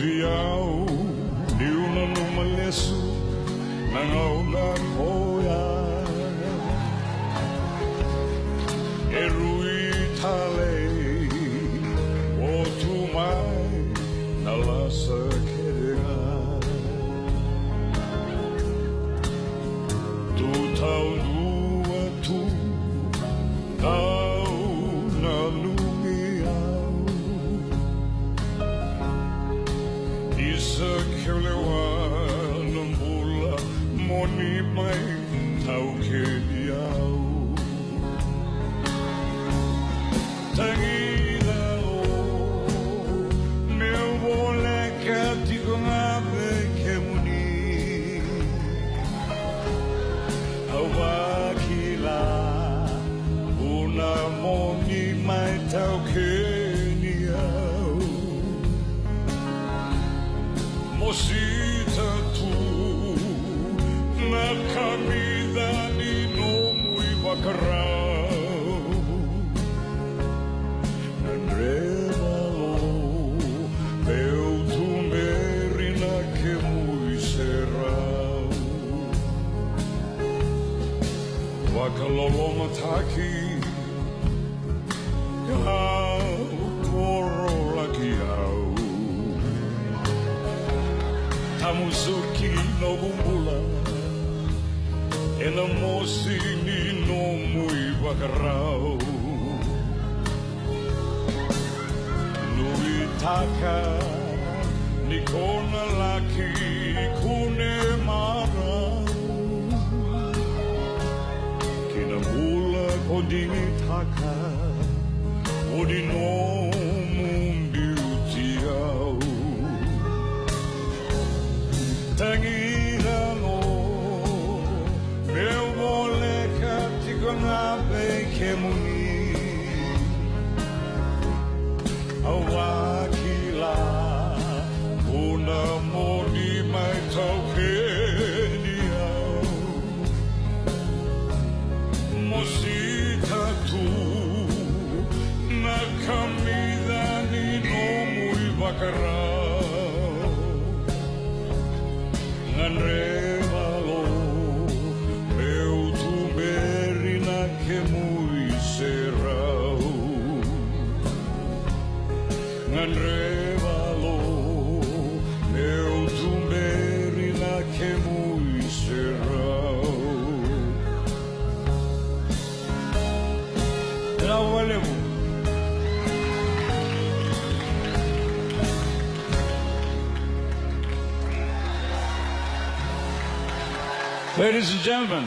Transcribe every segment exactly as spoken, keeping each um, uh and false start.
Au, niu nanuma lesu na gauna koya, e rui tale o tu mai na lasa kece ga. Tu taudua tu, au nanumi au. Isa kelewa na bula mo ni mai taukeni au. Tagila o, meu voleka tiko ga vei kemuni. Au vakila, vuna mo ni mai taukeni au. Mosita tu na kamica ni nomu ivakarau. Gadreva lo meu tuberi na kemu iserau. Vakalolomataki, kau koro laki au. Tamusuki noqu bula ena mosi ni nomu ivakarau. Nuitaka ni ko na laki kune marau ki na bula ko digitaka, o ni nomu biuti au. Tagila o, meu voleka tiko ga vei kemuni. Au vakila, vuna mo ni mai taukeni au. Mosita tu na kamica ni nomu ivakarau. Gadreva lo meu tuberi na kemu iserau. Gadreva lo meu tuberi na kemu iserau. Vinaka vakalevu. Ladies and gentlemen.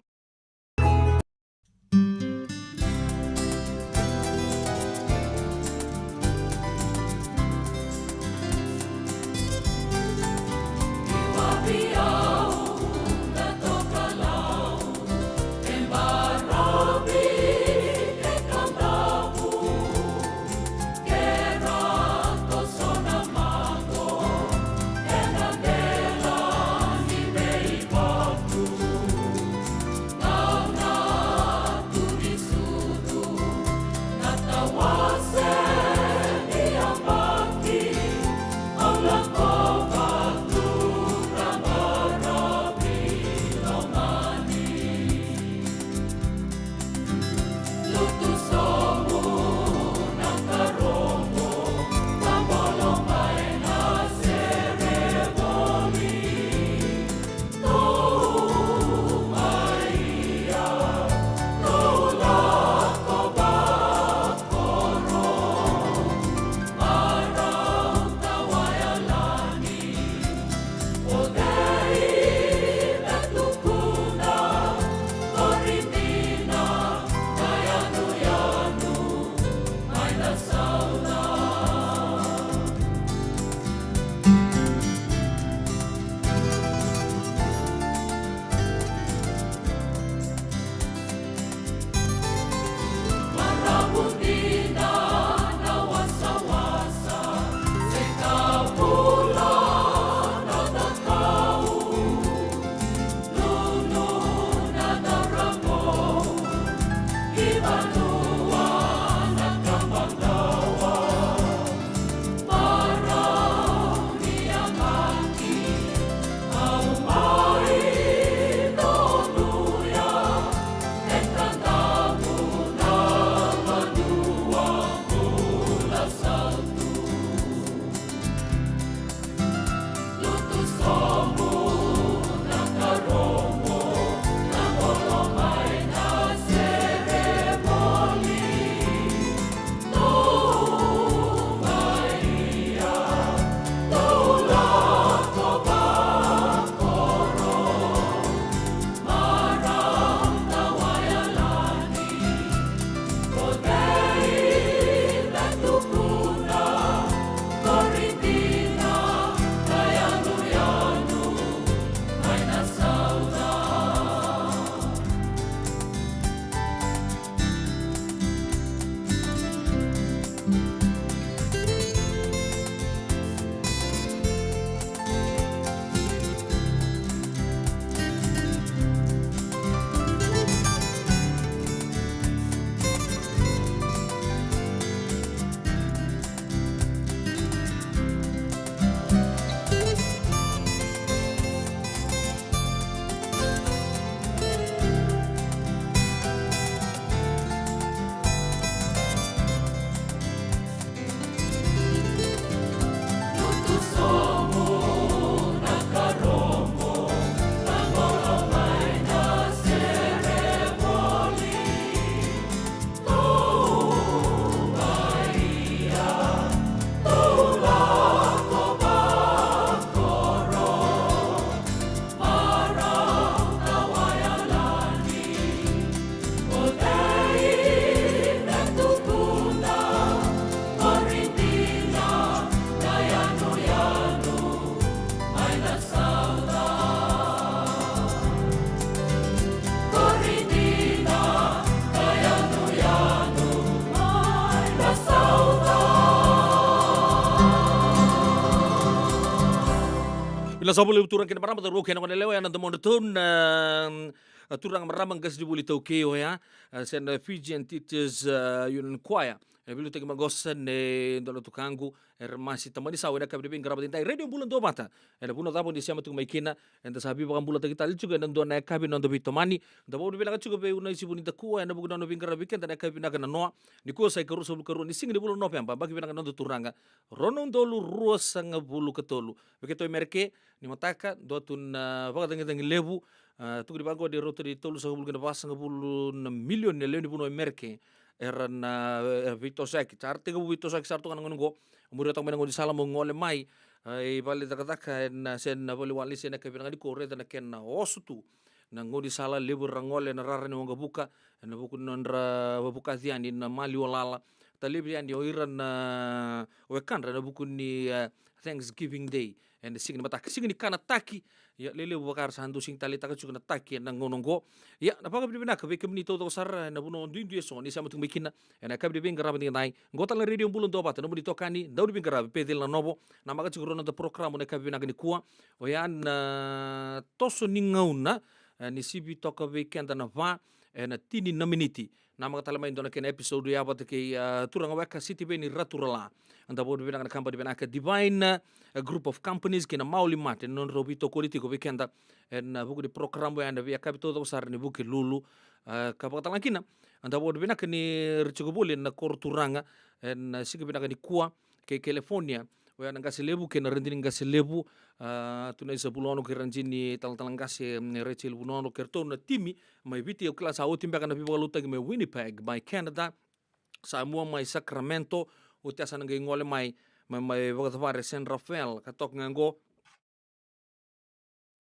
Sa voli turaga kei na marama, cauravou kei na goneyalewa, ena domodratou na, mm, turaga, marama, qasenivuli iTaukei oya, e, se na Fijian Teachers, e, Union Choir. E veiliutaki maqosa ni dua na tukaqu, e Ramasi Tamanisau, ena yakavi ni veiqaravi edaidai. Radio Bula Duavata, ena vanua cava o ni sema tiko mai kina, eda sa veivakabulataki tale tiko ena dua na yakavi ni noda veitomani. Da vakavinavinaka tiko vei Unai Sivu ni Dakua ena vuku ni nona veiqaravi vei keda ena yakavi vinaka na noa. Nikua sa ikaruasagavulu karua ni siga ni vula o Noveba, yabaki vinaka noda turaga, rua na udolu ruasagavulu katolu. Vei keitou e Merika, ni mataka, dua tu na vakacagicagi levu, a, tukuni vaqo ni rauta ni tolusagavulu ki na vasagavulu na milioni na lewe ni vanua e Merika era na, e, veitosoyaki. Sa ra tekivu veitosoyaki sara toka na gauna oqo. Muria toka mai na gaunisala mo gole mai, a, i vale ni cakacaka, ena, se na vale ni walesi ena yakavi vinaka nikua, raica na kena oso tu na gaunisala, levu era gole ena rara ni waqavuka, ena vuku ni nodra vakavukaci yani na maliwa lala. Talevi yani o ira na wekadra ena vuku ni, e, Thanksgiving Day, ena siga ni mataka, siga ni kana taki. Ia, lelevu vaka era sa dau sega ni taleitaka tiko na taki ena gauna oqo. Ia, na vakavinavinaka vei kemuni taucoko sara ena vanua duidui eso ni sema tiko mai kina ena yakavi ni veiqaravi edaidai. Qo tale na Radio Bula Duavata, nomuni itokani, dauniveiqaravi, Peceli Nanovo. Namaka tiko rua na noda porokaramu ena yakavi vinaka nikua. Oya na toso ni gauna, e, ni sivi toka vei keda na va ena tini na miniti. Namaka tale mai e dua na kena episode oya vata kei, a, turaga weka Sitiveni Raturala. Eda vakavinavinaka na kabani vinaka Divine, a, Group of Companies kei na Maoli Mart ena nodrau veitokoni tiko vei keda ena, a, vuku ni porokaramu oya ena veiyakavi taucoko sara ni Vukelulu. A, ka vakatalega kina, eda vakavinavinaka ni ra tiko voli ena koro turaga ena, a, siga vinaka nikua, kei California. Oya na qase levu kei na radini qase levu, a, Tunaisa Vunono kei radini talatala qase, mm, Rachel Vunono kei ratou na timi mai Viti. Au kila sa oti beka na veivakalotutaki mai Winnipeg, mai Canada. Sa mua mai Sacramento, oti ya sa na qai gole mai, mai, mai vakacavari San Rafael, ka toka ga qo,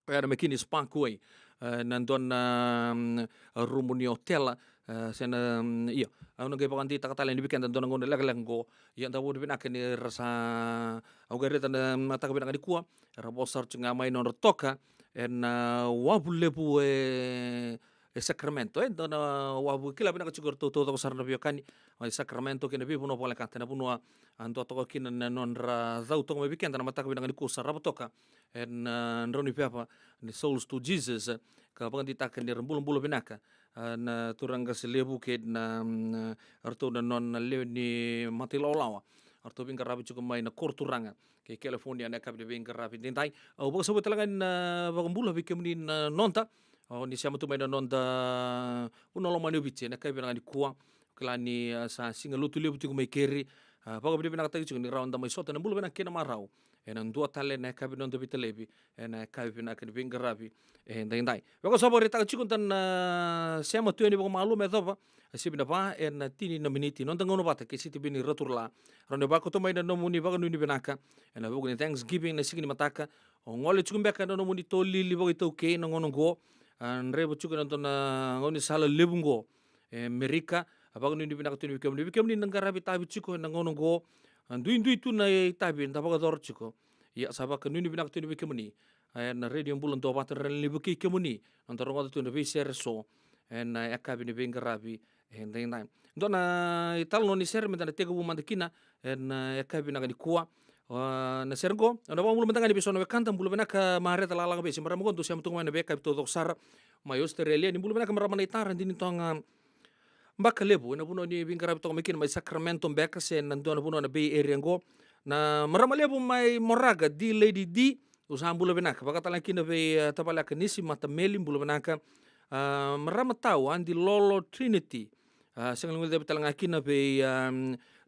oya na McKinney's Parkway, e, na dua na, mm, rumu ni otela, e, se na, mm, io. Au na qai vakadeitaka tale yani vei keda dua na gauna lekaleka qo. Ia, da vakavinavinaka ni ra sa, au qai raica na mataka vinaka nikua, era vosa sara tu ga mai nodra toka ena, a, wavu levu e, e Sacramento, e dua na wavu kila vinaka tiko o ratou taucoko sara na veiwekani mai Sacramento kei na veivanua volekata, na vanua a dua toka kina na nodra cau toka mai vei keda na mataka vinaka nikua, sarava toka ena, a, drau ni veva ni Souls to Jesus, ka vakadeitaka ni ra bulabula vinaka, a, na turaga qase levu kei na, mm, a, ratou na nona lewe ni matailawalawa. A ratou veiqaravi tiko mai na koro turaga kei California ena yakavi ni veiqaravi edaidai. Au vakasavui tale ga ni, a, vakabula vei kemuni na noda, o ni sema tu mai na noda vanua lomani o Viti ena yakavi vinaka nikua. Kila ni, a, sa siga Lotulevu tiko mai keri, a, vakavinavinakataki tiko ni rawa da mai sota na bula vinaka kei na marau ena dua tale na yakavi ni noda veitalevi ena yakavi vinaka ni veiqaravi edaidai. Vaka sa vakaraitaka tiko, da na sema tu yani vakamalua me yacova na sivi na va ena tini na miniti, noda gauna vata kei Sitiveni Raturala. Rawa ni vakauta mai na nomuni vakanuinui vinaka ena vuku ni Thanksgiving na siga ni mataka. O gole tiko beka ena nomuni tolili vakaitaukei na gauna oqo, a, draiva tiko ena dua na gaunisala levu oqo e Merika. A, vakanuinui vinaka tu yani vei kemuni, vei kemuni na qaravi itavi tiko ena gauna oqo. A, duidui tu na itavi eda vakayacora tiko. Ia, sa vakanuinui vinaka tu yani vei kemuni, a, ena Radio Bula Duavata, ra na levu kei kemuni noda rogoca tu na veisere eso ena yakavi ni veiqaravi edaidai. Dua na italanoa ni sere meda na tekivu mada kina ena yakavi vinaka nikua. A, na sere qo, au na vakabula mada ga yani vei so na wekada. Bula vinaka Mareta Lalaga Vesi, marama qo dou sema tu ga mai na veiyakavi taucoko sara mai Australia. Ni bula vinaka marama Naitara Dinitoga Bakalevu, ena vanua ni veiqaravi toka mai kina mai Sacramento beka se na dua na vanua na Bay Area qo. Na marama levu mai Moraga, D Lady D, o sa bula vinaka. Vakatalega kina vei, a, tavaleka Nisi Matameli, bula vinaka. A, marama tau, Adi Lolo Trinity. A, sega ni guilecavi talega kina vei, a,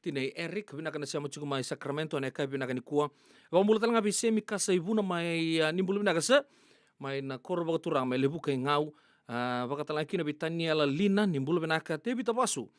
tinai Eric, vinaka na sema tiko mai Sacramento ena yakavi vinaka nikua. Vakabula talega vei Semi Kasaivuna mai, a, ni bula vinaka sa mai na koro vakaturaga mai Levuka i Gau. A, vakatalega kina vei Taniela Lina, ni bula vinaka. Tevita Vasu,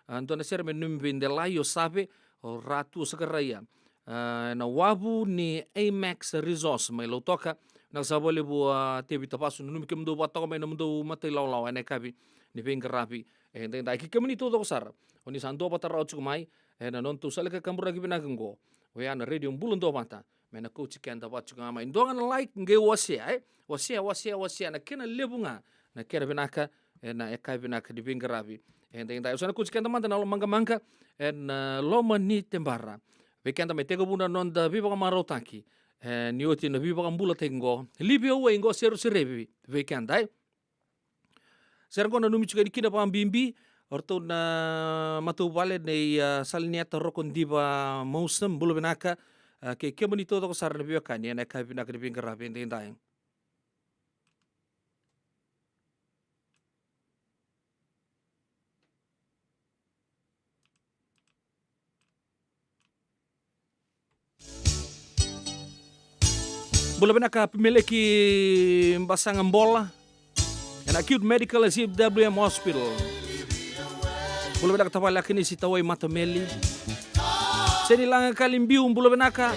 a, dua na sere me nanumi vei Delai, o Save, o Ratu, o Sakaraia, a, ena wavu ni Amex Resource mai Lautoka. Vinaka sara vakalevu, a, Tevita Vasu, nanumi kemudou vakatoka mai na nomudou matailawalawa ena yakavi ni veiqaravi edaidai. Kei kemuni taucoko sara o ni sa duavata rawa tiko mai ena nodatou sala ni kaburaki vinaka oqo, oya na Radio Bula Duavata, me na kauti keda vata tiko ga mai. Dua ga na like, qai wasea, e? Wasea, wasea, wasea, na kena levu ga na kena vinaka ena yakavi vinaka ni veiqaravi edaidai. Au sa na kauti keda mada na lomaqamaqa ena, a, loma ni tebara. Vei keda me tekivu na noda veivakamarautaki E, ni oti na veivakabulataki qo. Livi Away qo, seru serevi vei keda, e. Sera qo nanumi tiko yani kina vakabibi o ratou na matavuvale nei, a, Salineta Rokodiva Mosam, bula vinaka, a, kei kemuni taucoko sara na veiwekani ena yakavi vinaka ni veiqaravi edaidai. Bula vinaka Pimeleki Basaga Bola ena Acute Medical S W M Hospital. Bula vinaka tavale Akinisi Tawai Matameli. Seni Laga Kalibiu, bula vinaka.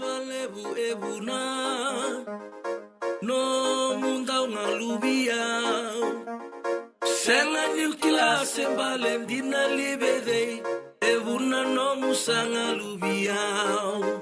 Valevu e vuna nomu dau galuvi au. Sega niu kila se bale dina li vei cei e vuna nomu sa galuvi au.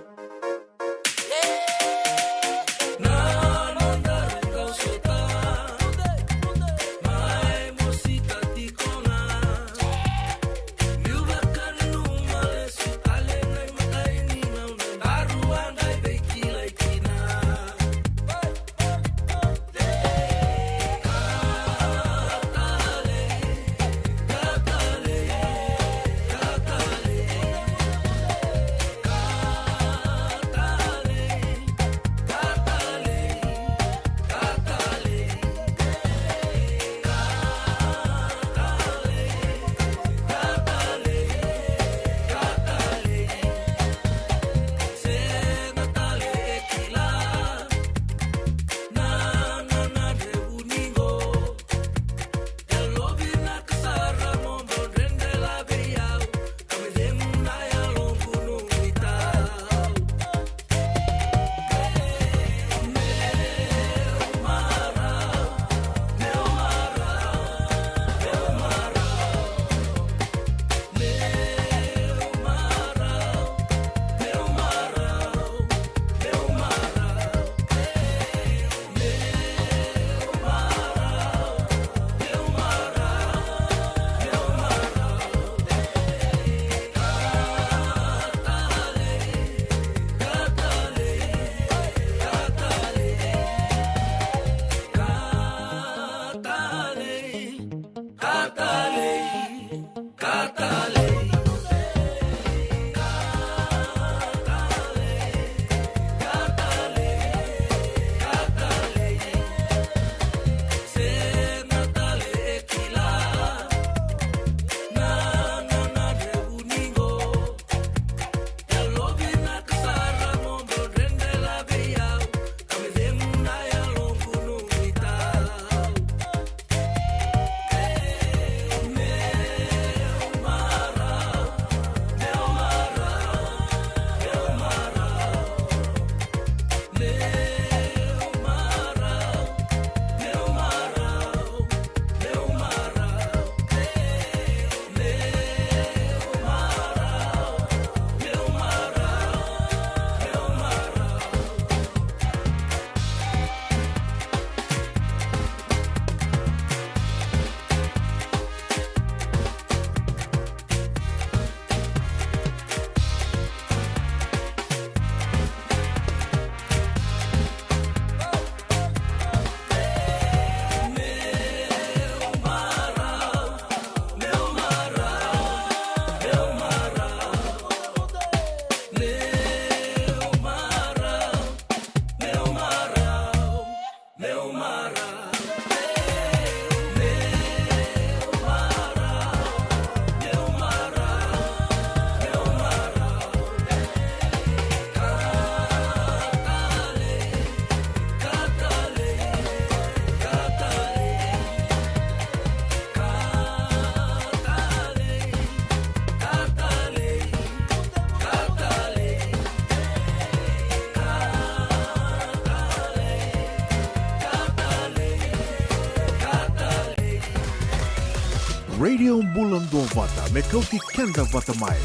Radio Bula Duavata, me kauti keda vata mai.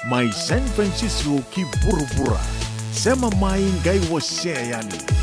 Mai San Francisco ki vuravura. Sema mai, qai wasea yani.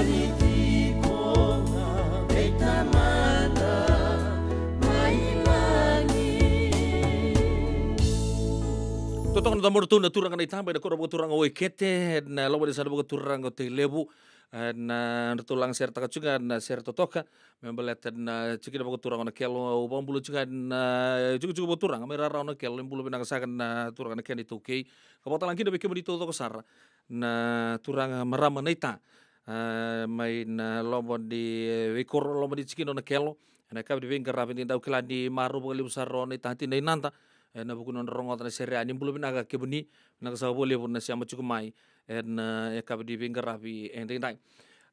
Ni tiko na veitamana mai lagi. Totoka na domo ratou na turaga na itaba ena koro vakaturaga o Ekete, na loma ni yasana vakaturaga o Tailevu. Ena ratou laga sere taka tiko ga na sere totoka me baleta na tikina vakaturaga o Nakelo. Au vakabula tiko ga na tikotiko vakaturaga mai rarawa o Nakelo, e bula vinaka saka na turaga na kena itaukei. Ka vakatalega kina vei kemuni taucoko sara na turaga, marama na ita, a, mai na loma ni, e, veikoro, loma ni tikina o Nakelo. Ena yakavi ni veiqaravi edaidai, au kila ni marau vakalevu sara o na itatina i Nada ena vuku ni nodra rogoca na sere ya. Ni bula vinaka kemuni, vinaka saka vakalevu na sema tiko mai ena, e, yakavi ni veiqaravi edaidai.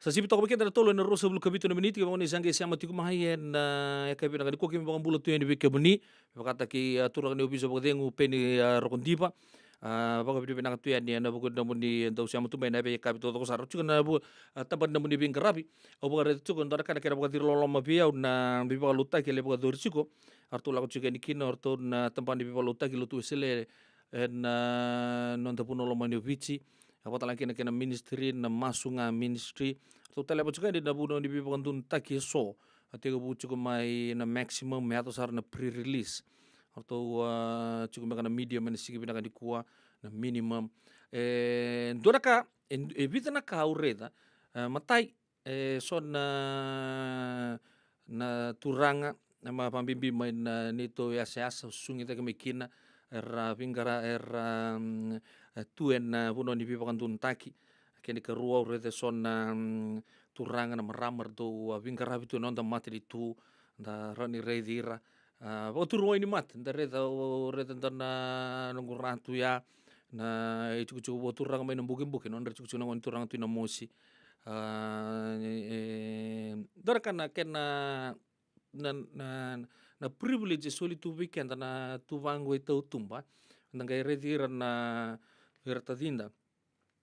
Sa sivi toka vei keda na tolu ena ruasagavulu ka vitu na miniti, kevaka o ni sa qai sema tiko mai ena, e, yakavi vinaka nikua, keimami vakabula tu yani vei kemuni, me vakataki, a, turaga ni ovisa vakacegu Peni, a, Rokodiva. A, vakavinavinaka tu yani ena vuku ni nomuni dau sema tu mai ena veiyakavi taucoko sara. Tiko na vu-, a, tabana ni nomuni veiqaravi. Au vakaraica tiko e dua na ka na kena vakaciriloloma vei au na veivakalotutaki e lai vakayacori tiko. Eratou lako tiko yani kina o ratou na tabana ni veivakalotutaki Lotu Wesele ena, a, noda vanua lomani o Viti. A, vakatalega kina kena ministry na Masu Ga Ministry. Eratou taleva tiko yani na vanua ni veivakadodonutaki eso. A, tekivu tiko mai na maximum me yaco sara na pre-release. Eratou, a, tiko beka na medium ena siga vinaka nikua, na minimum. E dua na ka, e, e vica na ka au raica. E, matai, e so na, na turaga, e, ma vakabibi mai na neitou yasayasa, susugi cake mai kina, era veiqara-, era, mm, e, tu ena vanua ni veivakadodonutaki. Kena ikarua, au raica e so na, mm, turaga, na marama, eratou, a, veiqaravi tu ena noda matanitu, da rawa ni raici ira. A, vakaturu wainimate, da raica, au raica e dua na noqu ra tu ya, na itikotiko vakaturaga mai na Bukebuke, nodra itikotiko na gone turaga tu i Namosi. A, e, e, dua na ka na kena, na, na, na privilege e soli tu vei keda na tu vaqo i tautuba. Da qai raici ira na, ira tacida,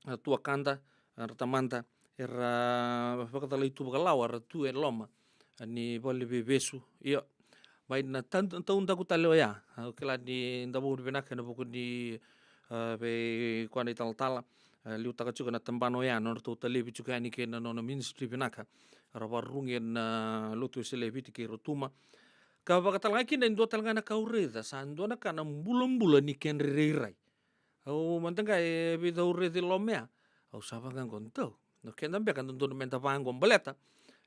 a, tuakada, a, ra tamada, era vakacalai tu vakalawa, era tu e loma, a, ni valeniveivesu. Io, mai na ta-, taudaku tale oya. Au kila ni da vakavinavinaka ena vuku ni, a, vei koya na italatala, a, liutaka tiko na tabana oya, nodratou talevi tiko yani kei na nona ministry vinaka. Ra vakarurugi ena Lotu Wesele e Viti kei Rotuma. Ka vakatalega kina e dua talega na ka au raica, sa dua na ka na bulabula ni kedra irairai. Au mada ga e vica au raici loma ya. Au sa vaqo, dau, na keda beka dodonu meda vaqo baleta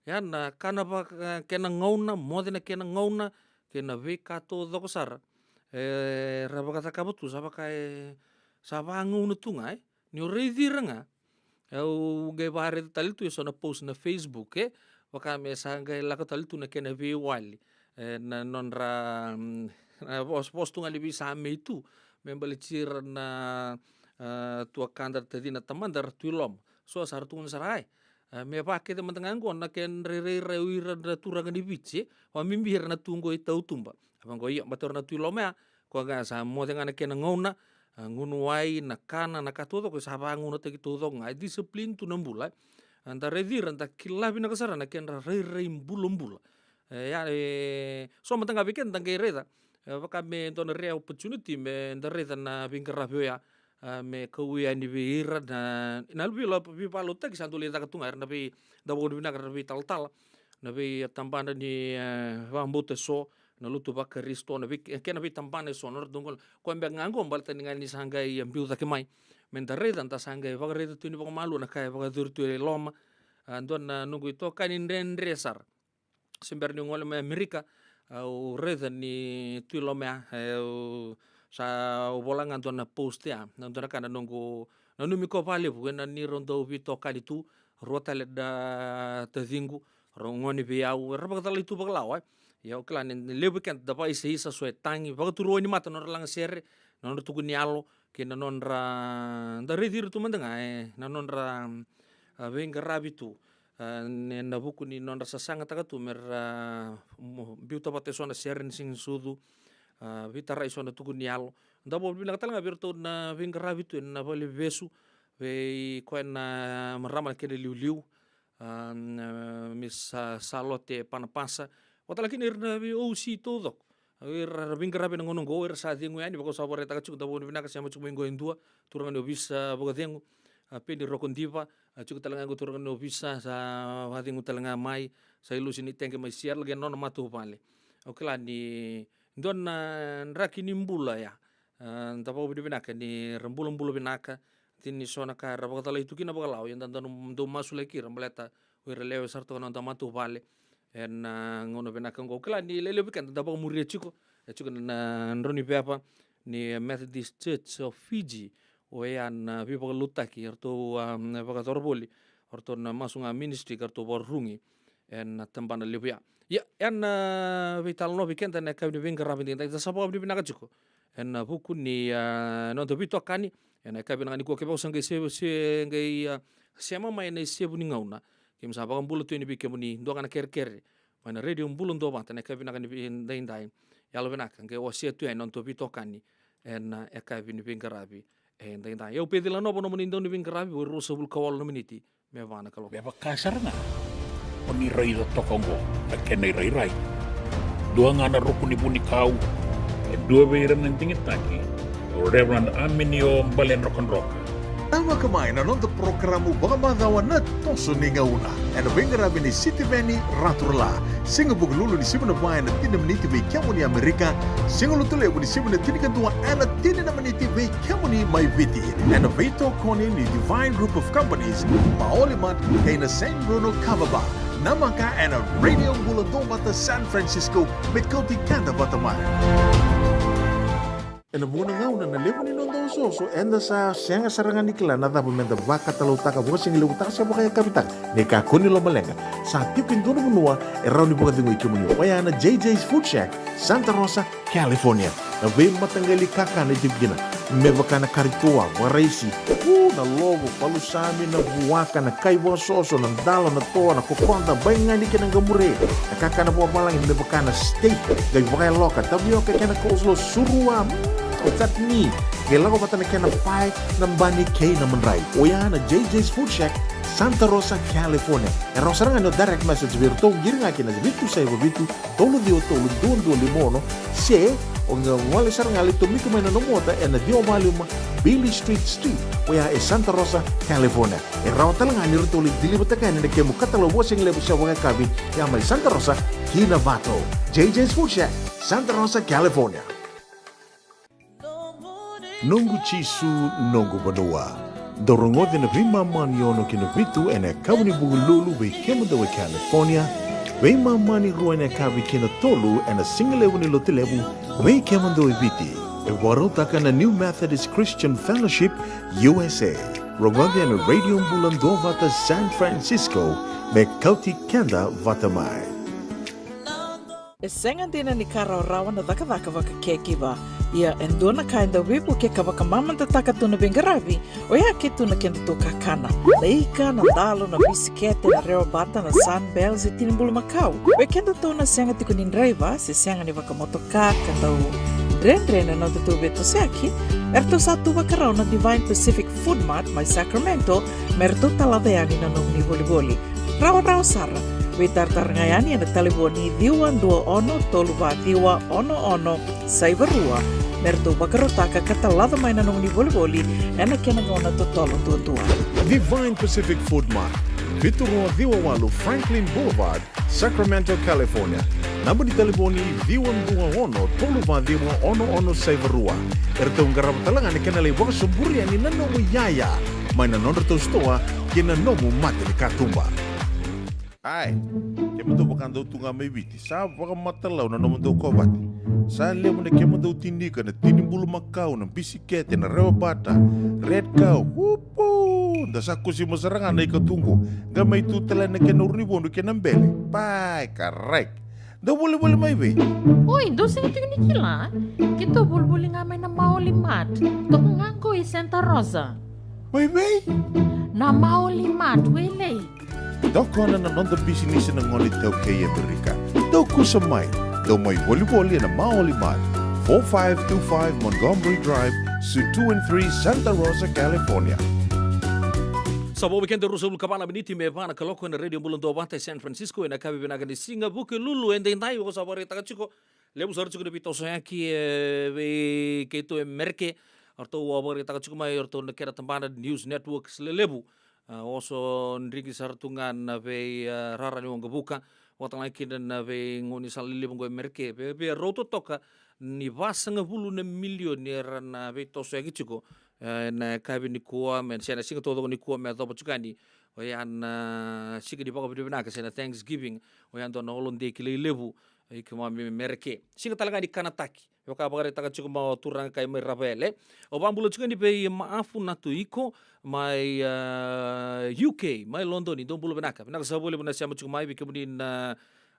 ya na ka na vaka, kena gauna, moce na kena gauna, kei na veika taucoko sara. E, ra vakacakava tu, sa vaka e, sa vagauna tu ga, e. Ni o raici ira ga. Au qai vakaraica tale tu e so na post na Facebook, e. Vaka me sa qai lako tale tu na kena veiwali. E, na nodra, mm, na vos-, vosa tu ga ni veisamei tu. Me baleti ira na, a, tuakada, tacina, tamada, ra tu i loma. So sa ra tukuna sara, ai. A, me vaka kece mada ga qo na kedra irairai o ira na turaga ni Viti, e. Vakabibi ira na tu qo i tautuba. A vaqo, io, baleta o ira na tu i loma ya, koya ga sa moce ga na kena gauna, a, gunu wai, na kana, na ka taucoko, sa vagaunataki taucoko ga. E discipline tu na bula, e. A, da raici ira, da kila vinaka sara na kedra rairai bulabula. E, ya, e, so mada ga vei keda da qai raica. E, vaka me dua na rare opportunity me da raica na veiqaravi oya, a, me kau yani vei ira na, na vei-, veivakalotutaki sa dau lai caka tu ga, era na vei, da vakavinavinaka na veitalatala, na veitabana ni, e, vakabauta eso, na lotu vaKarisito, na vei, kena veitabana eso, na nodratou qo, koya beka ga qo, baleta ni ga ni sa qai biu cake mai. Me da raica, da sa qai vakaraica tu ni vakamalua na ka e vakayacori tu e loma. A, dua na noqu itokani dredre sara. Se bera niu gole mai Amerika, au raica ni tu i loma ya, e, au sa, au vola ga dua na post ya, na dua na ka na noqu nanumi koya vakalevu, ena ni rau dau veitokani tu, rua tale na taciqu, rau gone vei au, era vakacalai tu vakalawa, e. Ia au kila ni levu vei keda da vakaisaisa, so e tagi, vakaturu wainimate na nodra lagasere, na nodra tuku ni yalo, kei na nodra, da raici ira tu mada ga, e, na nodra, a, veiqaravi tu. A, ne, na vuku ni nodra sasagataka tu me ra, mo, biuta vata eso na sere ni Siga ni Sucu, a, veitarai eso na tuku ni yalo. Da vakavinavinaka tale ga vei iratou na veiqaravi tu ena vale ni vesu, vei koya na marama na kena iliuliu, a, na, Miss, a, Salote Panapasa. Vakatalega kina ira na vei O C taucoko. Ira ra veiqaravi ena gauna oqo, ira sa cegu yani, vaka au sa vakaraitaka tiko, da vakavinavinaka, sema tiko mai qo e dua, turaga ni ovisa vakacegu, a, Peni Rokodiva, A tiko tale ga qo turaga ni ovisa sa vakacegu tale ga mai, sa ilusi ni teke mai Seattle kei na nona matavuvale. Au kila ni dua na draki ni bula ya. A, da vakavinavinaka ni ra bulabula vinaka, tini so na ka ra vakacalai tu kina vakalawa, ia da dau masulaki ira baleta o ira lewe sara toka na noda matavuvale ena gauna vinaka oqo. Au kila ni lelevu keda da vakamuria tiko, e tiko na, na drau ni veva ni Methodist Church of Fiji, oya na veivakalotutaki eratou a vakacoro voli, eratou na masu ga ministry ka ratou vakarurugi ena tabana levu ya. Ia, ena veitalanoa vei keda ena yakavi ni veiqaravi edaidai, da sa vakavinavinaka tiko ena vuku ni a noda veitokani ena yakavi vinaka nikua. Kevaka o sa qai se, se qai a sema mai ena isevu ni gauna, keimami sa vakabula tu yani vei kemuni, dua ga na kerekere mai na Radio Bula Duavata ena yakavi vinaka ni veidaidai. Yalovinaka qai wasea tu yani na noda veitokani ena yakavi ni veiqaravi edaidai. Au Pecila Nova, nomuni dauniveiqaravi, vo e ruasagavulu ka walu na miniti me va na kaloko. Me vaka sara ga o ni raica toka oqo na kena irairai. Dua ga na ruku ni vunikau, e dua vei ira na digitaki, o Reverend Aminio Baledrokadroka. Tavaka mai na noda porokaramu vakamacawa Na Toso ni Gauna, ena veiqaravi nei Sitiveni Raturala. Siga Vukelulu ni sivi na va ena tini na miniti vei kemuni Amerika. Siga Lotulevu ni sivi na tinikadua ena tini na miniti vei kemuni mai Viti. Ena veitokoni ni Divine Group of Companies, Maoli Mart, kei na Saint Bruno Kava Bar. Namaka ena Radio Bula Duavata San Francisco, me kauti keda vata mai. Ena vuqa na gauna na levu ni noda osooso, eda sa sega sara ga ni kila na cava meda vakatalautaka, vakasigalevu taka se vakayakavi taka. Ni kakua ni lomaleqa, sa tiko e dua na vanua e rawa ni vakacegui kemuni. Oya na J J's Food Shack, Santa Rosa, California. Na veimataqali kakana e tiko kina, me vaka na kari toa, vakaraisi, u, na lovo, palusami, na vuaka, na kai vakasoso, na dalo, na toa, na kokoda, baigani kei na qamure, na kakana vakavalagi me vaka na steak, qai vakayaloka, tavioka kei na coleslaw, surua, mm, chutney, qai lako vata na kena pae, na bani kei na madrai. Oya na J J's Food Shack, Santa Rosa, California. E rawa sara ga ni o direct message vei iratou, qiri ga kina vitu saiva vitu, tolu ciwa tolu, dua dua lima ono, se o qai gole sara ga, lai tomika mai na nomu ota ena ciwa walu lima Beale Street Suite, oya e Santa Rosa, California. E rawa tale ga ni ratou lai deliver-taka yani na kemu katalau vakasigalevu se vakayakavi, ya mai Santa Rosa ki Novato. J J's Food Shack, Santa Rosa, California. Noqu Jisu, noqu vanua. Dou rogoca na veimama ni ono ki na vitu ena yakavi ni Vukelulu vei kemudou e California, veimama ni rua ena yakavi ki na tolu ena sigalevu ni Lotulevu vei kemudou e Viti. E vakarautaka na New Methodist Christian Fellowship U S A. Rogoca ena Radio Bula Duavata San Francisco, me kauti keda vata mai. E sega dina ni ka rawarawa na cakacaka vaka caregiver. Ia e dua na ka e dau veivuke ka vakamamadataka tu na veiqaravi, oya ke tu na kedatou kakana. Na ika, na dalo, na bisikete, na rewabata, na Sunbell se tini bulumakau. Vei kedatou na sega tiko ni draiva se sega ni vakamotoka ka dau dredre na nodatou veitosoyaki, eratou sa tu vakarau na Divine Pacific Food Mart mai Sacramento me ratou talaca yani na nomuni volivoli. Rawarawa sara, veitaratara ga yani ena talevoni ciwa dua ono tolu va ciwa ono ono saiva rua, me ratou vakarautaka ka talaca mai na nomuni volivoli ena kena gauna totolo duadua. Divine Pacific Food Mart, vitu rua ciwa walu Franklin Boulevard, Sacramento, California. Naba ni talevoni ciwa dua ono tolu va ciwa ono ono saiva rua. Eratou qarava tale ga na kena lai vakasoburi yani na nomu iyaya mai na nodratou sitoa kei na nomu mata ni katuba. Ai, kemudou vaka dou tu ga mai Viti, sa vakamatalau na nomudou kovate. Sa levu na kemudou tini ika, na tini bulumakau, na bisikete, na rewabata, Red Cow, upu! Da sa kusima sara ga na ika tu qo, qai mai tu tale na kena urunivodu kei na bele. Pai, karai. Dou volivoli mai vei? Oi, dou sega tiko ni kila? Keitou volivoli ga mai na Maoli Mart. Toka ga qo i Santa Rosa. Mai vei? Na Maoli Mart, Wailei. Tokona na noda bisinisi na gone iTaukei e Amerika. Dou kusa mai. Dou mai volivoli ena Maoli Mart, four five two five Montgomery Drive, Suite two and three, Santa Rosa, California. Sa vo vei keda ruasagavulu ka va na miniti me va na kaloko ena Radio Bula Duavata e San Francisco, ena yakavi vinaka ni siga Vukelulu edaidai. Au sa vakaraitaka tiko, levu sara tiko na veitosoyaki e vei keitou e Merika. Eratou a vakaraitaka tiko mai, eratou na kena tabana news networks lelevu. A, oso driki sara tu ga na vei, a, rara ni waqavuka, vakatalega kina na vei gaunisala lelevu oqo e Mereke. Vei, vei rau totoka ni vasagavulu na milioni era na veitosoyaki tiko, e, na yakavi nikua, me, se na siga taucoko nikua me yacova tiko yani, oya na siga ni vakavinavinaka, se na Thanksgiving, oya dua na holiday kilai levu, e, i keimami Mereke. Siga talega ni kanataki. Vaka vakaraitaka tiko mai o turaga kai mai Ravaele. Au vakabula tiko yani vei Maafu Natu Iko mai, a, U K, mai Lodoni, dou bula vinaka. Vinaka sara vakalevu na sema tiko mai, vei kemuni na,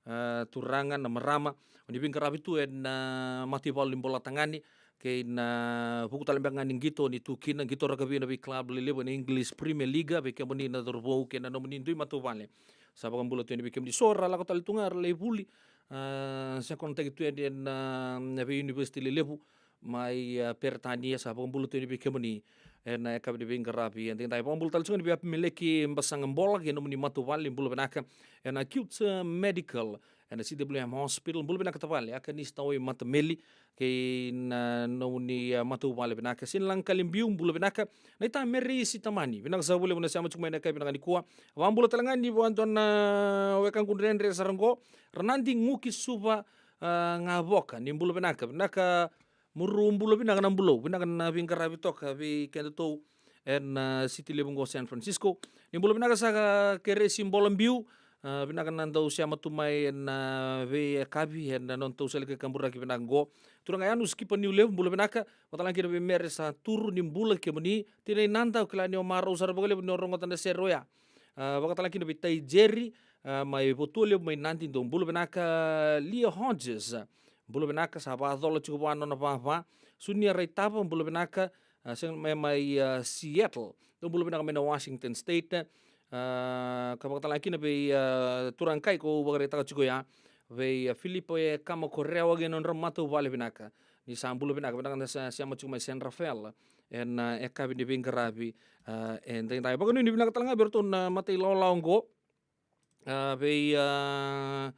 a, turaga, na marama. O ni veiqaravi tu ena, a, mataivalu ni Bolatagane kei na vuku tale beka ga ni qito ni tu kina, qito rakavi ena vei club lelevu ena English Premier League, vei kemuni na cauravou kei na nomuni dui matavuvale. Sa vakabula tu yani vei kemuni, so ra lako tale tu ga ra lai vuli, a, se konataki tu yani ena, a, na vei university lelevu mai, a, Peritania, sa vakabula tu yani vei kemuni ena yakavi ni veiqaravi edaidai. Vakabula tale tu ga yani vei Apimeleki Basaga Bola kei nomuni matavuvale, bula vinaka. Ena Acute, a, Medical ena C W M Hospital, bula vinaka tavale. Akanisi Tawai Matameli kei na nomuni, a, matavuvale vinaka. Sinalagakali Biu, bula vinaka. Naita Meri Sitamani, vinaka sara vakalevu na sema tiko mai ena yakavi vinaka nikua. Vakabula talega yani vua dua na wekaqu dredre sara oqo, Ranadi Guki Suva, a, Gavoka, ni bula vinaka. Vinaka Muru, bula vinaka na Bulou, vinaka na veiqaravi toka vei kedatou ena, a, city levu oqo San Francisco. Ni bula vinaka saka Keresi Bola Biu, a, vinaka na dau sema tu mai ena, a, veiyakavi ena nodatou sala ni kaburaki vinaka oqo. Turaga Yanu Skipa Niulevu, bula vinaka. Vakatalega kina vei Mere Saturu, ni bula kemuni. Tina i Nada, au kila ni o marau sara vakalevu ni o rogoca na sere oya. A, vakatalega kina vei Tai Jeri, a, mai Votua Levu mai Nadi, dou bula vinaka. Lia Hodges, bula vinaka, sa vakacola tiko vua na nona vava. Sunia Raitava, bula vinaka, a, sega mai, mai, a, Seattle. Dou bula vinaka mai na Washington State. A, ka vakatalega kina vei, a, turaga kai ko vakaraitaka tiko ya, vei, a, Filipo e Kama Korewa kei na nodra matavuvale vinaka. Ni sa bula vinaka, vinaka na sa, sema tiko mai San Rafael ena, a, yakavi ni veiqaravi, a, edaidai. Vakanuinui vinaka talega vei iratou na matailawalawa oqo. A, vei, a,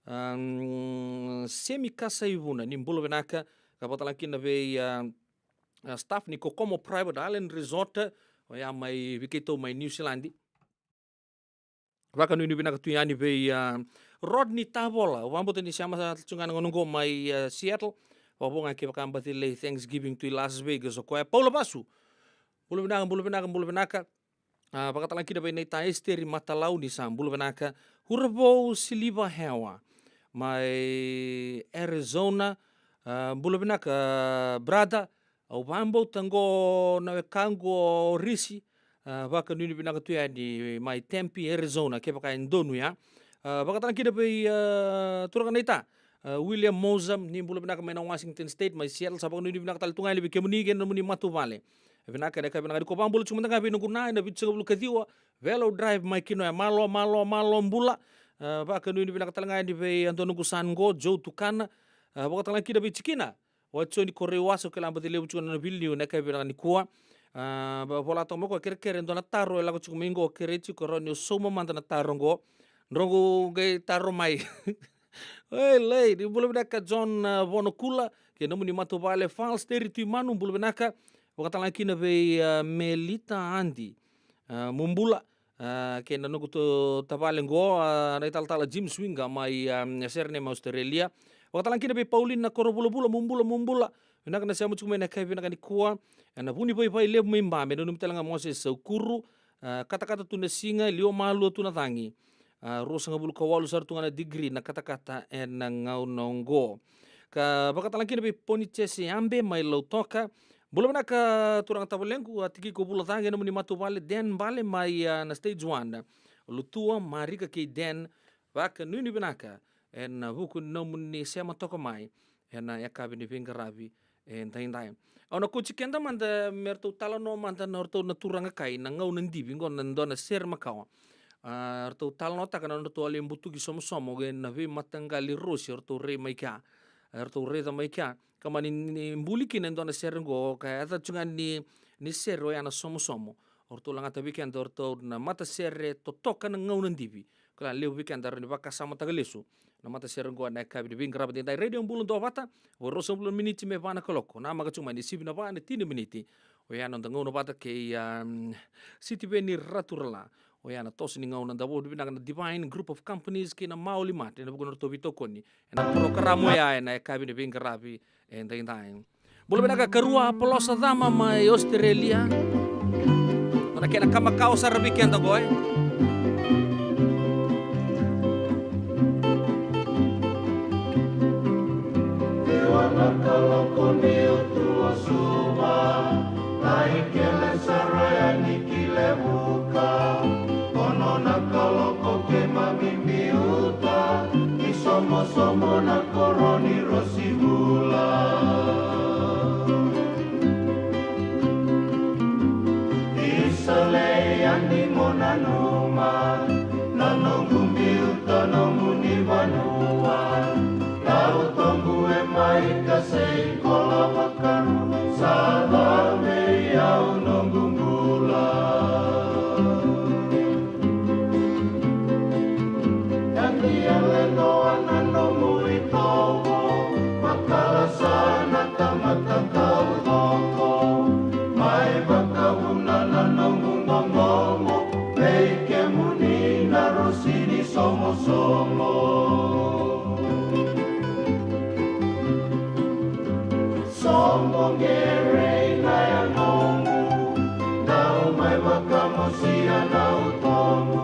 a, mm, Semi Kasaivuna, ni bula vinaka, ka vakatalega kina vei, a, a, staff ni Kokomo Private Island Resort, oya mai vei keitou mai New Zealand. Vakanuinui vinaka tu yani vei, a, Rodney Tavola, au vakabauta ni sema sa tu ga na gauna oqo mai, a, Seattle. Vakavo ga kevaka baci lai Thanksgiving tu i Las Vegas o koya. Paula Vasu, bula vinaka, bula vinaka, bula vinaka. A, vakatalega kina vei Naita Esteri Matalau, ni sa bula vinaka. Huravou Siliva Hewa mai Arizona, a, bula vinaka, a, brother. Au vakabauta oqo na wekaqu o Risi, a, vakanuinui vinaka tu yani mai Tempe, Arizona, kevaka e donu ya. A, vakatalega kina vei, a, turaga Naita, a, William Mosam, ni bula vinaka mai na Washington State, mai Seattle, sa vakanuinui vinaka tale tu ga yani vei kemuni kei na nomuni matavuvale. Vinaka, na yakavi vinaka nikua. Vakabula tiko mada ga vei noqu na, ena vitusagavulu ka ciwa Velo Drive mai Kinoya, malo, malo, malo bula. A, vakanuinui vinaka talega yani vei a dua noqu sa oqo, Joe Tukana. A, vakatalega kina vei Tikina, o Joni Koreiwasa, o kila baci levu tiko na nona vili niu na yakavi vinaka nikua. A, va-, vola toka mai o koya, kerekere e dua na taro e lako tiko mai oqo, kerei tiko, rawa ni o sauma mada na taro oqo. Droqu qai taro mai. Oi, lei, ni bula vinaka John, a, Vonokula kei na nomuni matavuvale. Fals Teri Tuimanu, bula vinaka. Vakatalega kina vei, a, Melita Adi, a, mo bula, a, kei na noqu tavale oqo, a, na italatala Jim Swinga mai, a, Sydney mai Australia. Vakatalega kina vei Paulina Korovulavula, mo bula, mo bula. Vinaka na sema tiko mai na yakavi vinaka nikua. Ena Vunivaivai Levu mai Ba, me nanumi talega Moses Saukuru, a, katakata tu na siga, liwa malua tu na cagi. A, ruasagavulu ka walu sara tu ga na digiri na katakata ena gauna oqo. Ka vakatalega kina vei Ponitese Abe mai Lautoka. Bula vinaka turaga tavalequ, a, Tikiko Vula Cagi, na nomuni matavuvale, Dan Bale mai, a, na Stage One. Lutua, Marika kei Dan, vakanuinui vinaka ena vuku ni nomuni sema toka mai ena yakavi ni veiqaravi edaidai. Au na kauti keda mada me ratou talanoa mada na ratou na turaga kai na gauna divi oqo, na dua na sere makawa. A, ratou talanoataka na nodratou yalo ni butuki somosomo kei na veimataqali rosi ratou rai mai kea, ratou raica mai kea. Ka mani, ni buli kina e dua na sere oqo, ka yaca tu ga ni, ni sere oya na Somosomo. O ratou lagata vei keda o ratou na matasere totoka na gauna divi. Kila levu vei keda rawa ni vakasamataka lesu na matasere oqo ena yakavi ni veiqaravi edaidai. Radio Bula Duavata, vo ruasagavulu na miniti me va na kaloko. Namaka tu mai ni sivi na va na tini na miniti. Oya na noda gauna vata kei, um, Sitiveni Raturala. Oya na toso ni gauna da vodo vinaka na Divine Group of Companies kei na Maoli Mart ena vuku na nodratou veitokoni ena porokaramu oya ena yakavi ni veiqaravi edaidai. Bula vinaka karua Polosa Cama mai Australia. Na kena kamakau sara vei keda qo, e. Ciwa na kaloko niu tu o Suva, lai kele sara yani ki Levuka. Ono na kaloko keimami biuta, ni somosomo na koro ni Rosivula. Isa lei yani mo nanuma, na noqu biuta nomuni vanua. Tautobu e mai ka sei kola vakaru, sa cavei au noqu bula. Yadi yale noa na nomu itovo, vakala sa na tamata taucoko. Mai vakavuna na nomu qoqomo, vei kemuni na rosi ni somosomo. Soqo qerei na yagomu, dau mai vakamosia na utomu.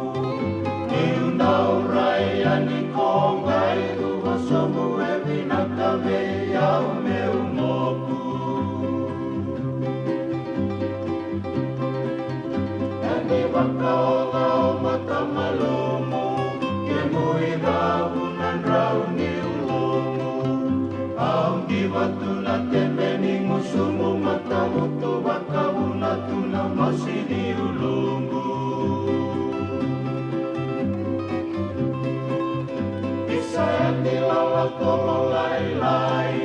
Niu dau rai yani ko qai cuva sobu, e vinaka vei au meu moku. Yadi vakaoga o matamalumu, kemu icavu na drau ni ulumu. Au diva tu na tebe ni gusumu, matavutu vakavuna tu na masi ni ulumu. Isa yadi lala tolo lailai,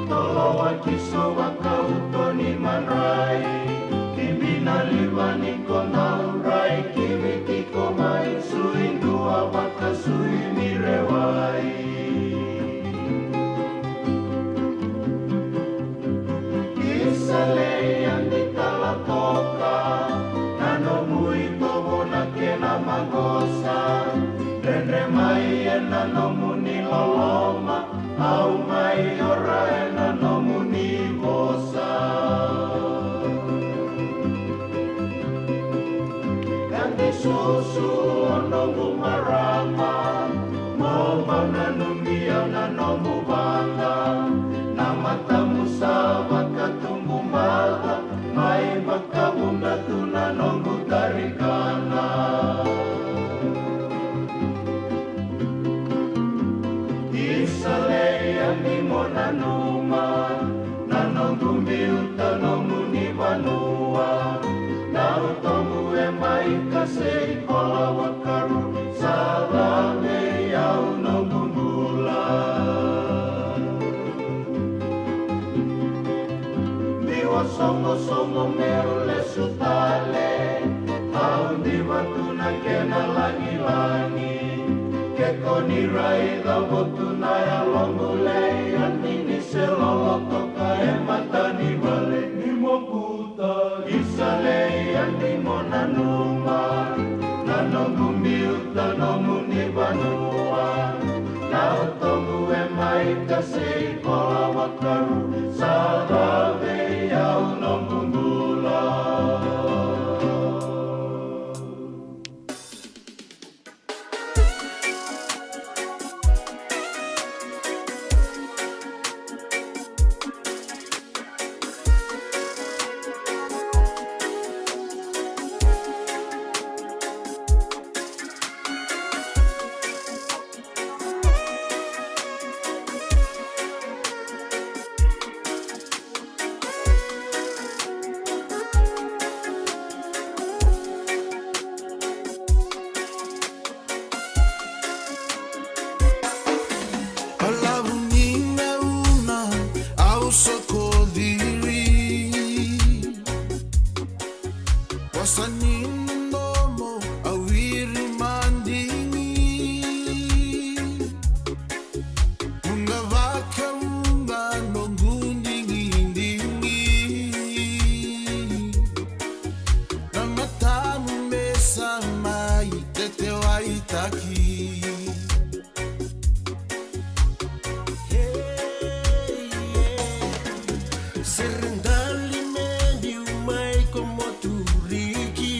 tolo wakiso vakauto ni madrai. Kibi na liva ni ko dau rai, kibi tiko mai sui dua vakasui ni rewai. Isa lei yadi tala toka, na nomu itovo na kena maqosa. Dredre mai ena nomuni loloma, au mai ora ena nomuni vosa. Yadi susu o nomu marama, mo vakananumi au na nomu vada. Na matamu sa vakatubu mada, mai vakavuna tu na noqu tarikana. Isa lei yadi mo nanuma, na noqu biuta nomuni vanua. Na utomu e mai ka sei kola vakaru, sa cavei au noqu bula. Biu o somosomo meu lesu tale, au diva tu na kena lagilagi. Ke ko ni raica votu na yaloqu, lei yadi ni se lolo toka e mata ni vale ni moku. Isa lei yadi mo nanuma, na noqu biuta nomuni vanua. Na utomu e mai ka sei kola vakaru, sa cavei au noqu bula. Aki. Hey, yeah. Sere dali me biu mai ko Moturiki.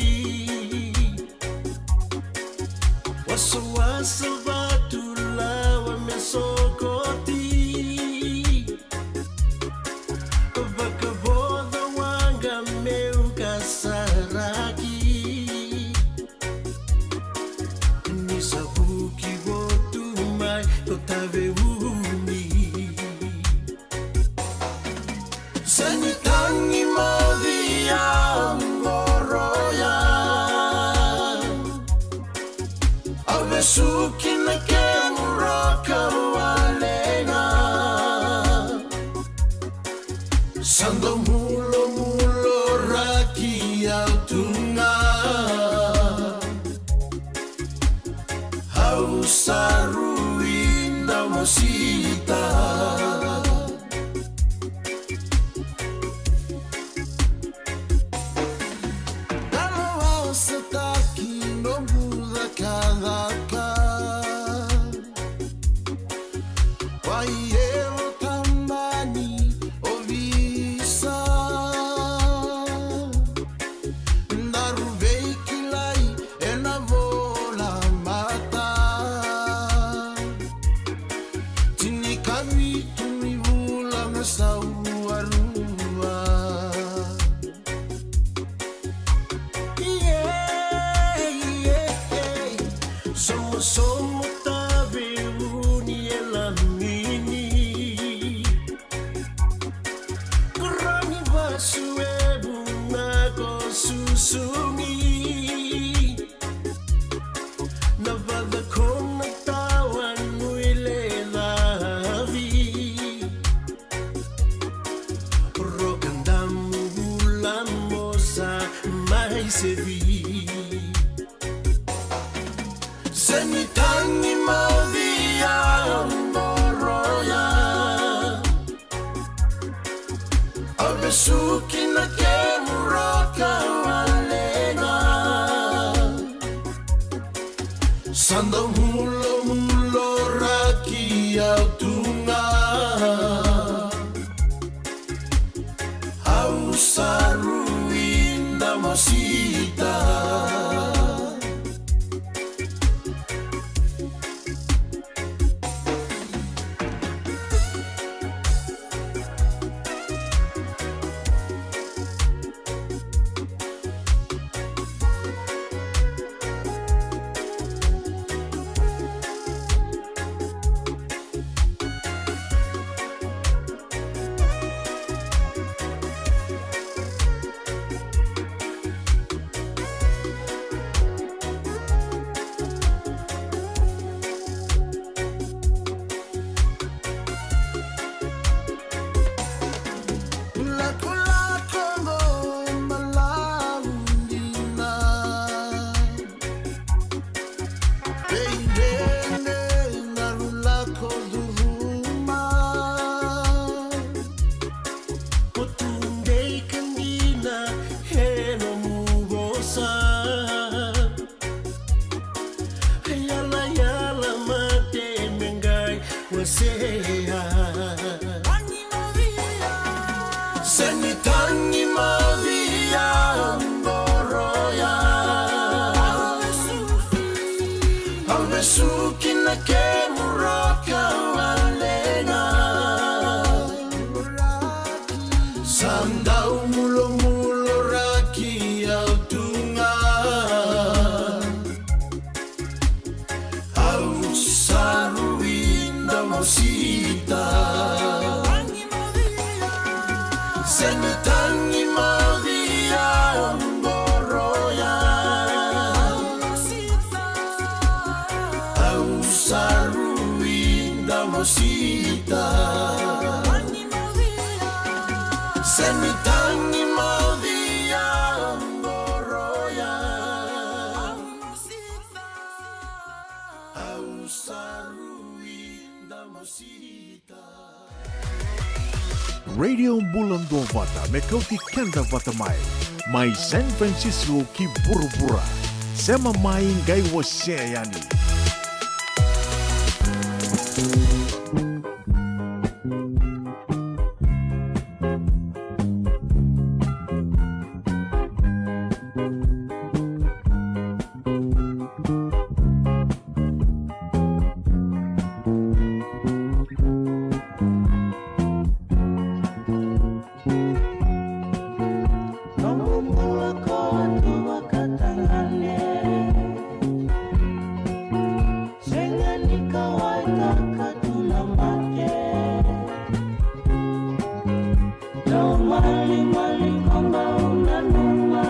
Wasawasa vatu lawa me sokoti. Vakavoca waqa meu kasaraki. Ni sa vuki votu mai ko Taveuni. Seni tagi modia qoroya. Au vesuki na kemu roka wale ga. Sa dau mulomulo raki au tu ga. Au sa rui da mosita. Dalo au sa taki noqu cakacaka. Waievo tabani ovisa. Daru veikilai ena vola mata. Tinikavitu ni vula me sau arua. Yeah, yeah, yeah. Somosomo Taveuni e lamini. Koroni vasu e vuna ko susugi. Na vacakona tawa nui le lavi. Roka damu vula mosa mai sevi. Seni tagi modia qoroya. Au vesuki na kemu roka wale ga. Sa dau mulomulo raki au tu ga. Au sa rui da mosita. Lakolako qo e malau dina. Vei dede na rulako curuma. Ko tu dei ka dina e nomu vosa. Yalayala mate me qai wasea. Seni tagi modia qoroya. Au vesuki na kemu roka wale ga. Sa dau mulomulo raki au tu ga. Au sa rui da mosita. Seni tagi modia qoroya. Au sa rui da mosita. Seni tagi modia qoroya. Au sa rui da mosita. Radio Bula Duavata me kauti keda vata mai, mai San Francisco ki vuravura. Sema mai qai wasea yani. Nomu bula ko a tu vakatagane. Sega ni kauaitaka tu na mate. Dau malimali ko bau nanuma.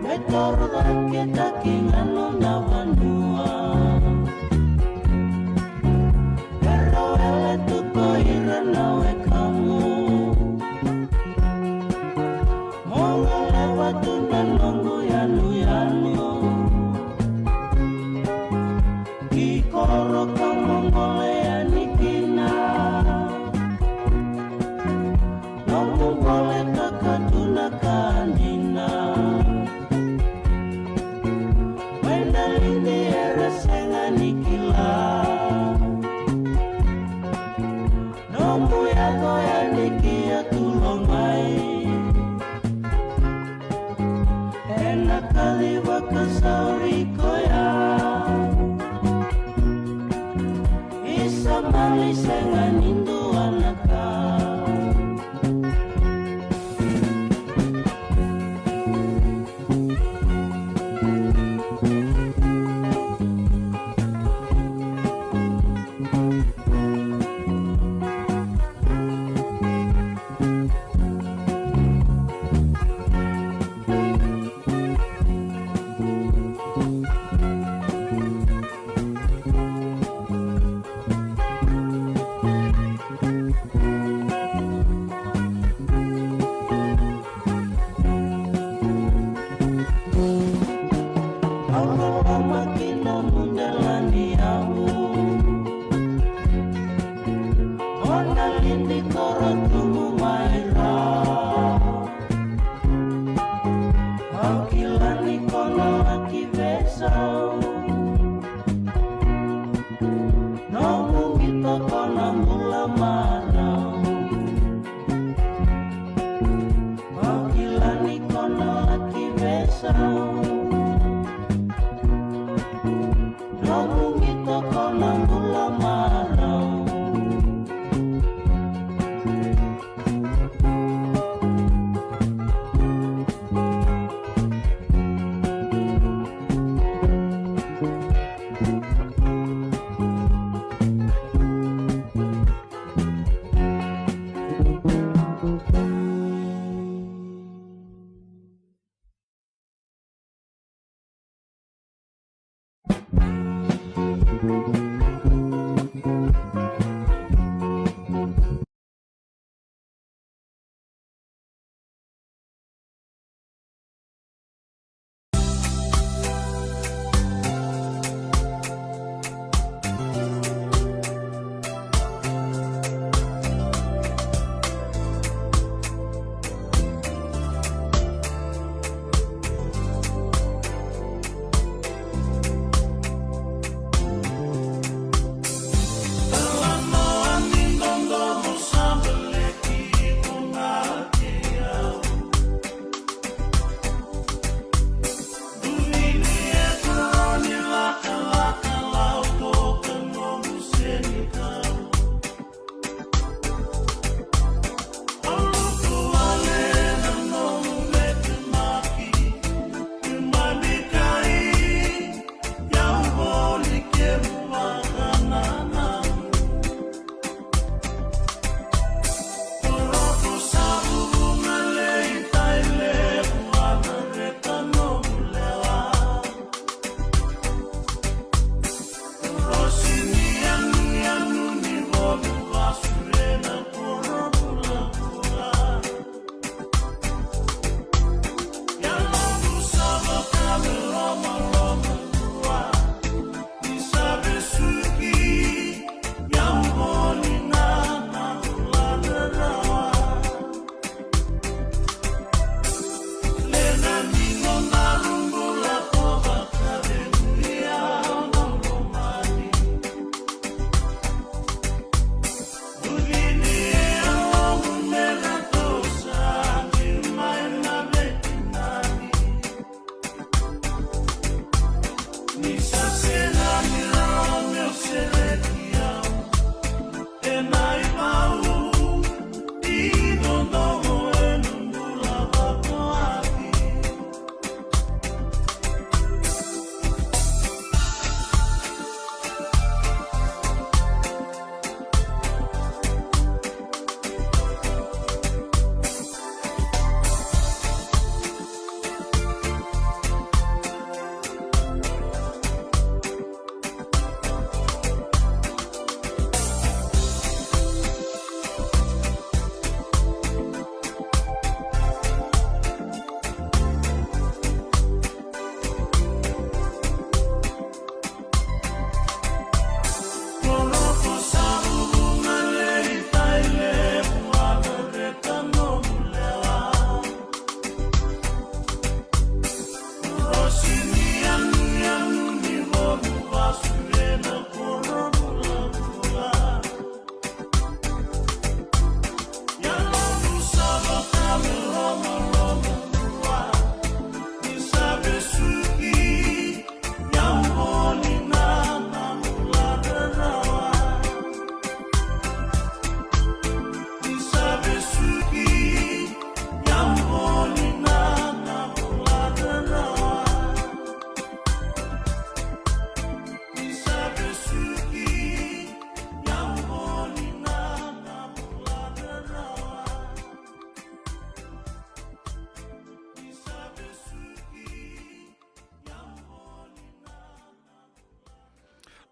Me toro cake taki ga nona vanua. Pero ele tu ko ira na wekamu. Mo gole vatu na noqu yanuyanu. Ki koro ka mo gole yani kina. Nomu gole ka ka tu na ka dina. Mai na lidi era sega ni kila. Nomu yaco yani ki a tulo mai. Ena kaci vakasauri koya. Isa mali sega ni dua na ka. Au loloma ki nomu dela ni yavu. O na lidi koro tumu mai ra. Au kila ni ko na laki veisau. Nomu qito ko na bula marau. Au kila ni ko na laki veisau.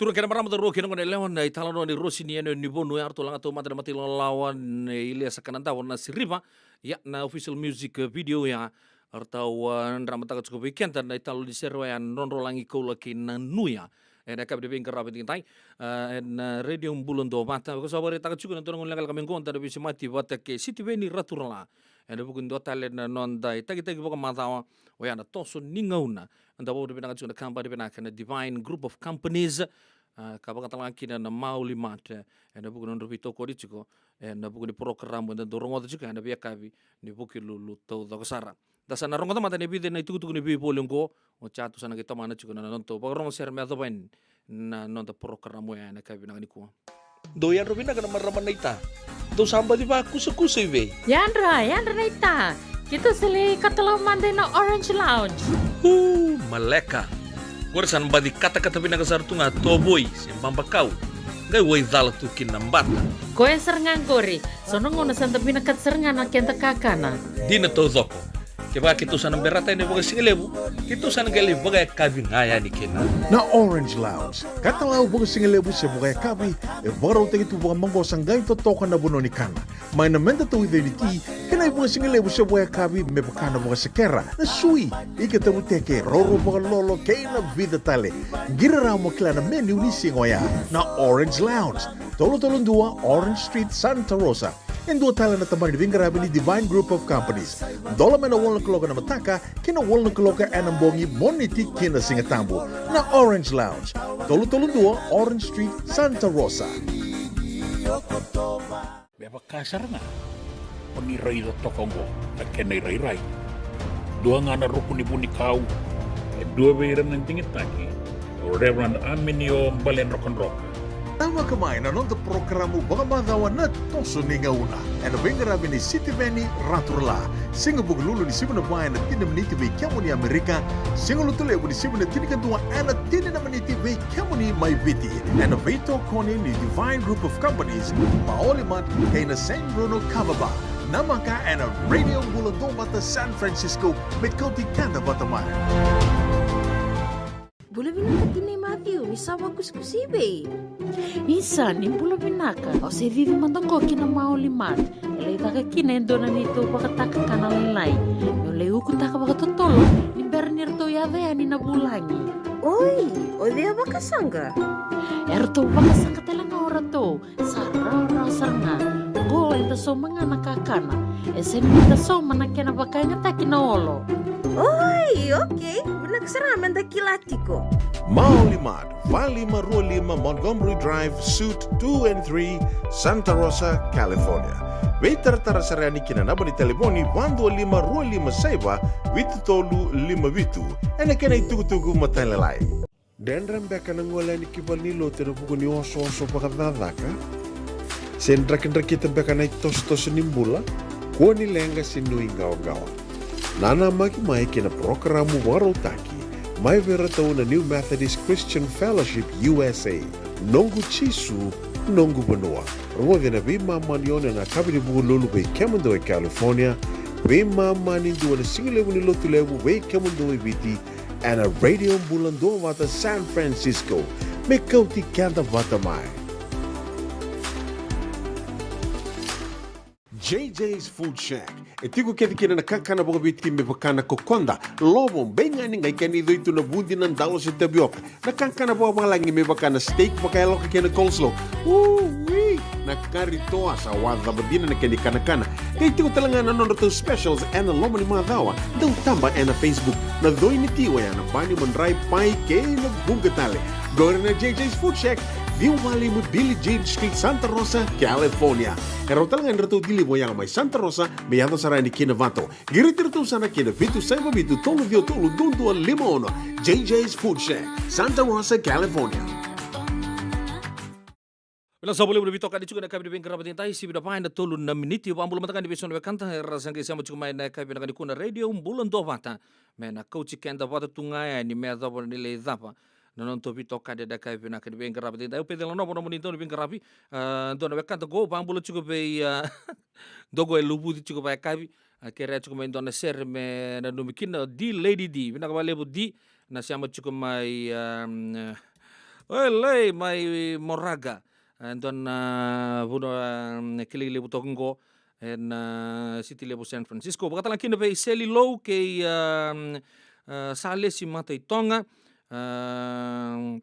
Turaga kei na marama, cauravou kei na goneyalewa, na italanoa ni Rosi ni Yanuyanu ni Vanua, eratou laga taumada na mata ilawalawa nei Iliesa Kanadau, na Siriva. Ia, na official music video ya eratou, a, dramataka tiko vei keda na italanoa ni sere oya, Drodrolagi, Koula kei Nanuya. Ena yakavi ni veiqaravi edaidai, a, ena, a, Radio Bula Duavata. Ko sa vakaraitaka tiko na dua na gauna lekaleka mai qo, da na veisemati vata kei Sitiveni Raturala ena vuku ni dua tale na noda itakitaki vakamacawa, oya na Toso ni Gauna. Eda vakavinavinaka tiko na kabani vinaka na Divine Group of Companies, a, ka vakatalega kina na Maoli Mart, e, ena vuku ni nodra veitokoni tiko, e, ena vuku ni porokaramu eda dau rogoca tiko ena veiyakavi ni Vukelulu taucoko sara. Da sa na rogoca mada na vica na itukutuku ni veivoli oqo, oti ya tou sa na qai tomana tiko na noda vakarorogo sere me yacova yani na noda porokaramu oya ena yakavi vinaka nikua. Dou yadra vinaka na marama naita. Dou sa baci vakusakusa i vei? Yadra, yadra naita. Keitou sa lai katalau mada ina Orange Lounge. Uu, maleka. Qori sa na baci katakata vinaka sara tu ga, tovoi se babakau, qai waicala tu kina na bata. Koya sara ga qori. So na gauna sa da vinakata sara ga na keda kakana. Dina taucoko. Kevaka keitou sa na berata yani vakasigalevu, keitou sa na qai lai vakayakavi ga yani kina. Na Orange Lounge, katalau vakasigalevu se vakayakavi, e vakarautaki tu vakamaqosa, qai totoka na vanua ni kana. Mai na meda tauica ni ti, kei na ivakasigalevu se vakayakavi me vaka na vakasekera, na sui, ika tavuteke, roro vakalolo kei na vica tale. Qiri rawa mo kila na menu ni siga oya. Na Orange Lounge, tolu tolu dua Orange Street, Santa Rosa. E dua tale na tabana ni veiqaravi ni Divine Group of Companies. Dola mai na walu na kaloko ena mataka ki na walu na kaloko ena bogi, Moniti ki na Sigatabu. Na Orange Lounge, tolu tolu dua Orange Street, Santa Rosa. Me vaka sara ga o ni raica toka oqo na kena irairai. Dua ga na ruku ni vunikau, e dua vei ira na digitaki, o Reverend Aminio Baledrokadroka. Namaka mai na noda porokaramu vakamacawa na Toso ni Gauna, ena veiqaravi nei Sitiveni Raturala. Siga Vukelulu ni sivi na va ena tini na miniti vei kemuni Amerika. Siga Lotulevu ni sivi na tinikadua ena tini na miniti vei kemuni mai Viti, ena veitokoni ni Divine Group of Companies, Maoli Mart kei na San Bruno Kava Bar. Namaka ena Radio Bula Duavata San Francisco, me kauti keda vata mai. Bula vinaka tinai Matthew, ni sa vakusakusa i vei? Isa, ni bula vinaka. Au se cici mada qo ki na Maoli Mart, e lai caka kina e dua na neitou vakatakakana lailai. Meu lai ukutaka vakatotolo ni bera ni ratou yaco yani na vulagi. Oi, o cei a vakasaqa? Eratou vakasaqa tale ga o ratou. Sa rawarawa sara ga. Qo eda sauma ga na kakana. E sega ni da sauma na kena vakayagataki na olo. Oi, okei. Vinaka sara ga meda kila tiko. Maoli Mart, va lima rua lima Montgomery Drive, Suite two and three, Santa Rosa, California. Veitaratara sara yani ki na naba ni talevoni va dua lima rua lima saiva vitu tolu lima vitu. Ena kena itukutuku matailalai. Dredre beka na gole yani ki valenilotu ena vuku ni osooso vakacakacaka? Se drakidrakita beka na itosotoso ni bula? Kua ni leqa se nuiqawaqawa. Nanamaki mai ki na parokaramu vakarautaki mai vei iratou na New Methodist Christian Fellowship U S A, Noqu Jisu, Noqu Vanua. Rogoci ena veimama ni ono ena yakavi ni Vukelulu vei kemudou e California, veimama ni dua ena sigalevu ni Lotulevu vei kemudou e Viti, ena Radio Bula Duavata San Francisco, me kauti keda vata mai. J J's Food Shack. E tiko kece kina na kakana vakaviti me vaka na kokoda, lovo, beigani, qai kena icoi tu na vudi, na dalo se tavioka. Na kakana vakavalagi me vaka na steak vakayaloka kei na coleslaw. Ui! Na kari toa, sa waca cava dina na kena ikanakana. Qai tiko tale ga na nodratou specials ena loma ni macawa. Dau taba ena Facebook. Na coi ni ti oya na bani, madrai, pai kei na vuqa tale. Qori na J J's Food Shack, ciwa lima Billie Jean Street, Santa Rosa, California. E rawa tale ga ni ratou deliver yaga mai Santa Rosa me yaco sara yani ki Novato. Qiriti iratou sara ki na vitu saiva vitu tolu ciwa tolu dua dua lima ono. J J's Food Shack, Santa Rosa, California. Vinaka sara vakalevu na veitokani tiko ena yakavi ni veiqaravi edaidai, sivi na va ena tolu na miniti. Vakabula mada ga ni veisau na wekada era sa qai sema tiko mai ena yakavi vinaka nikua na Radio Bula Duavata. Me na kauti keda vata tu ga yani me yacova ni lai cava na nodatou veitokani ena yakavi vinaka ni veiqaravi edaidai. Au Peceli Nova, nomuni dau ni veiqaravi. A, dua na wekada qo, vakabula tiko vei, a, dua qo e luvuci tiko vakayakavi. A, kerea tiko mai dua na sere me nanumi kina, D Lady D. Vinaka vakalevu D, na sema tiko mai, a, Oi, lei mai Moraga. E dua na vanua, e, kilai levu toka qo ena, e, siti levu San Francisco. Vakatalega kina vei Seli Lou kei, e, e, Salesi Mataitoga. E,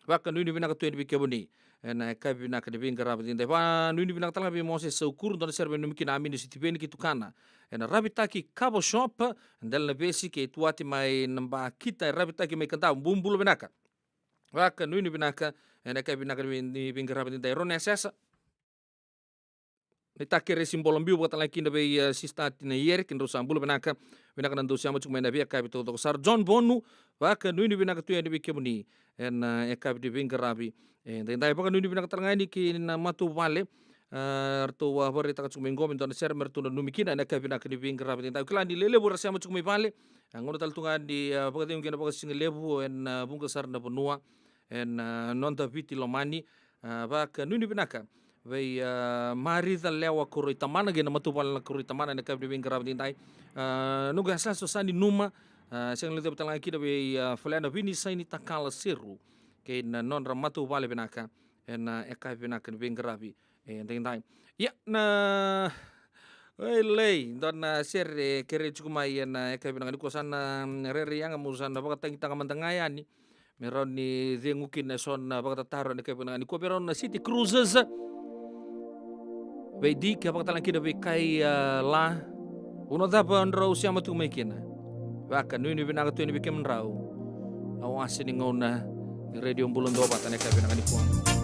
vakanuinui vinaka tu yani vei kemuni ena yakavi vinaka ni veiqaravi edaidai. Vakanuinui vinaka talega vei Moses Saukuru, dua na sere mai Numikina, Amini Sitiveni kei tukana ena Ravitaki Kava Shop, Dela na Vesi kei Tuati mai Nabakita, e Ravitaki mai Kadavu, bula vinaka. Vakanuinui vinaka ena yakavi vinaka ni vei-, ni veiqaravi edaidai. Rona Yasesa. Ni takere si bola biu, vakatalega kina vei, e, Sista Tina Yeri, kedrau sa bula vinaka. Vinaka na dau sema tiko mai na veiyakavi taucoko sara. John Bonu, vakanuinui vinaka tu yani vei kemuni ena, e, yakavi ni veiqaravi edaidai. Vakanuinui vinaka talega yani kei na matavuvale, e, ratou a vakaraitaka tiko mai qo me dua na sere me ratou nanumi kina ena yakavi vinaka ni veiqaravi edaidai. Au kila ni lewe levu era sema tiko mai vale. E, gauna tale tu ga ni, e, vakacegu kei na vakasigalevu ena, e, vuqa sara na vanua ena, e, noda Viti lomani. E, vakanuinui vinaka vei, e, Marica Lewa Koroi Tamana kei na matavuvale na Koroi Tamana ena yakavi ni veiqaravi edaidai. E, noqu yasayasa o Sani Numa, e, sega ni levu talega kina vei, e, Folena Vini Saini Takala Seru kei na nodra matavuvale vinaka ena, e, yakavi vinaka ni veiqaravi edaidai. Ia, na, oi, lei, dua na sere kerei tiko mai ena, e, yakavi vinaka nikua. Sa na, mm, rairai yaga meu sa na vakatagitaka mada ga yani me rawa ni cegu kina eso na vakatataro ena yakavi vinaka nikua vei rau na City Cruisers. Vei Dika, vakatalega kina vei Kai, e, La. Vanua cava drau sema tu mai kina? Vakanuinui vinaka tu yani vei kemudrau na wase ni gauna ni Radio Bula Duavata ena yakavi vinaka nikua.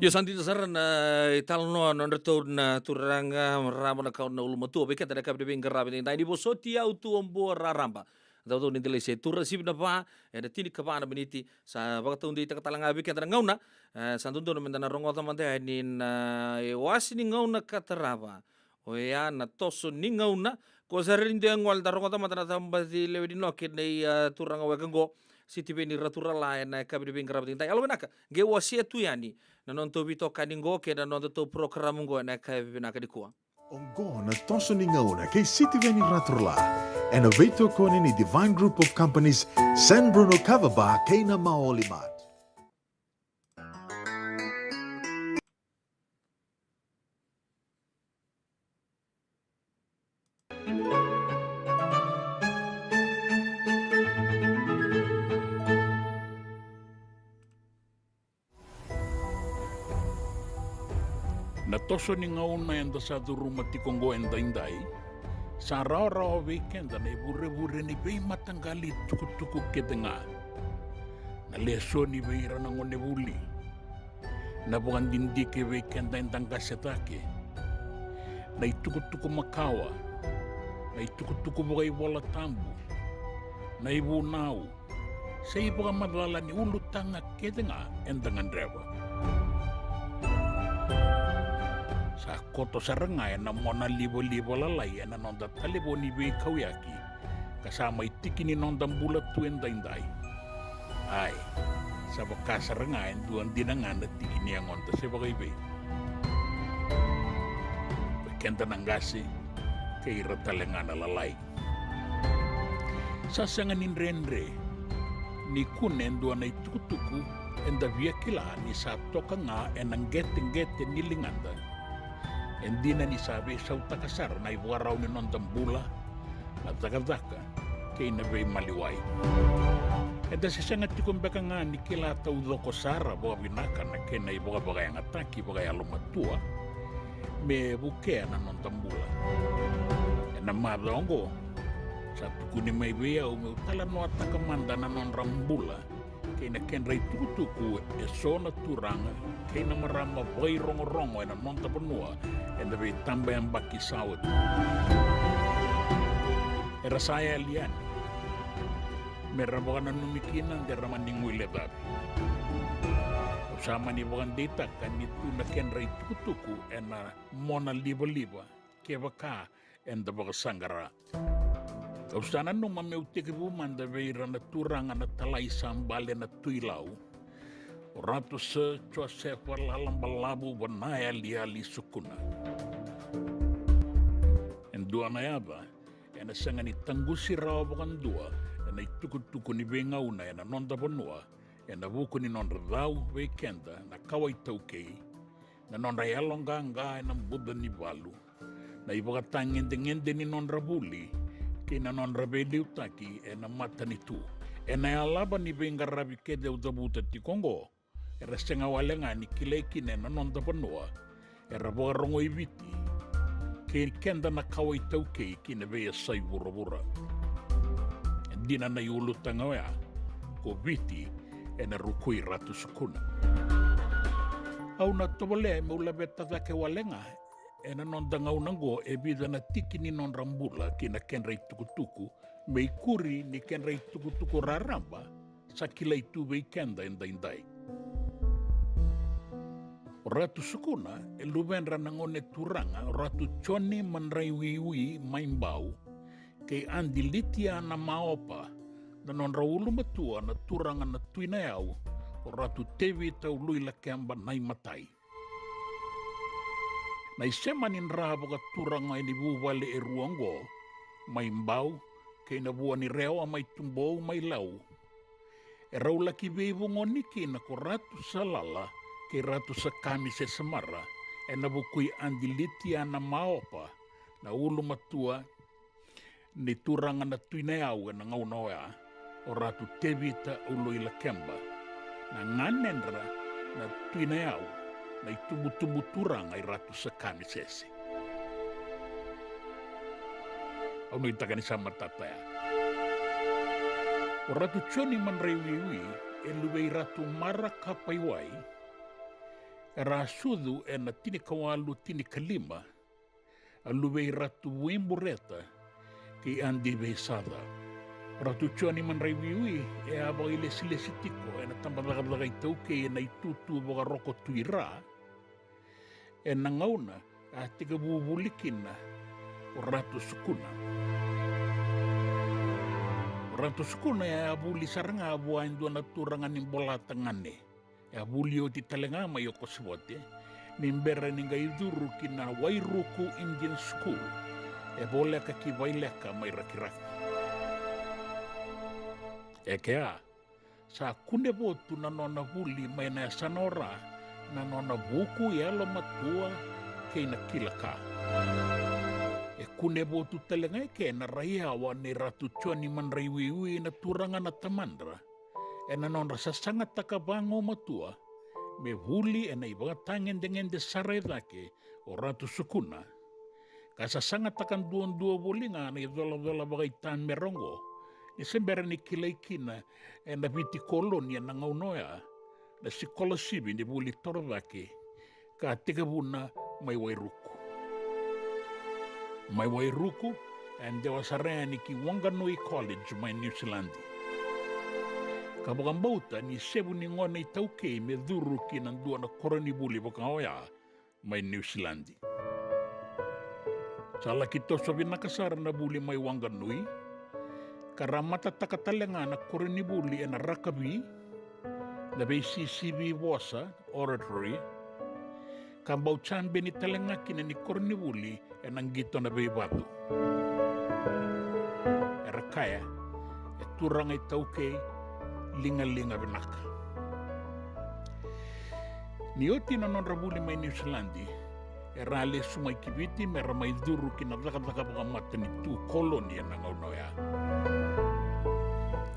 Io, sa dina sara na italanoa nodratou na turaga, marama, na kawa, na ulumatua vei keda na yakavi ni veiqaravi edaidai ni Vosoti Au Tuabua Raraba. Cavucavu ni Delai se Tura, sivi na va ena tinikava na miniti. Sa vakataudeitaka tale ga vei keda na gauna. E, sa dodonu meda na rogoca mada yani na iwase ni gauna ka tarava. Oya na toso ni gauna. Ko sa rairai dua e gole, da rogoca mada na tabaci lewe ni noke nei, a, turaga weka oqo, Sitiveni Raturala, ena yakavi ni veiqaravi edaidai. Yalovinaka, qai wasea tu yani na nodatou veitokani oqo kei na nodatou program oqo ena yakavi vinaka nikua. Oqo na toso ni gauna kei Sitiveni Raturala, ena veitokoni ni Divine Group of Companies, San Bruno Kava Bar kei na Maoli Mart. Na toso ni gauna eda sa curuma tiko oqo edaidai, sa rawarawa vei keda na ivurevure ni veimataqali tukutuku kece ga. Na lesoni vei ira na gonevuli, na vakadidike vei keda eda qase cake, na itukutuku makawa, na itukutuku vakaivolatabu, na ivunau, se ivakamacala ni ulutaga kece ga eda gadreva. Sa koto sara ga ena mona livaliva lalai ena noda talevoni veikauyaki, ka sa mai tiki ni noda bula tu edaidai. Ai, sa vaka sara ga e dua dina ga na tiki ni yagoda se vakaivei. Vei keda na qase kei ira tale ga na lalai. Sa sega ni dredre ni kune e dua na itukutuku eda via kila ni sa toka ga ena qeteqete ni ligada. E dina ni sa veisautaka sara na ivakarau ni noda bula, na cakacaka kei na veimaliwai. Eda se sega tiko beka ga ni kila taucoko sara vakavinaka na kena ivakavakayagataki vakayalomatua me vukea na noda bula. Ena macawa oqo, sa tukuni mai vei au meu talanoataka mada na nodra bula kei na kedra itukutuku e so na turaga kei na marama vairogorogo ena noda vanua ena veitabayabaki sa oti. Era sa yali yani me ra vakananumi kina de ra mani guilecavi. Au sa mani vakadeitaka ni tu na kedra itukutuku ena mona livaliva kevaka eda vakasaqara. Au sa nanuma meu tekivu mada vei ira na turaga na talai sa bale na Tui Lau, o Ratu Sir Josefa Lalabalavu Vanayaliyali Sukuna. E dua na yaca ena sega ni taqusi rawa vakadua ena itukutuku ni veigauna ena noda vanua, ena vuku ni nodra cau vei keda na kawa iTaukei, na nodra yaloqaqa ena buca ni valu, na ivakatagedegede ni nodra vuli, kei na nodra veiliutaki ena matanitu. Ena yalava ni veiqaravi kece au cavuta tiko oqo, era sega wale ga ni kilai kina ena noda vanua, era vakarogoi Viti kei keda na kawa iTaukei ki na veiyasai vuravura. E dina na iulutaga oya, ko Viti ena rukui Ratu Sukuna. Au na tovolea meu laveta cake wale ga ena noda gauna oqo e vica na tiki ni nodra bula kei na kedra itukutuku, me ikuri ni kedra itukutuku raraba sa kilai tu vei keda edaidai. O Ratu Sukuna e luvedra na gone turaga o Ratu Joni Madraiwiwi mai Bau kei Adi Litiana Maopa, na nodra ulumatua na turaga na Tui Nayau, o Ratu Tevita Uluilakeba Naimatai. Na isema ni dra vakaturaga ni vuvale e rua oqo, mai Bau, kei na vua ni rewa mai Tubou mai Lau, e rau laki veivugoni kina ko Ratu Salala kei Ratu Sakami Sesemara, ena vukui Adi Litiana Maopa, na ulumatua ni turaga na Tui Nayau ena gauna oya, o Ratu Tevita Uluilakeba, na ganedra na Tui Nayau, na itubutubu turaga i Ratu Sakami Sese. Au nuitaka ni sa matata ya. O Ratu Joni Madraiwiwi e luve i Ratu Mara Kapaiwai, era a sucu ena tinikawalu tinikalima, a luve i Ratu Vuibureta kei Adi Veisaca. Ratu Joni Madraiwiwi e a vakailesilesi tiko ena tabacakacaka iTaukei ena itutu vakaRoko Tui Ra, ena gauna a tekivu vuli kina o Ratu Sukuna. O Ratu Sukuna e a vuli sara ga vua e dua na turaga ni Bolatagane. E a vuli oti tale ga mai Okosivote, ni bera ni qai curu ki na Wairuku Indian School, e voleka ki Vaileka mai Rakiraki. E kea, sa kunevotu na nona vuli mai na yasana o Ra, na nona vuku, yalomatua kei na kila ka. E kunevotu tale ga e ke na rai yawa nei Ratu Joni Madraiwiwi na turaga na tamadra, ena nodra sasagataka vagumatua me vuli ena ivakatagedegede sara e cake o Ratu Sukuna, ka sasagataka duadua voli ga na icolacola vakaitamera oqo, ni se bera ni kilai kina ena Viti Koloni ena gauna oya na sikolasivi ni vuli torocake ka tekivuna mai Wairuku. Mai Wairuku, e dewa sara yani ki Wanganui College mai Niusiladi, ka vakabauta ni sevu ni gone iTaukei me curu ki na dua na koronivuli vaka oya mai Niusiladi. Sa laki toso vinaka sara na vuli mai Wanganui, ka ra matataka tale ga na koronivuli ena rakavi, na veisisivi vosa, oratory, ka bau jabeni tale ga kina ni koronivuli ena qito na veivacu. Era kaya, e turaga iTaukei, ligaliga vinaka. Ni oti na nodra vuli mai Niusiladi, era a lesu mai ki Viti mera mai curu ki na cakacaka vakamatanitu koloni ena gauna oya.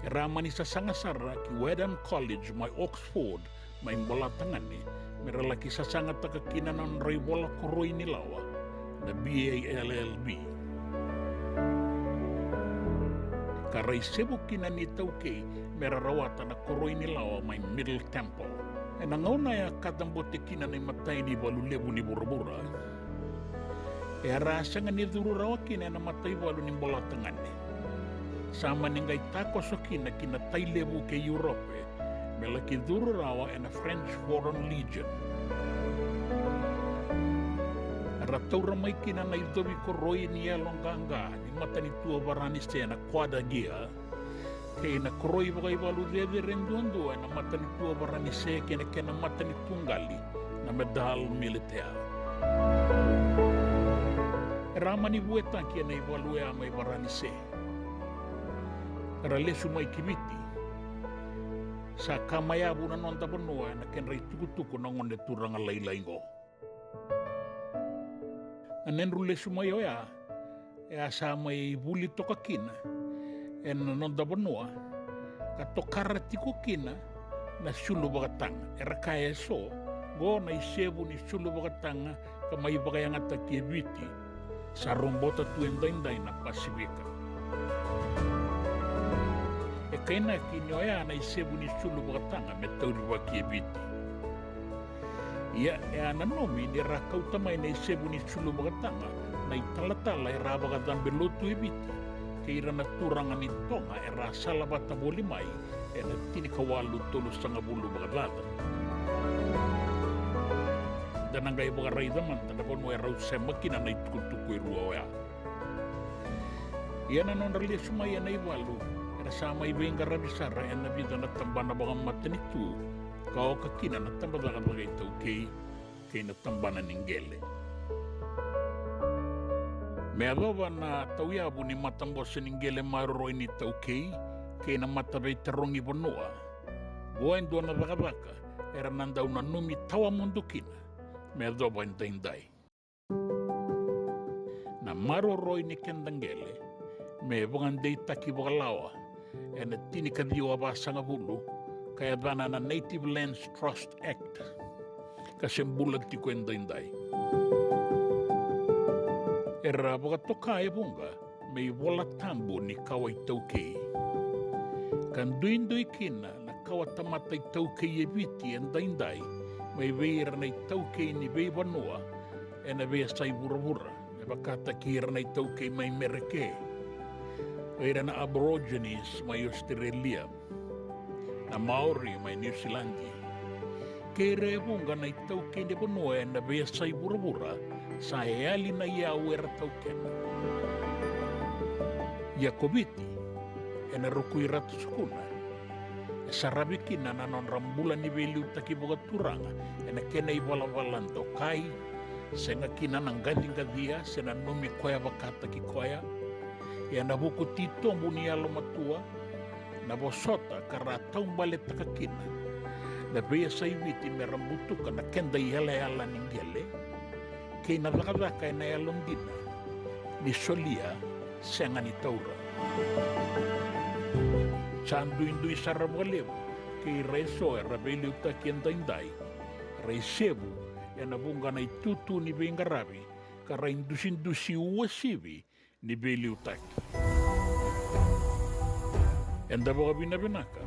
Era a mani sasaga sara ki Wadham College mai Oxford, mai Bolatagane, mera laki sasagataka kina na nodra ivola koroi ni lawa, na B A L L B. Ka ra isevu kina na iTaukei mera rawata na koroi ni lawa mai Middle Temple. Ena gauna e a kacabote kina na imatai ni valu levu ni vuravura, e a ra sega ni curu rawa kina ena mataivalu ni Bolatagane. Sa mani qai takoso kina ki na tai levu kei Europe, me laki curu rawa ena French Foreign Legion. Ra taura mai kina na icovi koroi ni yaloqaqa ni matanitu o Varanise na Croix de Guerre, kei na koroi vakaivalu cecere duadua ena matanitu o Varanise kei na kena matanitu qali, na Médaille Militaire. Era a mani vuetaki ena ivalu oya mai Varanise. Era lesu mai ki Viti. Sa ka mai yavu na noda vanua ena kedra itukutuku na gone turaga lailai qo. Na nodra lesu mai oya, e a sa mai vuli toka kina ena noda vanua, ka tokara tiko kina na sulu vakataga. Era kaya eso, qo na isevu ni sulu vakataga ka mai vakayagataki e Viti, sa robota tu edaidai na Pasifika. E kainaki ni oya na isevu ni sulu vakataga me taurivaki e Viti. Ia, e a nanumi ni ra kauta mai na isevu ni sulu vakataga na italatala era a vakacabe lotu e Viti, kei ira na turaga ni Toga era a salavata voli mai ena tinikawalu tolusagavulu vakacaca. Da na qai vakaraica mada na vanua e rau sema kina na itukutuku e rua oya. Ia na nodra lesu mai ena ivalu, era sa mai veiqaravi sara ena vica na tabana vakamatanitu, ka oka kina na tabacakacaka iTaukei kei na tabana ni qele. Me yacova na tauyavu ni matabose ni qele maroroi ni iTaukei kei na mataveitarogi vanua, qo e dua na cakacaka era na dau nanumi tawamudu kina me yacova edaidai. Na maroroi ni keda qele me vakadeitaki vakalawa ena tinikaciwa vasagavulu, ka yacana na Native Lands Trust Act, ka se bula tiko edaidai. Era vakatoka e vuqa me ivola tabu ni kawa iTaukei, ka duidui kina na kawa tamata iTaukei e Viti edaidai mai vei ira na iTaukei ni veivanua ena veiyasai vuravura, me vakataki ira na iTaukei mai Mereke, o ira na Aborigines mai Ositerelia, na Maori mai Niusiladi, kei ira e vuqa na iTaukei ni vanua ena veiyasai vuravura sa yali na iyau era taukena. Ia ko Viti, ena ruku i Ratu Sukuna, e saravi kina na nodra bula ni veiliutaki vakaturaga ena kena ivalavala dokai, sega kina na qaciqacia se nanumi koya vakataki koya. Ia na vuku titobu ni yalomatua, na vosota ka ra taubaletaka kina na veiyasai Viti me ra butuka na keda iyalayala ni qele, kei na cakacaka ena yalodina ni solia, sega ni taura. Sa duidui sara vakalevu kei ira eso era veiliutaki edaidai, ra isevu ena vuqa na itutu ni veiqaravi, ka ra idusidusi uasivi ni veiliutaki. Eda vakavinavinaka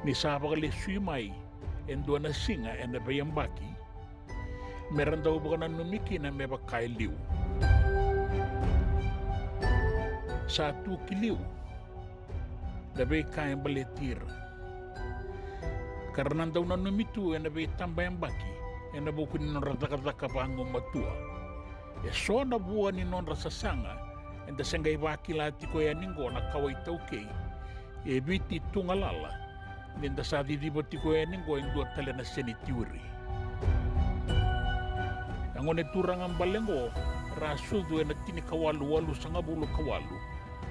ni sa vakalesui mai e dua na siga ena veiyabaki me ra dau vakananumi kina me vaka e liu. Sa tu ki liu na veika e baleti ira, ka ra na dau nanumi tu ena veitabayabaki ena vuku ni nodra cakacaka vagumatua. Eso na vua ni nodra sasaga eda se qai vakila tiko yani qo na kawa iTaukei e Viti tu galala, Ni da sa ciciva tiko yani oqo e dua tale na senitiuri. Na gone turaga bale oqo era a sucu ena tinikawalu walusagavulu ka walu,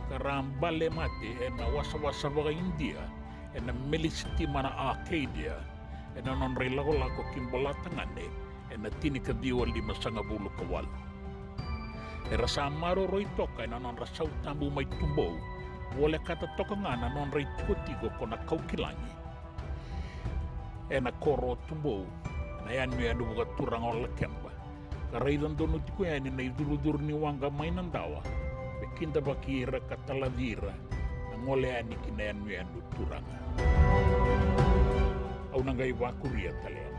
ka ra a bale mate ena wasawasa vaka-Idia ena melisitima na Arcadia, ena nodra ilakolako ki Bolatagane ena tinikaciwa limasagavulu ka walu. Era sa maroroi toka ena nodra sautabu mai Tubou, volekata toka ga na nodra itikotiko ko Nakaukilagi, ena koro o Tubou, na yanuyanu vakaturaga o Lakeba, ka raica donu tiko yani na icurucuru ni waqa mai Nadawa, me kidavaki ira ka talaci ira na gole yani ki na yanuyanu turaga. Au na qai vakuria tale yani.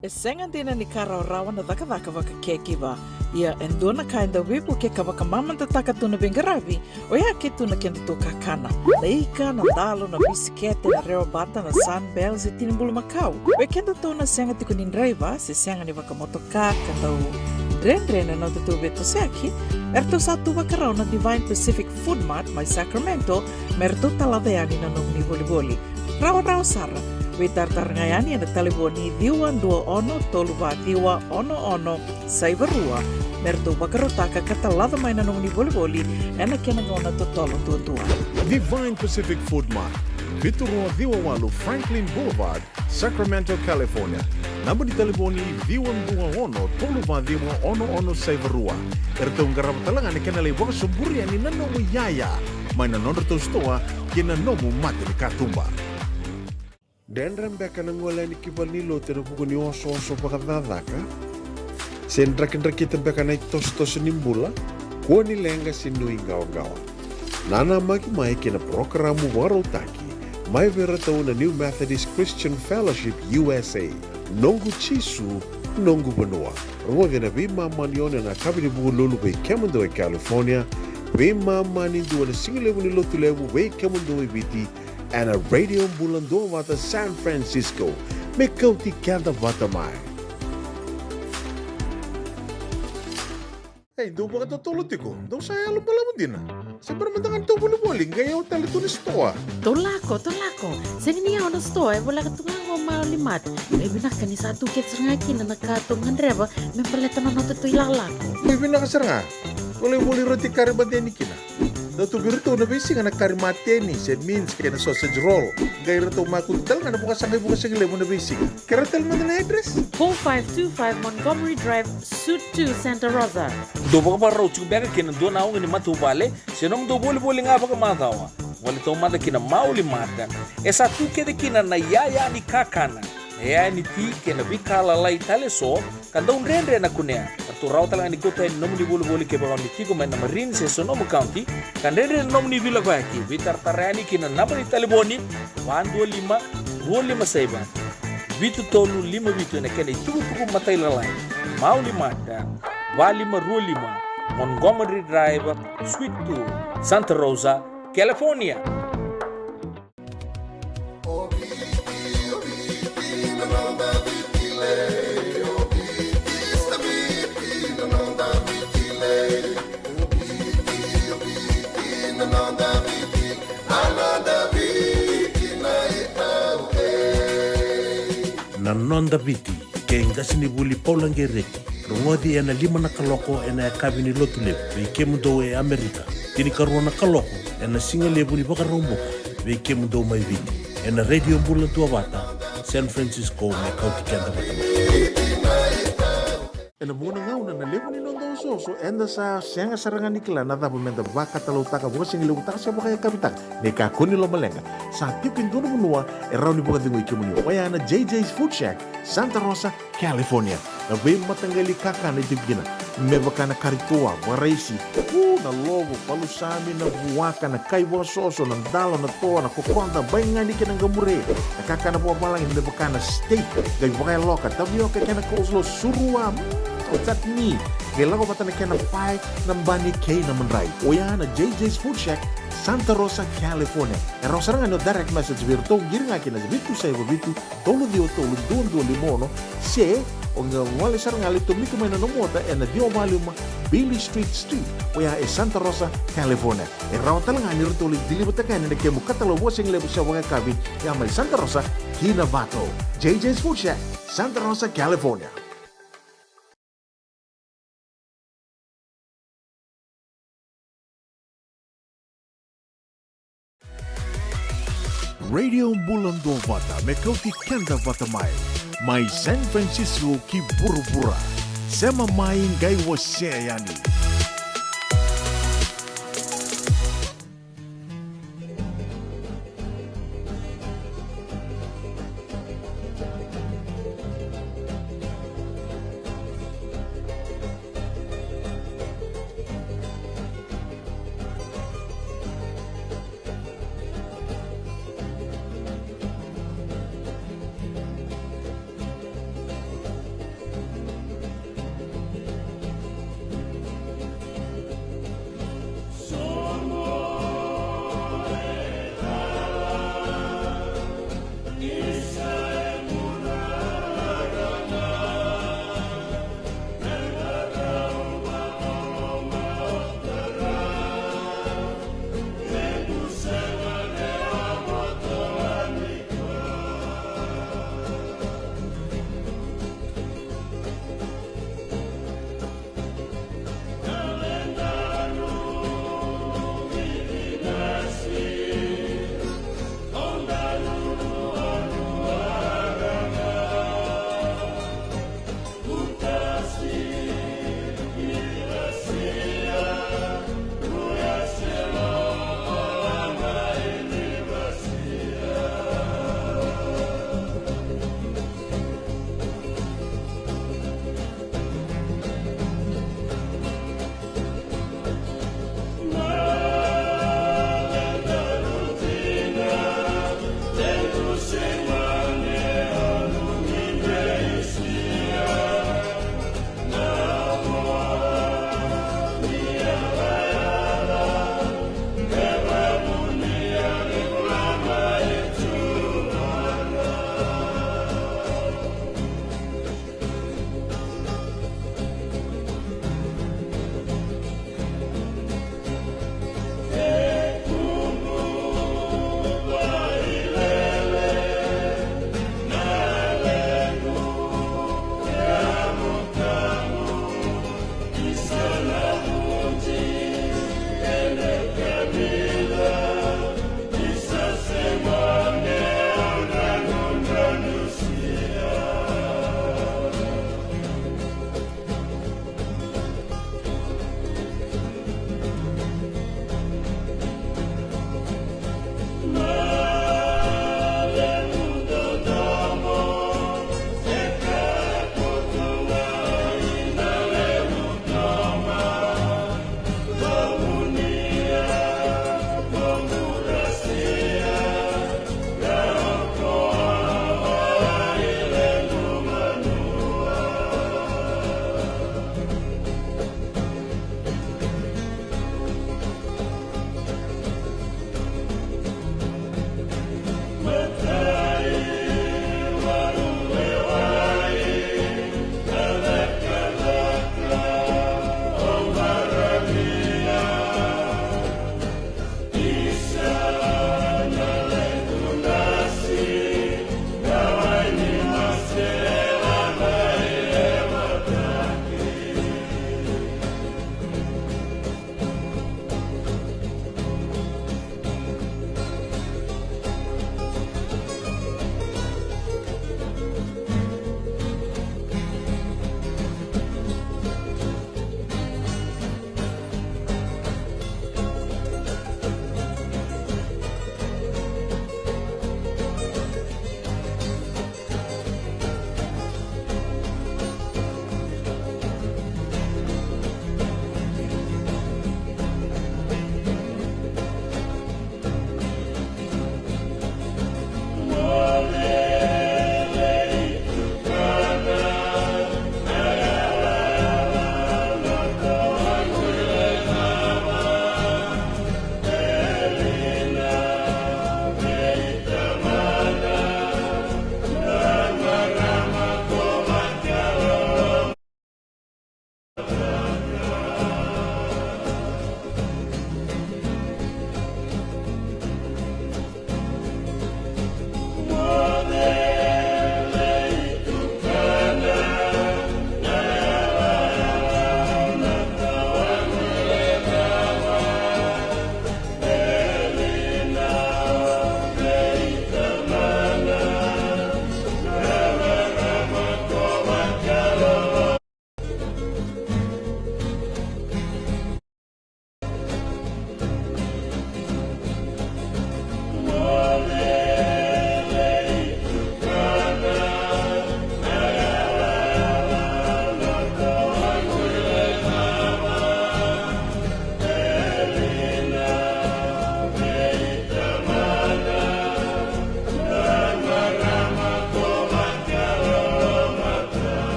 E sega dina ni ka rawarawa na cakacaka vaka caregiver. Ia e dua na ka e dau veivukei ka vakamamadataka tu na veiqaravi, oya ke tu na kedatou kakana. Na ika, na dalo, na bisikete, na rewabata, na Sunbell se tini bulumakau. Vei kedatou na sega tiko ni draiva se sega ni vakamotoka ka dau dredre na nodatou veitosoyaki, eratou sa tu vakarau na Divine Pacific Food Mart mai Sacramento me ratou talaca yani na nomuni volivoli. Rawarawa sara. Veitaratara ga yani ena talevoni ciwa dua ono tolu va ciwa ono ono saiva rua me ratou vakarautaka ka talaca mai na nomuni volivoli ena kena gauna totolo duadua. Divine Pacific Food Mart, vitu rua ciwa walu Franklin Boulevard, Sacramento, California. Naba ni talevoni ciwa dua ono tolu va ciwa ono ono saiva rua. Eratou qarava tale ga na kena lai vakasoburi yani na nomu iyaya mai na nodratou sitoa kei na nomu mata ni katuba. Dredre beka na gole yani ki valenilotu ena vuku ni osooso vakacakacaka? Se drakidrakita beka na itosotoso ni bula? Kua ni leqa se nuiqawaqawa. Nanamaki mai ki na parokaramu vakarautaki mai vei iratou na New Methodist Christian Fellowship U S A, Noqu Jisu, Noqu Vanua. Rogoci ena veimama ni ono ena yakavi ni Vukelulu vei kemudou e California, veimama ni dua na sigalevu ni Lotulevu vei kemudou e Viti, ena Radio Bula Duavata San Francisco, me kauti keda vata mai. Ei, dou vakatotolo tiko, dou sa yalo balavu dina. Se bera mada ga ni tou volivoli, qai yawa tale tu na sitoa. Tou lako, tou lako. Sega ni yawa na sitoa, e voleka tu ga qo Mauli Mart. E vinaka ni sa tu kece sara ga kina na ka tou gadreva me baleta na nodatou ilakolako. E vinaka sara ga. Tou lai voli roti kari mateni kina. Dau tu vei iratou na veisiga na kari mateni se mince kei na sausage roll. Qai ratou makutu tale ga na vakasaqa i vukasigalevu na veisiga. Kerea tale mada na address? Four five two five Montgomery Drive, Suite two, Santa Rosa. Dou vakavakarau tiko beka kei na dua na oga ni matavuvale se nomudou volivoli ga vakamacawa? Gole tou mada ki na Mauli Mart. E sa tu kece kina na iyaya ni kakana, na iyaya ni ti kei na veika lalai tale eso ka dau dredre na kunea. Ratou rawa tale ga ni kauta yani na nomuni volivoli kevaka o ni tiko mai na Marin se Sonoma County ka dredre na nomuni veilakoyaki. Veitaratara yani ki na naba ni talevoni, va dua lima, rua lima saiva, vitu tolu lima vitu ena kena itukutuku matailalai. Mauli Mart, va lima rua lima Montgomery Drive, Suite two, Santa Rosa, California. Na Noda Viti, kei qasenivuli Paula Qereti. Rogoci ena lima na kaloko ena yakavi ni Lotulevu vei kemudou e Amerika, tinikarua na kaloko ena sigalevu ni Vakaraubuka vei kemudou mai Viti, ena Radio Bula Duavata San Francisco, me kauti keda vata mai. Ena vuqa na gauna na levu ni noda osooso eda sa sega sara ga ni kila na cava meda vakatalautaka, vakasigalevutaka se vakayakavitaka. Ni kakua ni lomaleqa, sa tiko e dua na vanua e rawa ni vakacegui kemuni, oya na J J's Food Shack, Santa Rosa, California. Na veimataqali kakana e tiko kina, me vaka na kari toa, vakaraisi, u, na lovo, palusami, na vuaka, na kai vakasoso, na dalo, na toa, na kokoda, baigani kei na qamure, na kakana vakavalagi me vaka na steak, qai vakayaloka, tavioka kei na coleslaw, surua, mm, ko chutney, qai lako vata na kena pae, na bani kei na madrai. Oya na J J's Food Shack, Santa Rosa, California. E rawa sara ga ni o direct message vei iratou, qiri ga ki na vitu saiva vitu, tolu ciwa tolu, dua dua lima ono, se o qai gole sara ga, lai tomika mai na nomu ota ena ciwa walu lima Beale Street Suite, oya e Santa Rosa, California. E rawa tale ga ni ratou lai deliver-taka yani na kemu katalau vakasigalevu se vakayakavi, ya mai Santa Rosa ki Novato. J J's Food Shack, Santa Rosa, California. Radio Bula Duavata, me kauti keda vata mai. Mai San Francisco ki vuravura. Sema mai, qai wasea yani.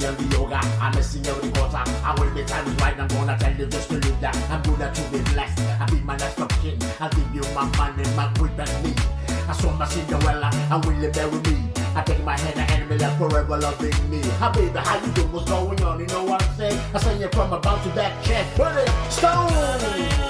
Yoga, I'm a singer with water. I will be times right, I'm gonna tell you just to leave that. I'm gonna to be blessed. I'll be my next of kin. I'll give you my money, my whip and me. I saw my Cinderella, I will you marry me. I take my hand, the enemy left forever loving me. Hi baby, how you doing? What's going on? You know what I'm saying? I say you from about to that check. Put it, stone.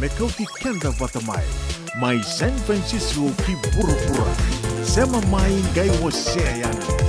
me kauti keda vata mai, mai San Francisco ki vuravura. Sema mai, qai wasea yani.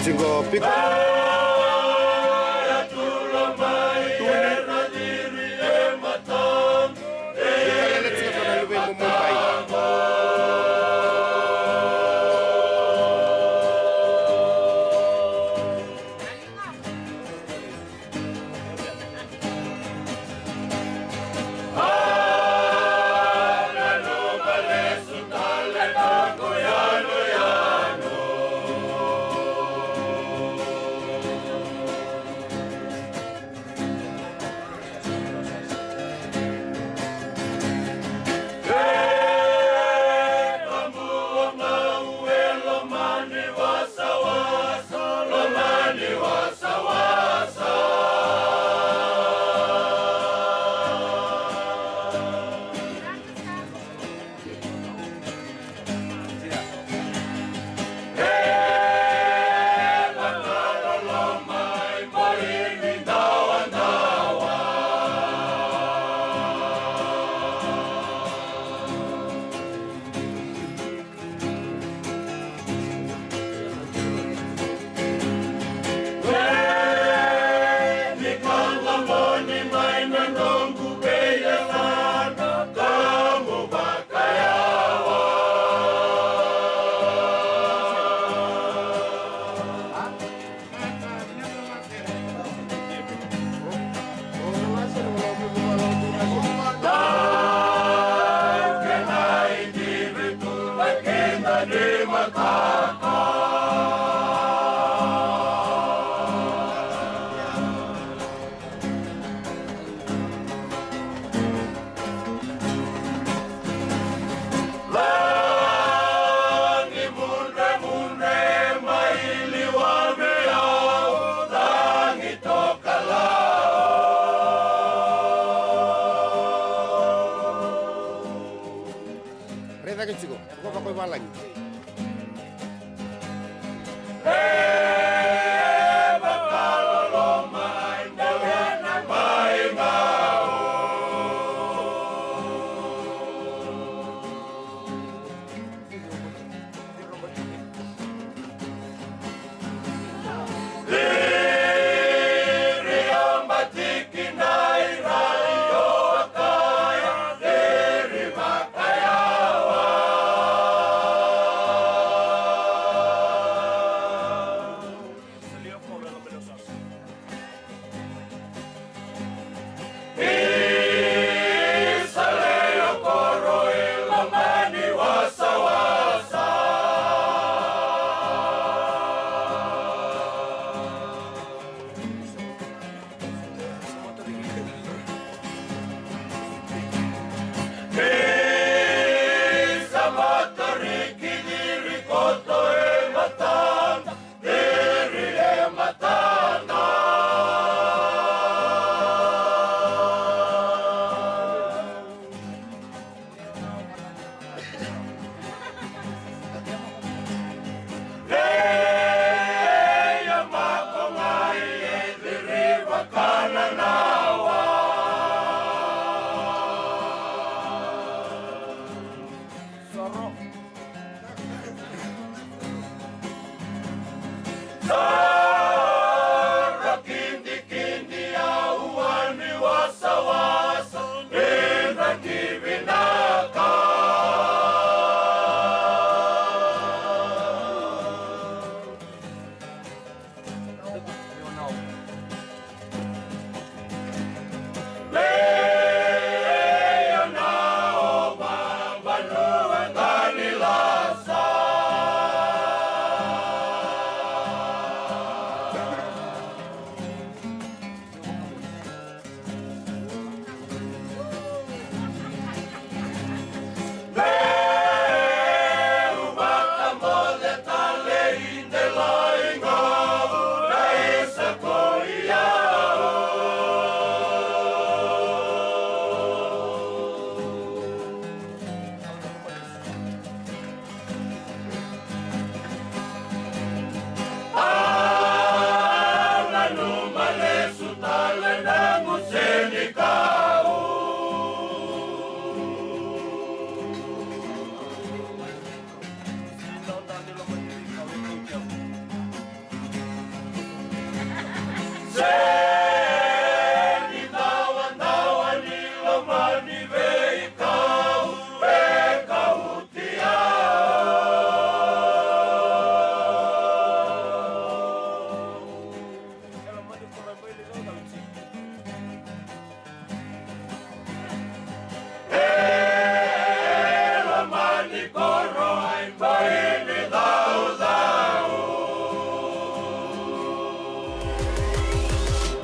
Tiko piko. Malagi.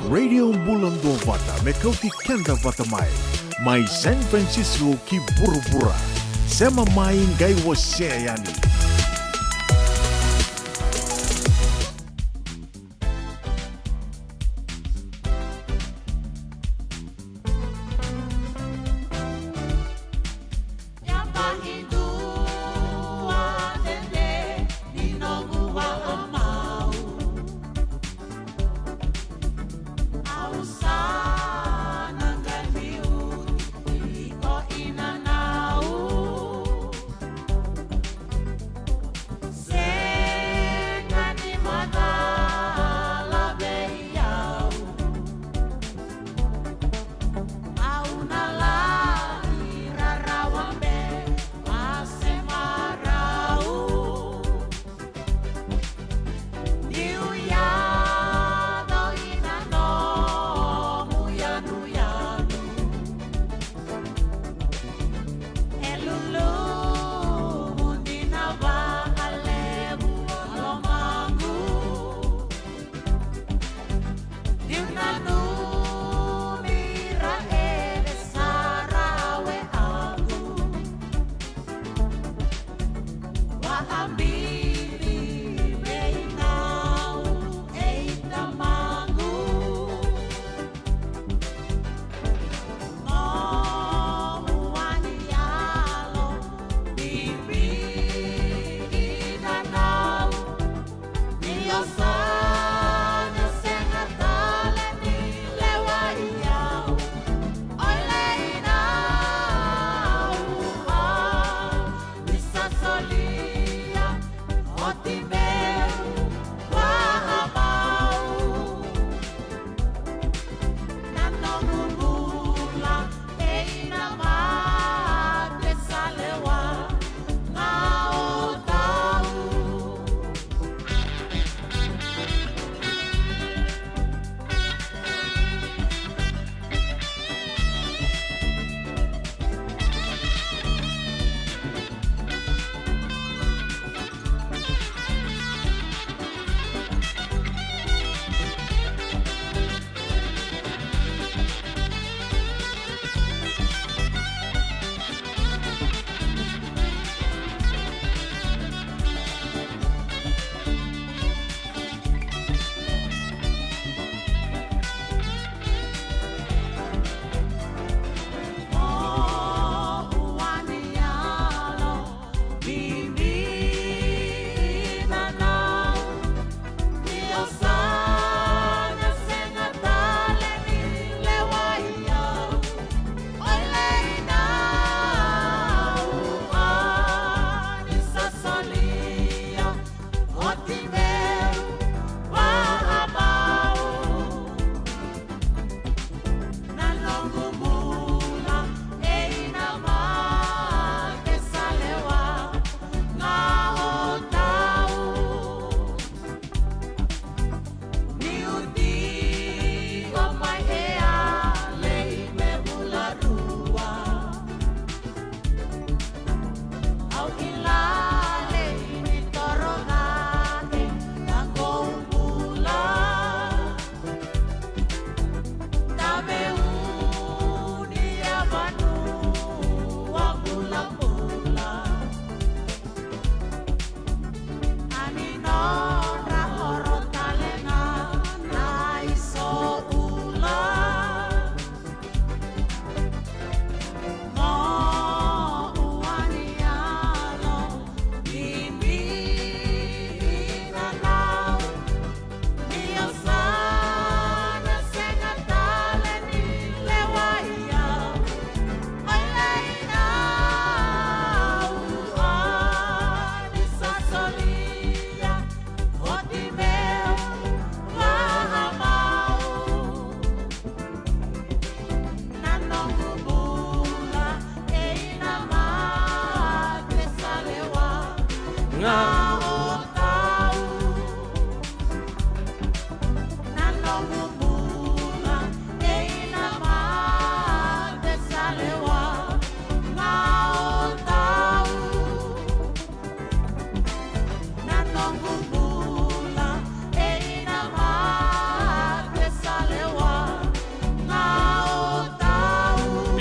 Radio Bula Duavata, me kauti keda vata mai. Mai San Francisco ki vuravura. Sema mai, qai wasea yani. Io,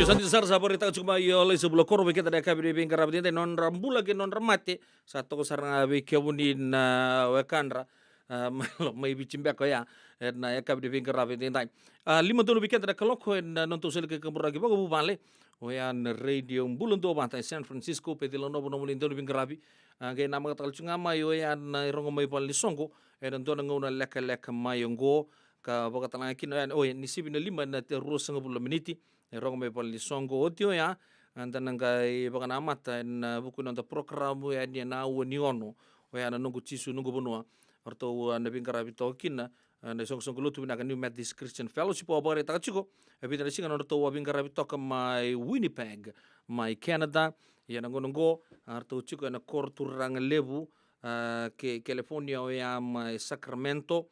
sa dina sara, sa vakaraitaka tiko mai o Laisa Bulakoro vei keda na yakavi ni veiqaravi edaidai, nodra bula kei nodra mate. Sa toka sara ga vei kemuni na wekadra, a, mai Viti beka oya, ena yakavi ni veiqaravi edaidai. A, lima donu vei keda na kaloko ena nodatou sali kaburaki vakavuvale, oya na Radio Bula Duavata e San Francisco. Pecila novo nomuni dau ni veiqaravi. A, qai namaka tale tiko ga mai oya na irogo mai valenisoqo ena dua na gauna lekaleka mai oqo, ka vakatalega kina oya, oya ni sivi na lima ena ruasagavulu na miniti. E rogo mai valenisoqo oti oya, eda na qai vakanamata ena vuku ni noda porokaramu yani ena aua ni ono, oya na Noqu Jisu Noqu Vanua. O ratou a na veiqaravi toka kina, a, na isoqosoqo lotu vinaka New Methodist Christian Fellowship, au vakaraitaka tiko e vica na siga na nodratou a veiqaravi toka mai Winnipeg, mai Canada. Ia na gauna oqo, a, ratou tiko ena koro turaga levu, a, kei California oya mai Sacramento,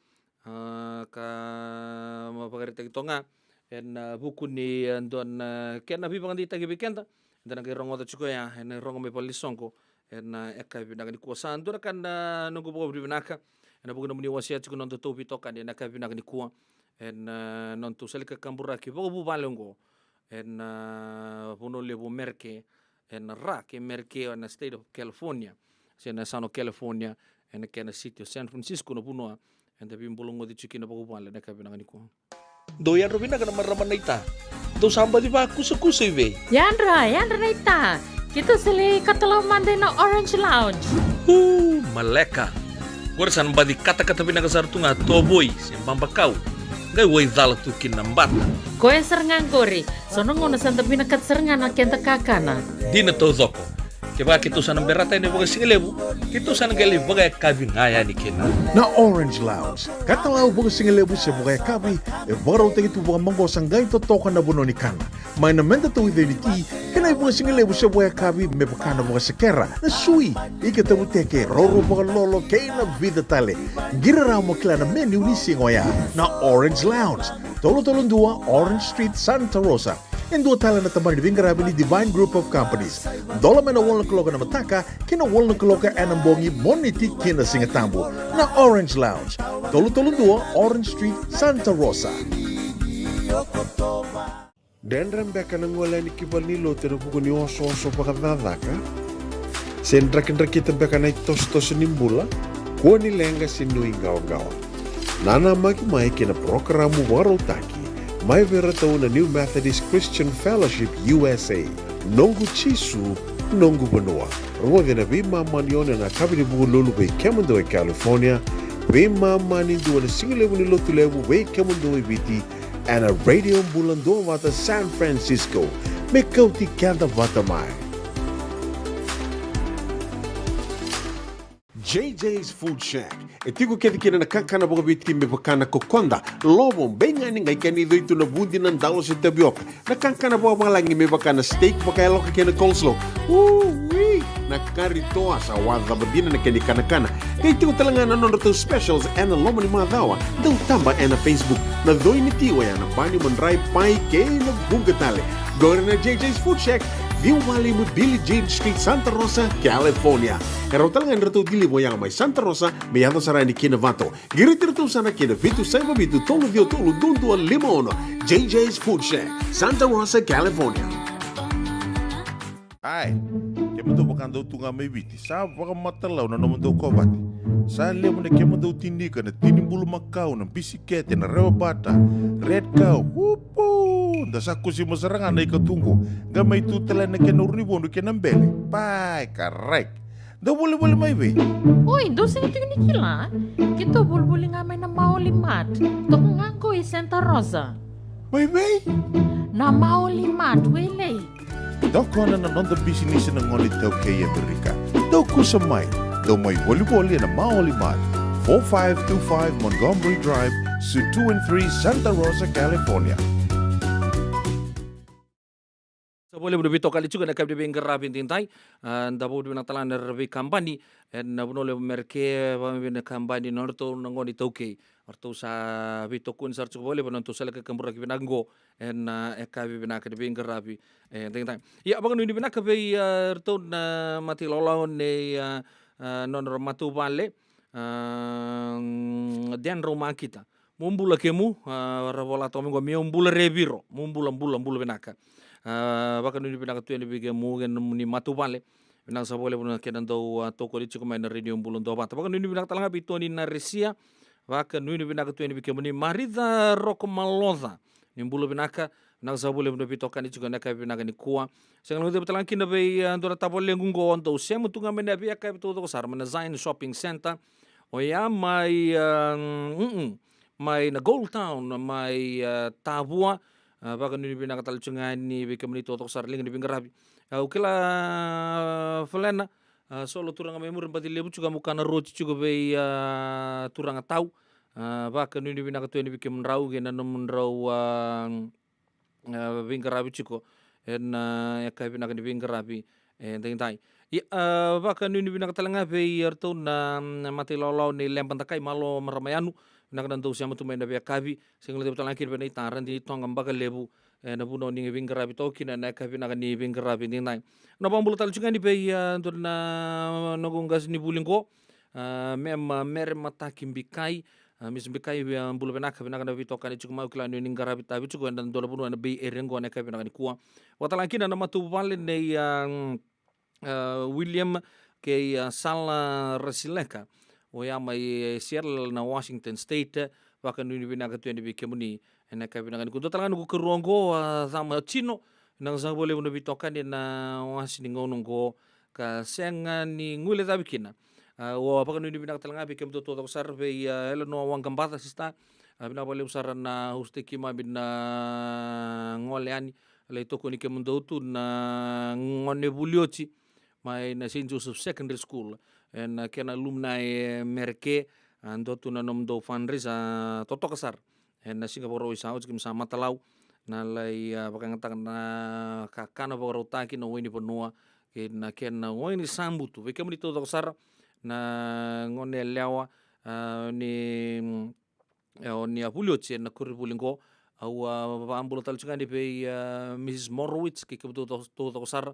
a, ka vakaraitaki toka ga ena, a, vuku ni, a, dua na, a, kena veivakadeitaki vei keda. Eda na qai rogoca tiko oya ena irogo mai valenisoqo ena, a, yakavi vinaka nikua. Sa dua na ka na noqu vakavinavinaka ena vuku ni nomuni wasea tiko na nodatou veitokani ena yakavi vinaka nikua ena, a, nodatou sali kaburaki vakavuvale oqo ena, a, vanua levu Merika, ena ra kei Merika, ena State of California, se na yasana o California, ena kena city o San Francisco, na vanua eda veibulagoci tiko kina vakavuvale ena yakavi vinaka nikua. Dou yadra vinaka na marama naita. Dou sa baci vakusakusa i vei? Yadra, yadra naita. Keitou sa lai katalau mada ina Orange Lounge. Uu, maleka. Qori sa na baci katakata vinaka sara tu ga tovoi se babakau, qai waicala tu kina na bata. Koya sara ga qori, so na gauna sa da vinakata sara ga na keda kakana. Dina taucoko. Kevaka keitou sa na berata yani vakasigalevu, keitou sa na qai lai vakayakavi ga yani kina. Na Orange Lounge, katalau vakasigalevu se vakayakavi, e vakarautaki tu vakamaqosa qai totoka na vanua ni kana. Mai na meda tauica ni ti, kei na ivakasigalevu se vakayakavi me vaka na vakasekera, na sui, ika tavuteke, roro vakalolo kei na vica tale. Qiri rawa mo kila na menu ni siga oya. Na Orange Lounge, tolu tolu dua Orange Street, Santa Rosa. E dua tale na tabana ni veiqaravi ni Divine Group of Companies. Dola mai na walu na kaloko ena mataka kei na walu na kaloko ena bogi, Moniti ki na Sigatabu. Na Orange Lounge, tolu tolu dua Orange Street, Santa Rosa. Dredre beka na gole yani ki valenilotu ena vuku ni osooso vakacakacaka? Se drakidrakita beka na itosotoso ni bula? Kua ni leqa se nuiqawaqawa. Nanamaki mai kei na parokaramu vakarautaki mai vei iratou na New Methodist Christian Fellowship U S A, Noqu Jisu, Noqu Vanua. Rogoci ena veimama ni ono ena yakavi ni Vukelulu vei kemudou e California, veimama ni dua na sigalevu ni Lotulevu vei kemudou e Viti, ena Radio Bula Duavata San Francisco. Me kauti keda vata mai. J J's Food Shack. E tiko kece kina na kakana vakaviti me vaka na kokoda, lovo, beigani, qai kena icoi tu na vudi, na dalo se tavioka. Na kakana vakavalagi me vaka na steak vakayaloka kei na coleslaw. Ui! Na kari toa, sa wacava dina na kena ikanakana. Qai tiko tale ga na nodratou specials ena loma ni macawa. Dau taba ena Facebook. Na coi ni ti oya na bani, madrai, pai kei na vuqa tale. Qori na J J's Food Shack, ciwa walu lima Billie Jean Street, Santa Rosa, California. E rawa tale ga ni ratou deliver oya mai Santa Rosa me yaco sara yani ki Novato. Qiriti iratou sara ki na vitu saiva vitu tolu ciwa tolu dua dua lima ono. J J's Food Shack, Santa Rosa, California. Ai, kemudou vakadau tu ga mai Viti, sa vakamatalau na nomudou kovate. Sa levu na kemudou tinika, na tini bulumakau, na bisikete, na rewa bata, red cow, upu! Da sa kusima sara ga na ikatuqu, qai mai tu tale na kena urunivonu kei na bele. Pai, karai. Dou volivoli mai vei? Oi, dou sega tiko ni kila? Keitou volivoli ga mai na Maoli Mart. Toka ga qo i Santa Rosa. Mai vei? Na Maoli Mart, Wailei. Tokona na noda bisinisi na gone iTaukei e Amerika. Dou kusa mai. Dou mai volivoli ena Maoli Mart, four five two five Montgomery Drive, Suite two and three, Santa Rosa, California. Sa vakalevu na veitokani tiko ena yakavi ni veiqaravi edaidai. A, da vakavinavinaka tale ga na rara veikabani ena vanua levu Merika, vakavinavinaka kabani na nodratou na gone iTaukei. Ratou sa veitokoni sara tiko vakalevu ena nodratou sala kaburaki vinaka qo ena, a, yakavi vinaka ni veiqaravi edaidai. Ia, vakanuinui vinaka vei, a, iratou na mata ilawalawa nei, a, a, nona matavuvale, a, mm, Dendro Makita. Mo bula kemu, a, ra vola toka mai qo, mo bula Reviro, mo bula, bula, bula vinaka. A, vakanuinui vinaka tu yani vei kemu kei na nomuni matavuvale. Vinaka sa vakalevu na kena dau, a, tokoni tiko mai na Radio Bula Duavata. Vakanuinui vinaka tale ga vei Toni Naresia. Vakanuinui vinaka tu yani vei kemuni Marica Rokomaloca. Ni bula vinaka, vinaka sa vakalevu na veitokani tiko ena yakavi vinaka nikua. Sega ni guilecavi tale ga kina vei, a, dua na tavalequ qo, dou sema tu ga mai na veiyakavi taucoko sara mai na Zion Shopping Centre. Oya mai, a, mm, mm, mai na Gold Town, mai, a, Tavua. A, vakanuinui vinaka tale tiko ga yani vei kemuni taucoko sara, liga ni veiqaravi. A, au kila, a, Falena, a, solo turaga mai muri, baci levu tiko a mukana roti tiko vei, a, turaga tau. A, vakanuinui vinaka tu yani vei kemudrau kei na nomudrau, a, a, veiqaravi tiko ena, a, yakavi vinaka ni veiqaravi edaidai. Ia, a, vakanuinui vinaka tale ga vei iratou na, mm, mata ilawalawa nei Leba Dakai, malo marama yanu. Vinaka na dou sema tu mai na veiyakavi. Sega ni guilecavi tale ga kina vei Naita Radini Toga Bakalevu ena vanua ni veiqaravi toka kina ena yakavi vinaka ni veiqaravi edaidai. Na vakabula tale tiko ga yani vei, a, dua na noqu qasenivuli qo, a, Mema Mere Mataki Bikai. A, Miss Bikai, a, bula vinaka, vinaka na veitokani tiko mai, au kila ni o ni qaravi tavi tiko ena dua na vanua ena Bay Area qo ena yakavi vinaka nikua. Vakatalega kina na matavuvale nei, a, a, William kei, a, Sala Rasileka. Oya mai Seattle na Washington State. Vakanuinui vinaka tu yani vei kemuni ena yakavi vinaka nikua. Dua tale ga noqu karua oqo, a, Cama Tino. Vinaka saka vakalevu na veitokani ena wase ni gauna oqo ka sega ni guilecavi kina. A, au vakanuinui vinaka tale ga vei kemudou taucoko sara, vei, a, Eleanor Waqabaca, sister. A, vinaka vakalevu sara na host-taki keimami na gole yani, lai tokoni kemudou tu na gone vuli oti mai na Saint Joseph Secondary School, ena kena alumni, e, Mereke. A, dua tu na nomudou fundraiser, a, totoka sara. Ena siga Vakarauwai sa oti keimami sa matalau na lai, a, vakayagataka na kakana vakarautaki, na wai ni vanua kei na kena wai ni sabutu. Vei kemuni taucoko sara na gone yalewa, a, ni, mm, e, o ni a vuli oti ena koronivuli qo. Au a vakabula tale tiko ga yani vei, a, Missus Morowitz kei kemudou tau-, taucoko sara,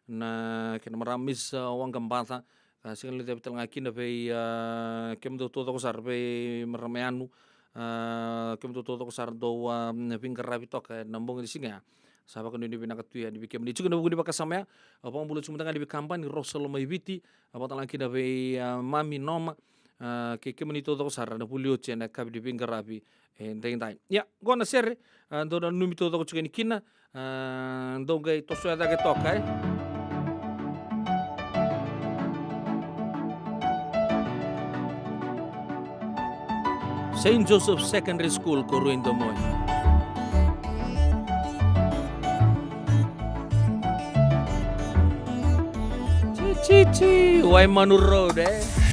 na kena marama Miss, a, Waqabaca. A, sega ni lecavi tale ga kina vei, a, kemudou taucoko sara, vei marama Yanu, a, kemudou taucoko sara dou, a, veiqaravi toka ena bogi ni siga ya. Sa vakanuinui vinaka tu yani vei kemuni tiko ena vuku ni vakasama ya. A, vakabula tiko mada ga yani vei Kabani Rosa Lomaiviti, a, vakatalega kina vei, a, Mami Noma, a, kei kemuni taucoko sara na vuli oti ena yakavi ni veiqaravi edaidai. Ia, qo na sere, a, dou nanumi taucoko tiko yani kina, a, dou qai tosoya cake toka, e. Saint Joseph Secondary School, Koruidomoi. Chi, chi, chi, Waimanu Road, e.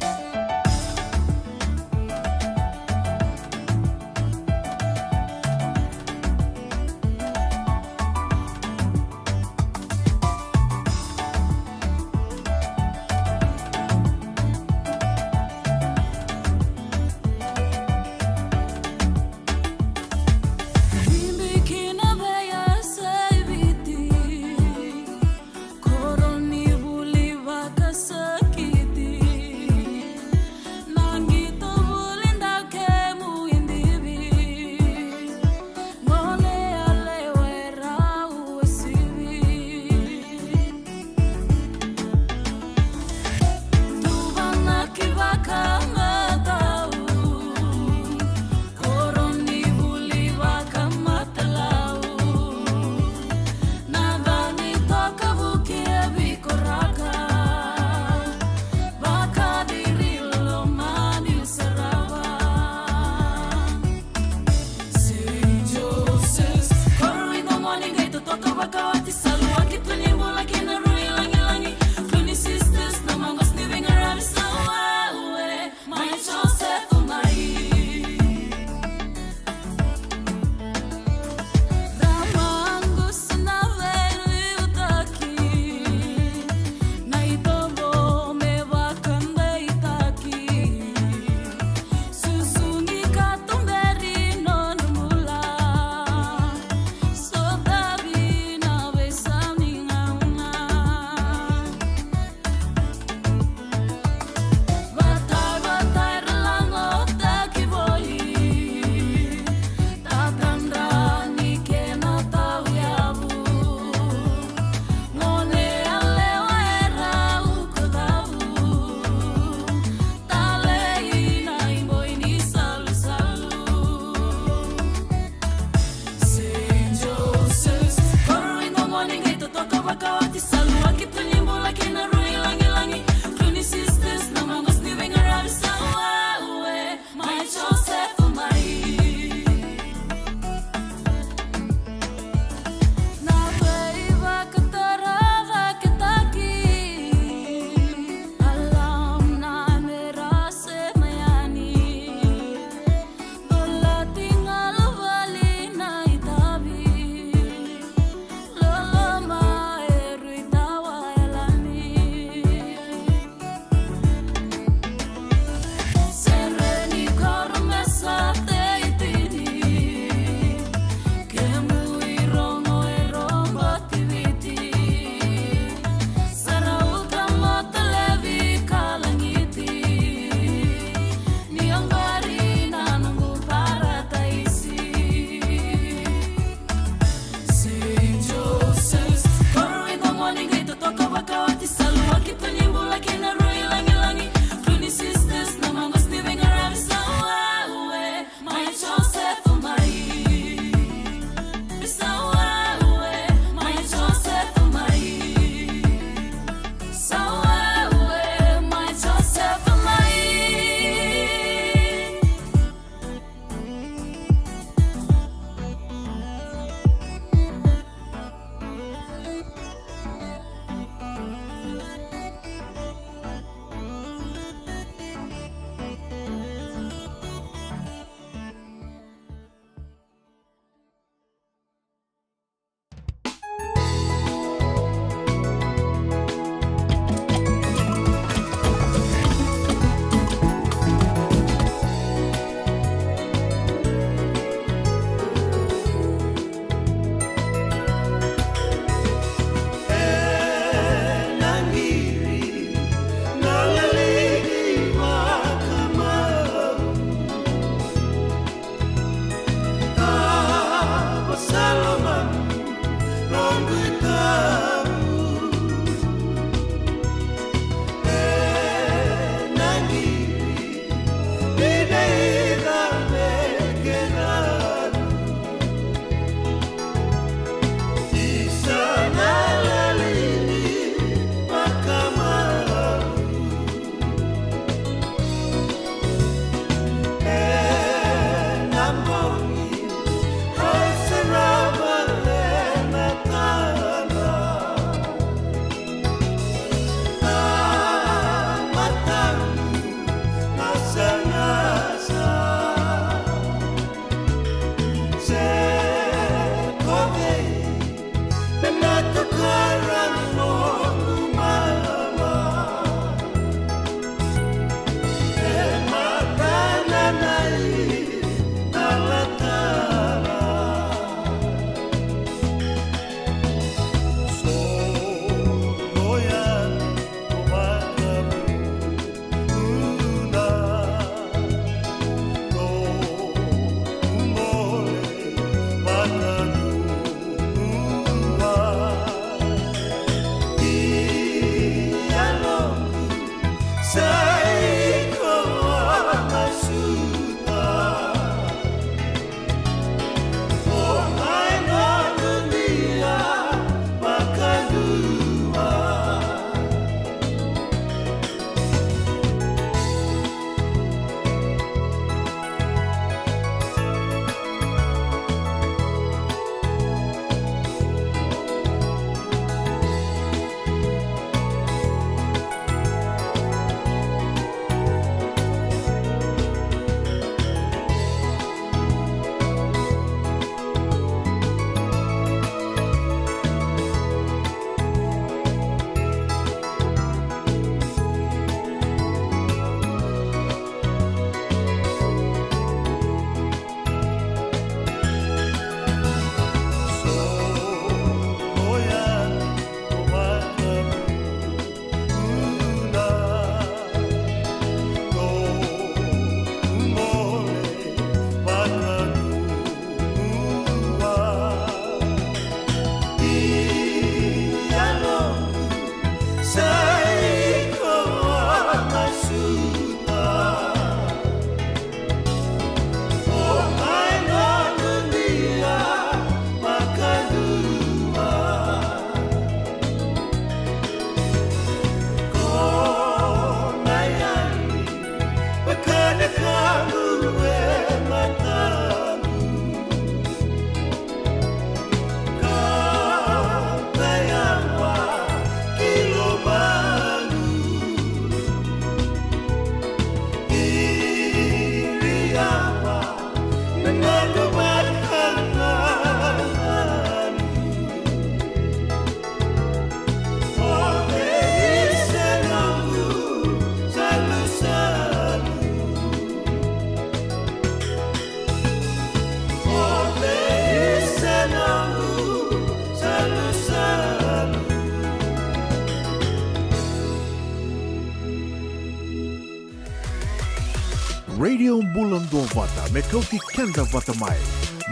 Radio Bula Duavata me kauti keda vata mai,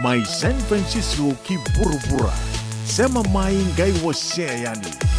mai San Francisco ki vuravura. Sema mai, qai wasea yani.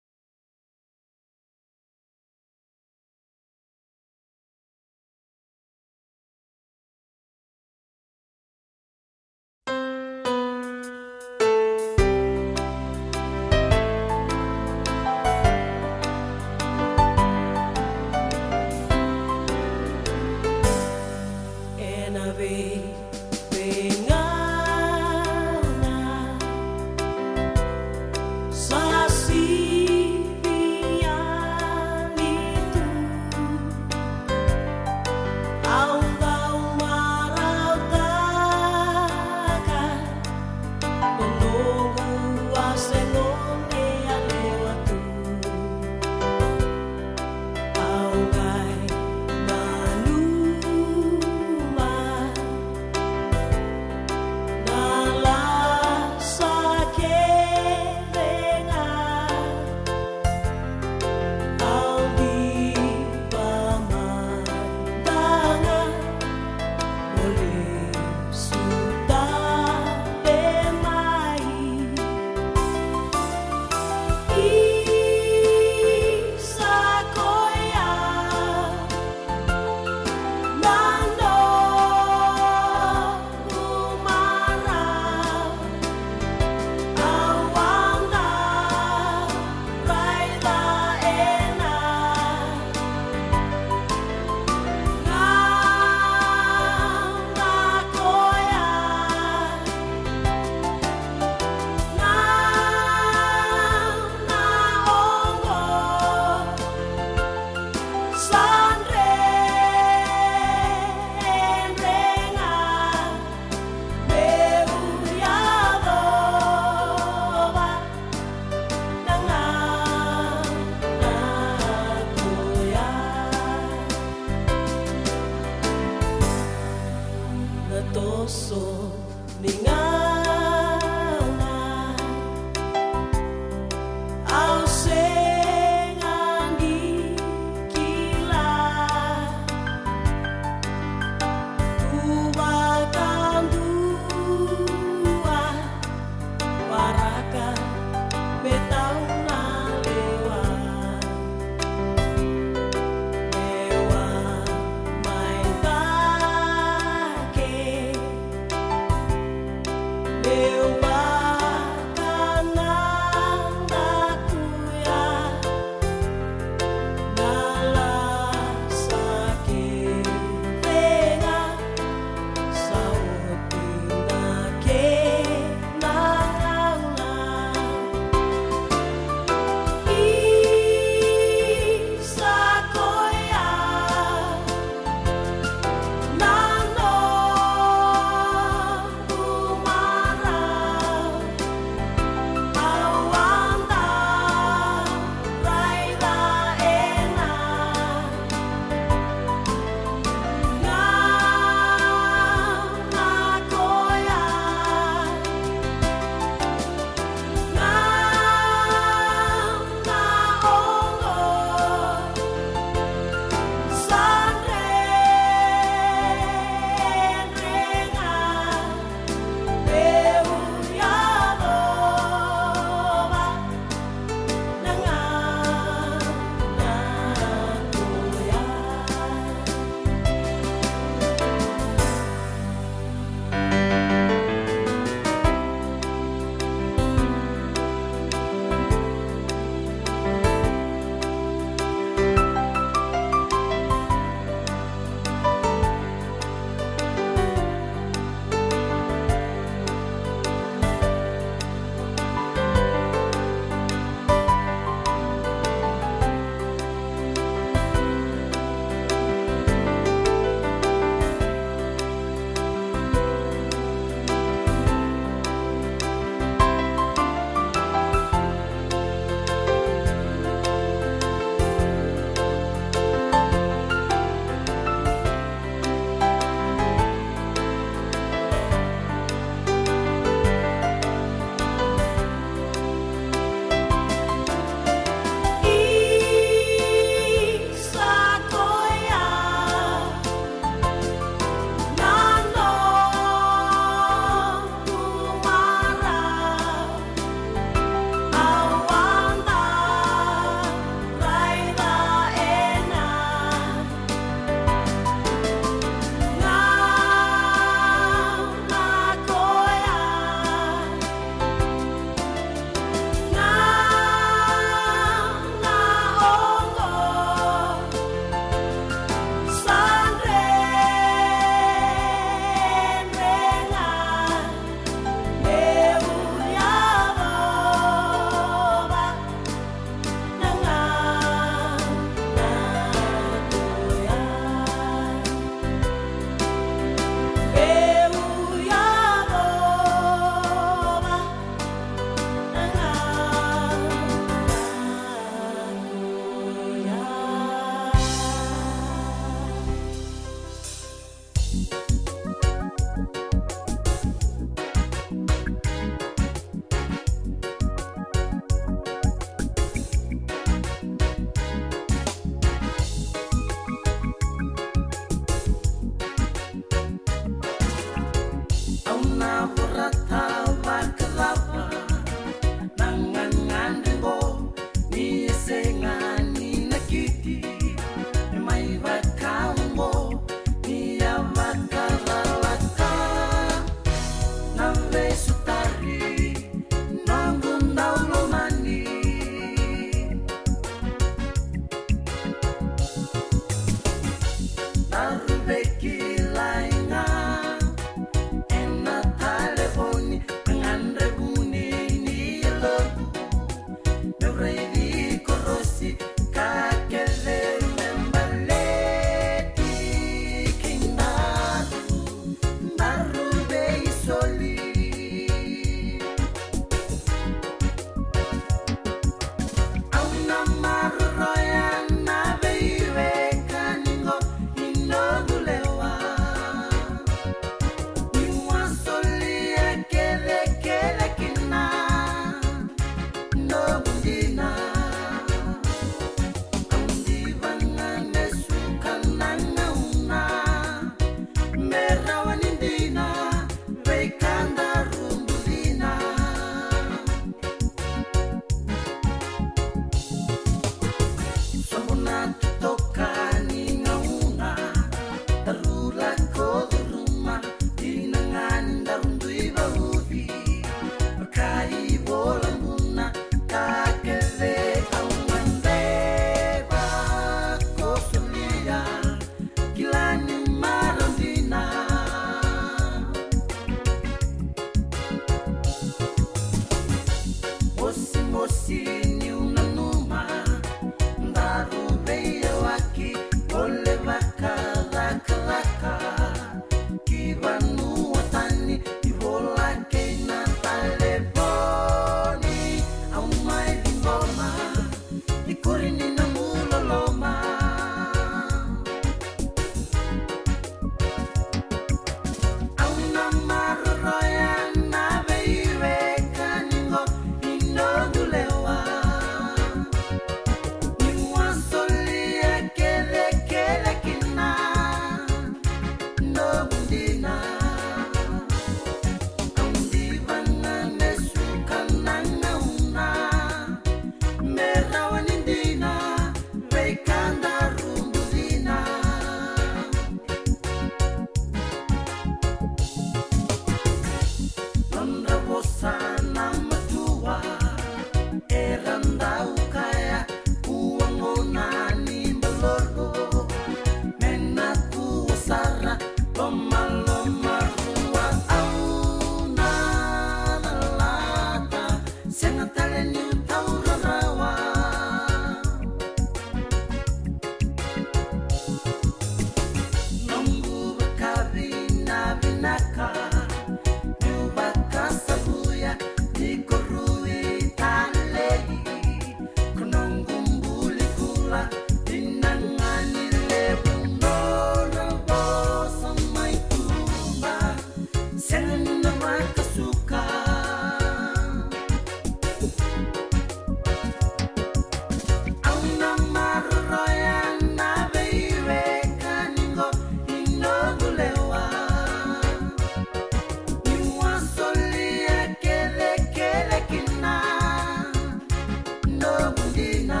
Au dina,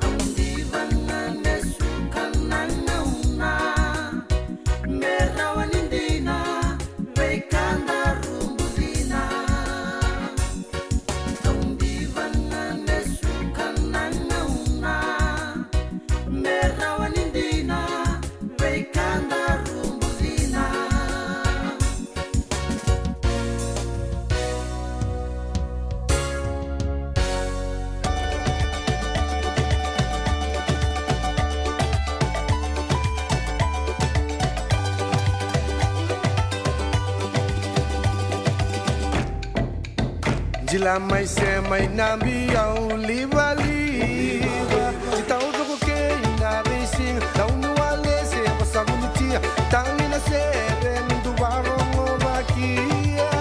au diva na lesu ka na gauna, me rawa ni dina, veika daru bucina. Au diva na lesu ka na gauna, me rawa ni dina, veika daru bucina. Jila mai se mai na biau livaliva. Jitau toko kei na veisiga, tauni wale se vasa vunitia, tagi na sere ni duvarogo vakia.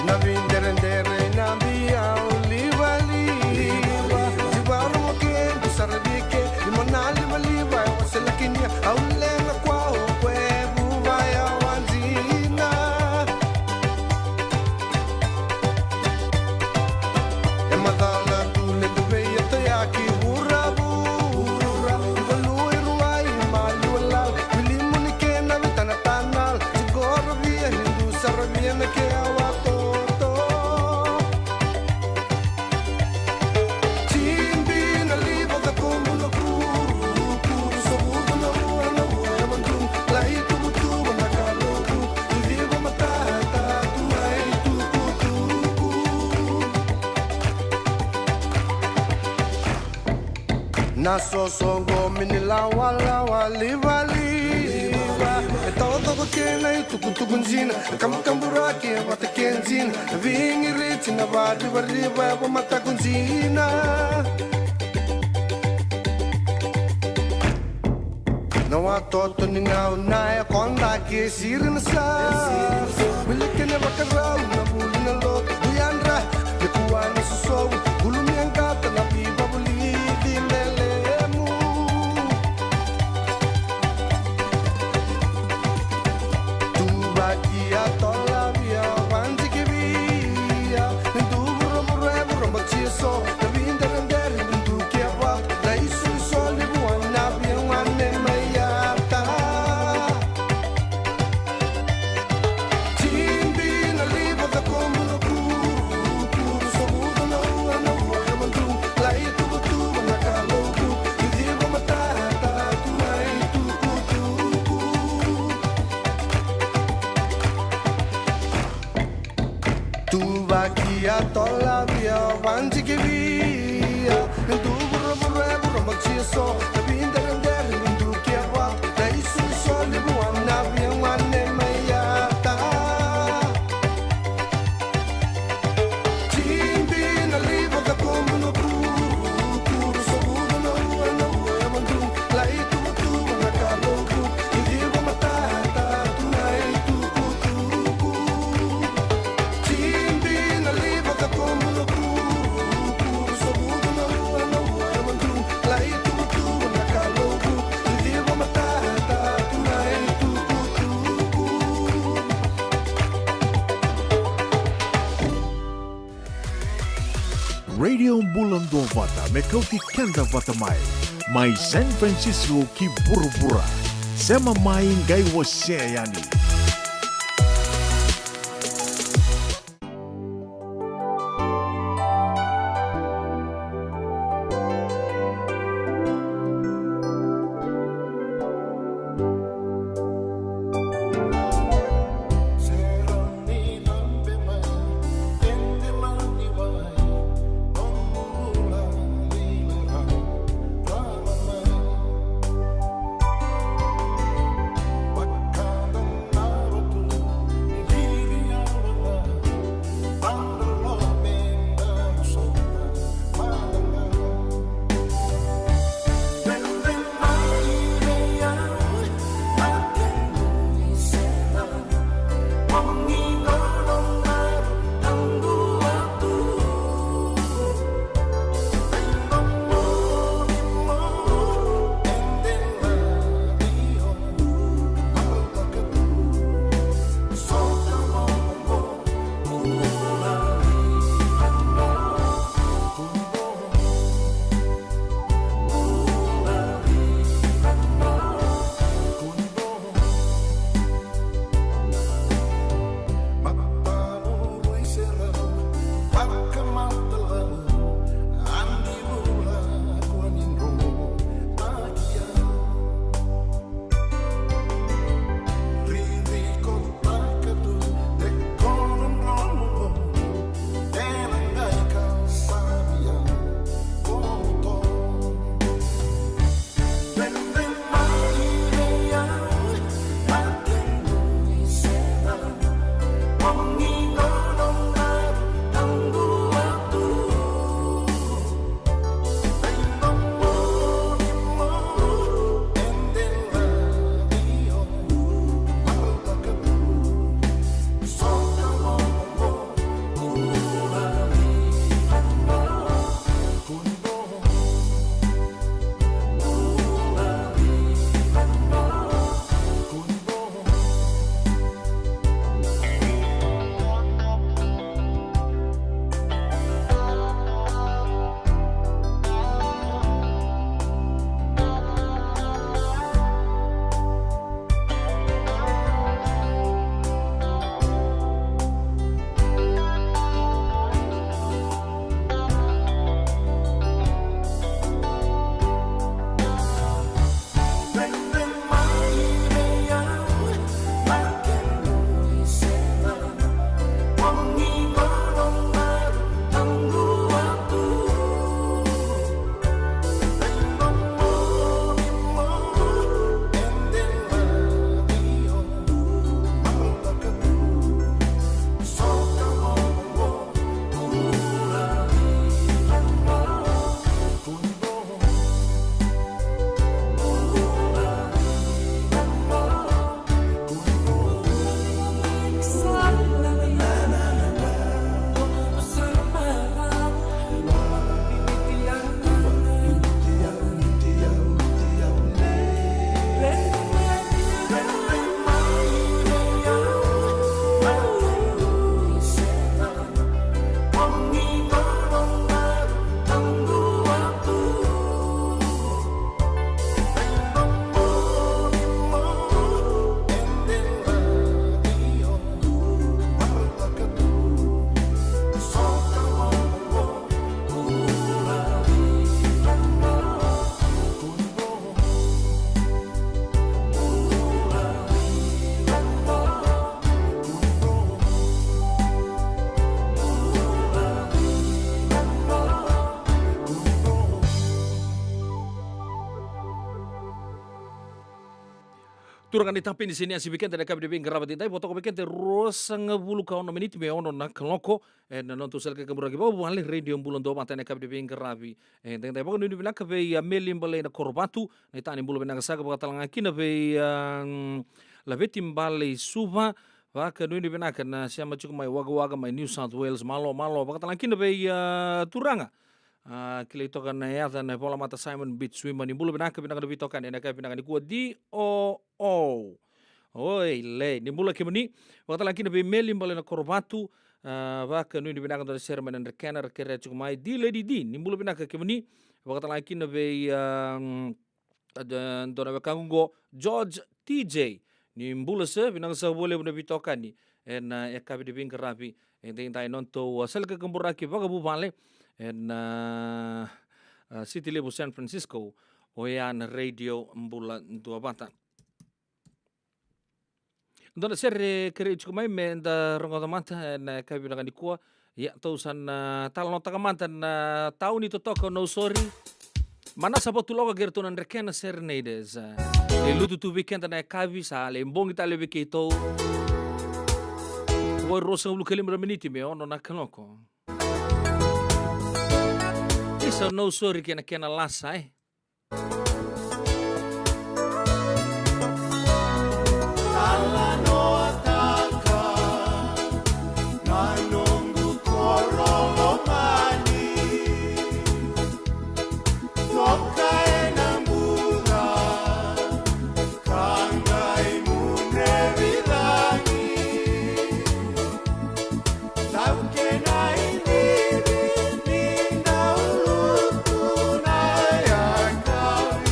Na videredere na biau livaliva, jivarogo ke du sara vike, lima na livaliva e wasela kinia, au lega kwa o kwe vuva ya wajina. E macala tu le tu vei e toyaki vuravu, vuravu, i valui ruai maliwa lal, vilimu ni kena vitana tanal, jigorovia ni du saravia na ke awa toto. Jibi na liva ka komu na kuru, kuru sa vuku na ua na ua e madru, lai tukutuku na kaloku, i liva matata tu mai tukutuku. Na sosoqo mini lawalawa livaliva, e tokotoko kena i tukutuku jina, e kabukaburaki e vata ke jina, e vigiriti na varivariva e vamataku jina. Na watoto ni gauna e kodaki e siri na sa. Wili kena vakarau na vuli na lotu. Dui yadra, me kua na sosovu. Kulumi yaqata na vivavulici me lemu. Tuvaki a tolavia, vanjikivia. Ni du vuravura e vurabati eso. Na videredere ni du ke va. Na isolisoli vua na via gone mai yata. Jibi na liva ka komu na kuru, kuru sa vuku na ua na ua e madru, lai tuvatuva na kaloku, i liva matata tu mai tukutuku. Tuvaki a tolavia, vanjikivia. Ni du vuravura e vurabati eso. Na videredere ni du ke va. Na isolisoli vua na via gone mai yata. Jibi na liva ka komu na kuru, kuru sa vuku na ua na ua e madru. Lai tuvatuva na kaloku, i liva matata tu mai tukutuku. Jibi na liva ka komu na kuru, kuru sa vuku na ua na ua e madru. Lai tuvatuva na kaloku, i liva matata tu mai tukutuku. Radio Bula Duavata, me kauti keda vata mai. Mai San Francisco ki vuravura. Sema mai qai wasea yani. Ragani tapeni se ni asi vei keda na yakavi ni veiqaravi edaidai, vakatoka vei keda e ruasagavulu ka ono miniti me ono na kaloko. E na noda sala ka kaburaki vakavuvale, Radio Bula Duavata na yakavi ni veiqaravi edaidai. Vakanuinui vinaka vei a Meli Balei na Korovatu, na itani bula vinaka saka, vakatalega kina vei a, mm, Laveti Balei Suva, vakanuinui vinaka na sema tiko mai Wagga Wagga mai New South Wales, malo, malo, vakatalega kina vei a turaga. A, kilai toka na yaca na volamata Simon Beach Swimmer, ni bula vinaka, vinaka na veitokani, na yakavi vinaka nikua D O O. Oi, le, ni bula kemuni, vakatalega kina vei Meli Balei na Korovatu, a, vakanuinui vinaka dua na sere mai na Drekena, ra kerea tiko mai, D Lady D, ni bula vinaka kemuni, vakatalega kina vei, a, mm, a, d-, dua na wekaqu qo, George T J, ni bula saka, vinaka saka vakalevu na veitokani, e na, e, yakavi ni veiqaravi edaidai, nodatou, a, sala ka kaburaki vakavuvale, e na, a, a, siti levu San Francisco, oya na Radio Bula Duavata. Dua na sere kerei tiko mai me da rogoca mada e na yakavi vinaka nikua. Ia, tou sa na, a, talanoataka mada na tauni totoka o Nausori. Manasa Vatuloka kei ratou na Drekena Serenaders. E lutu tu vei keda na yakavi, sa lai bogi tale vei keitou. Vo e ruasagavulu ka lima na miniti me ono na kaloko. Isa o Nausori kei na kena lasa, e. Talanoataka na noqu koro lomani. Toka e na buca ka qai mudre vei cagi. Tau kena ilivi ni dau lutu na yakavi.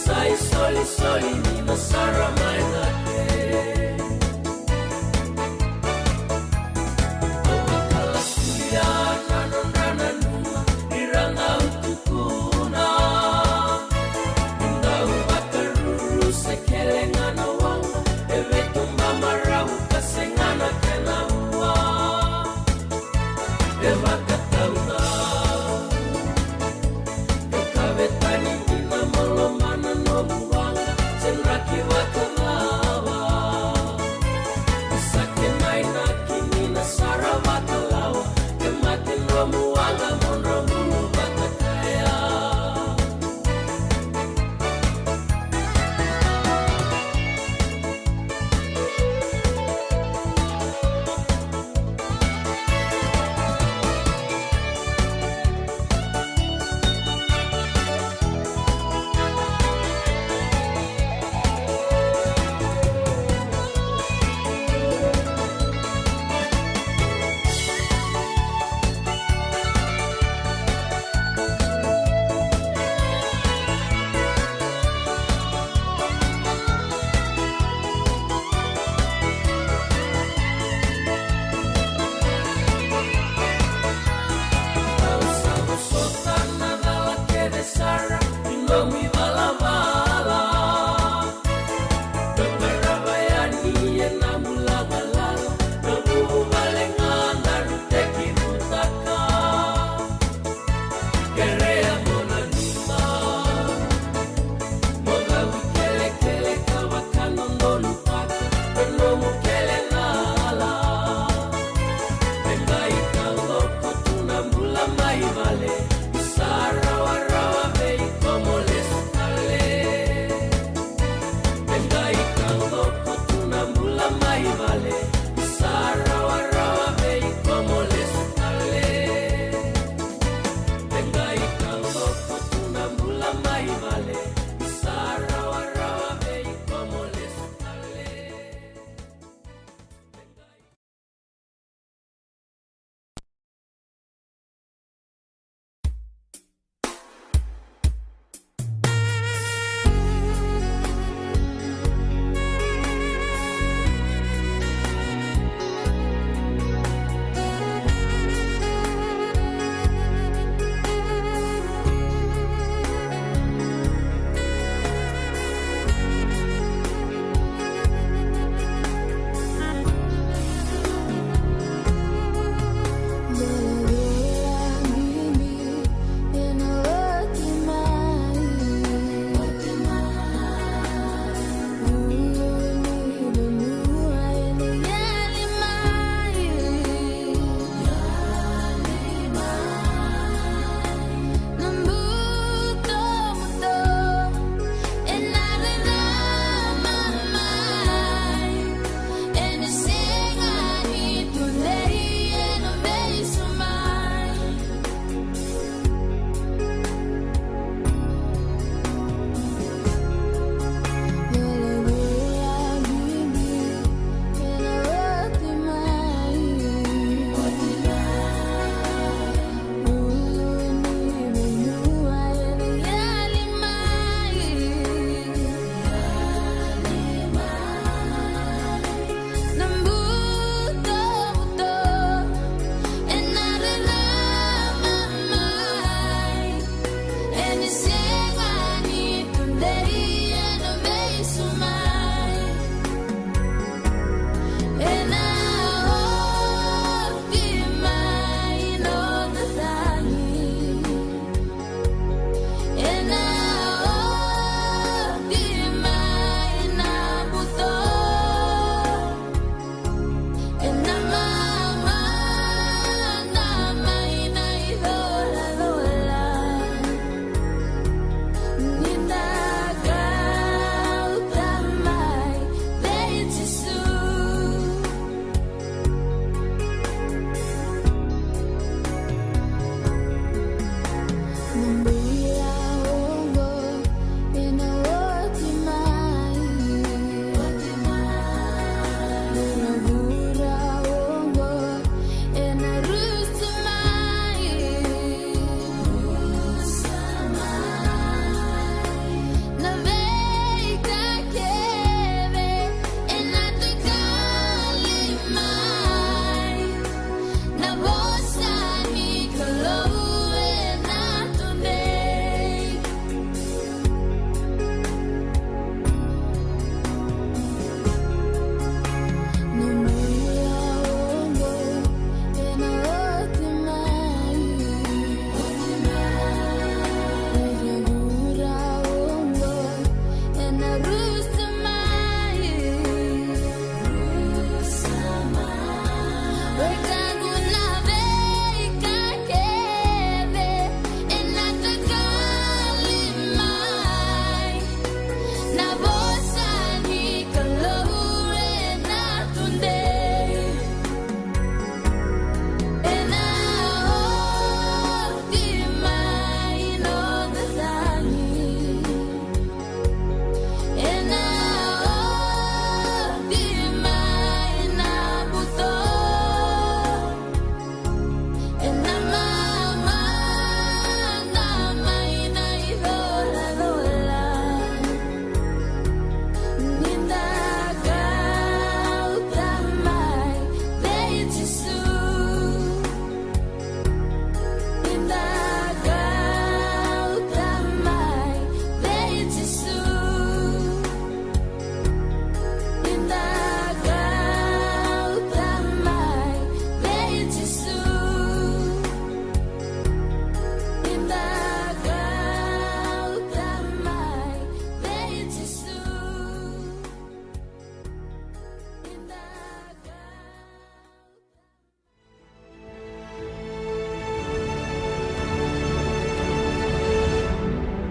Sa isolisoli ni na sara mai na ke. Au vakalakulia na nodra nanuma ni ra dau tukuna. Ni dau vakaruru se kele ga na waqa, e vetuba marau ka sega na kena ua. E vakatau ga. E kavetani ni na maloma na nomu waqa, se draki vakaca.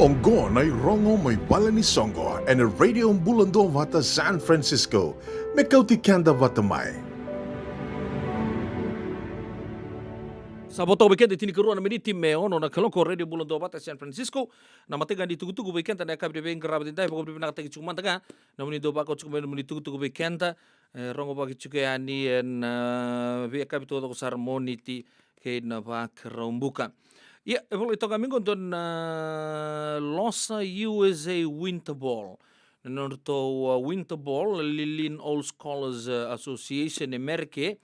Oqo na irogo mai vale ni soqo ena Radio Bula Duavata San Francisco. Me kauti keda vata mai. Sa vo toka vei keda e tinikarua na miniti me ono na kaloko, Radio Bula Duavata San Francisco. Na matai ga ni tukutuku vei keda na yakavi ni veiqaravi edaidai, vakavinavinakataki tiko mada ga na nomuni dau vakau tiko mai na nomuni tukutuku vei keda. E rogovaki tiko yani ena veiyakavi taucoko sara, Moniti kei na Vakaraubuka. Ia, e volai toka mai qo dua na Losa U S A Winter Ball. Na nodratou, uh, Winter Ball, Lilin Old Scholars, uh, Association e Merika,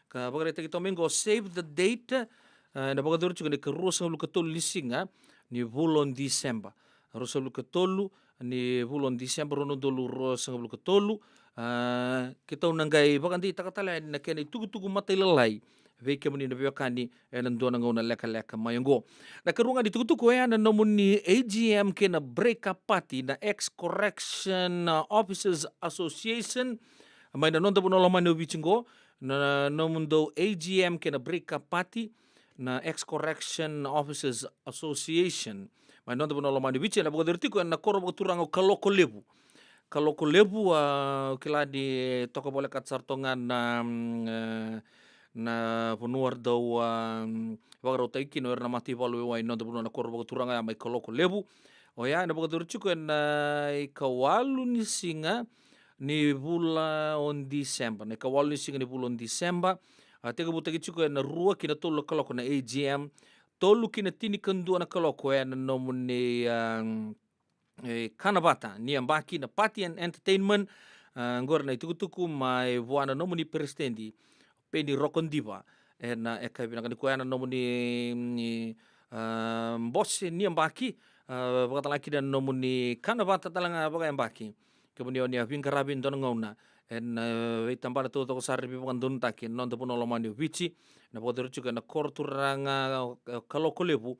ka vakaraitaki toka mai qo, save the date, uh, ena vakayacori tiko ena ikaruasagavulu ka tolu ni siga ni vula o Diseba. Ruasagavulu ka tolu ni vula o Diseba, rua na udolu ruasagavulu ka tolu. Uh, keitou na qai vakadeitaka tale yani na kena itukutuku matailalai vei kemuni na veiwekani ena dua na gauna lekaleka mai oqo. Na ikarua ga ni tukutuku, oya na nomuni A G M kei na break up party na Ex Correction, uh, Officers Association mai na noda vanua lomani o Viti qo. Na nomudou A G M kei na break up party na Ex Correction Officers Association mai na noda vanua lomani o Viti, ena vakayacori tiko ena koro vakaturaga o Kalokolevu. Kalokolevu, a, kila ni toka volekata sara toka ga na, mm, e, na vanua era dau, a, mm, vakarautaki kina o ira na mataivalu e wai ni noda vanua na koro vakaturaga ya mai Kalokolevu. Oya ena vakayacori tiko ena ikawalu ni siga ni vula o Diseba. Na ikawalu ni siga ni vula o Diseba. A, tekivutaki tiko ena rua ki na tolu na kaloko na A G M. Tolu ki na tinikadua na kaloko ena nomuni, a, mm, e, kanavata ni yabaki na party and entertainment. A, qori na itukutuku mai vua na nomuni peresitedi, Peni Rokodiva. Ena yakavi vinaka nikua, oya na nomuni, ni, a, bose ni yabaki, a, vakatalega kina na nomuni kanavata talega vakayabaki. Kemuni o ni a veiqaravi e dua na gauna ena, e, veitabana taucoko sara ni veivakadodonutaki ena noda vanua lomani o Viti, na vakayacori tiko ena koro turaga o, e, Kalokolevu,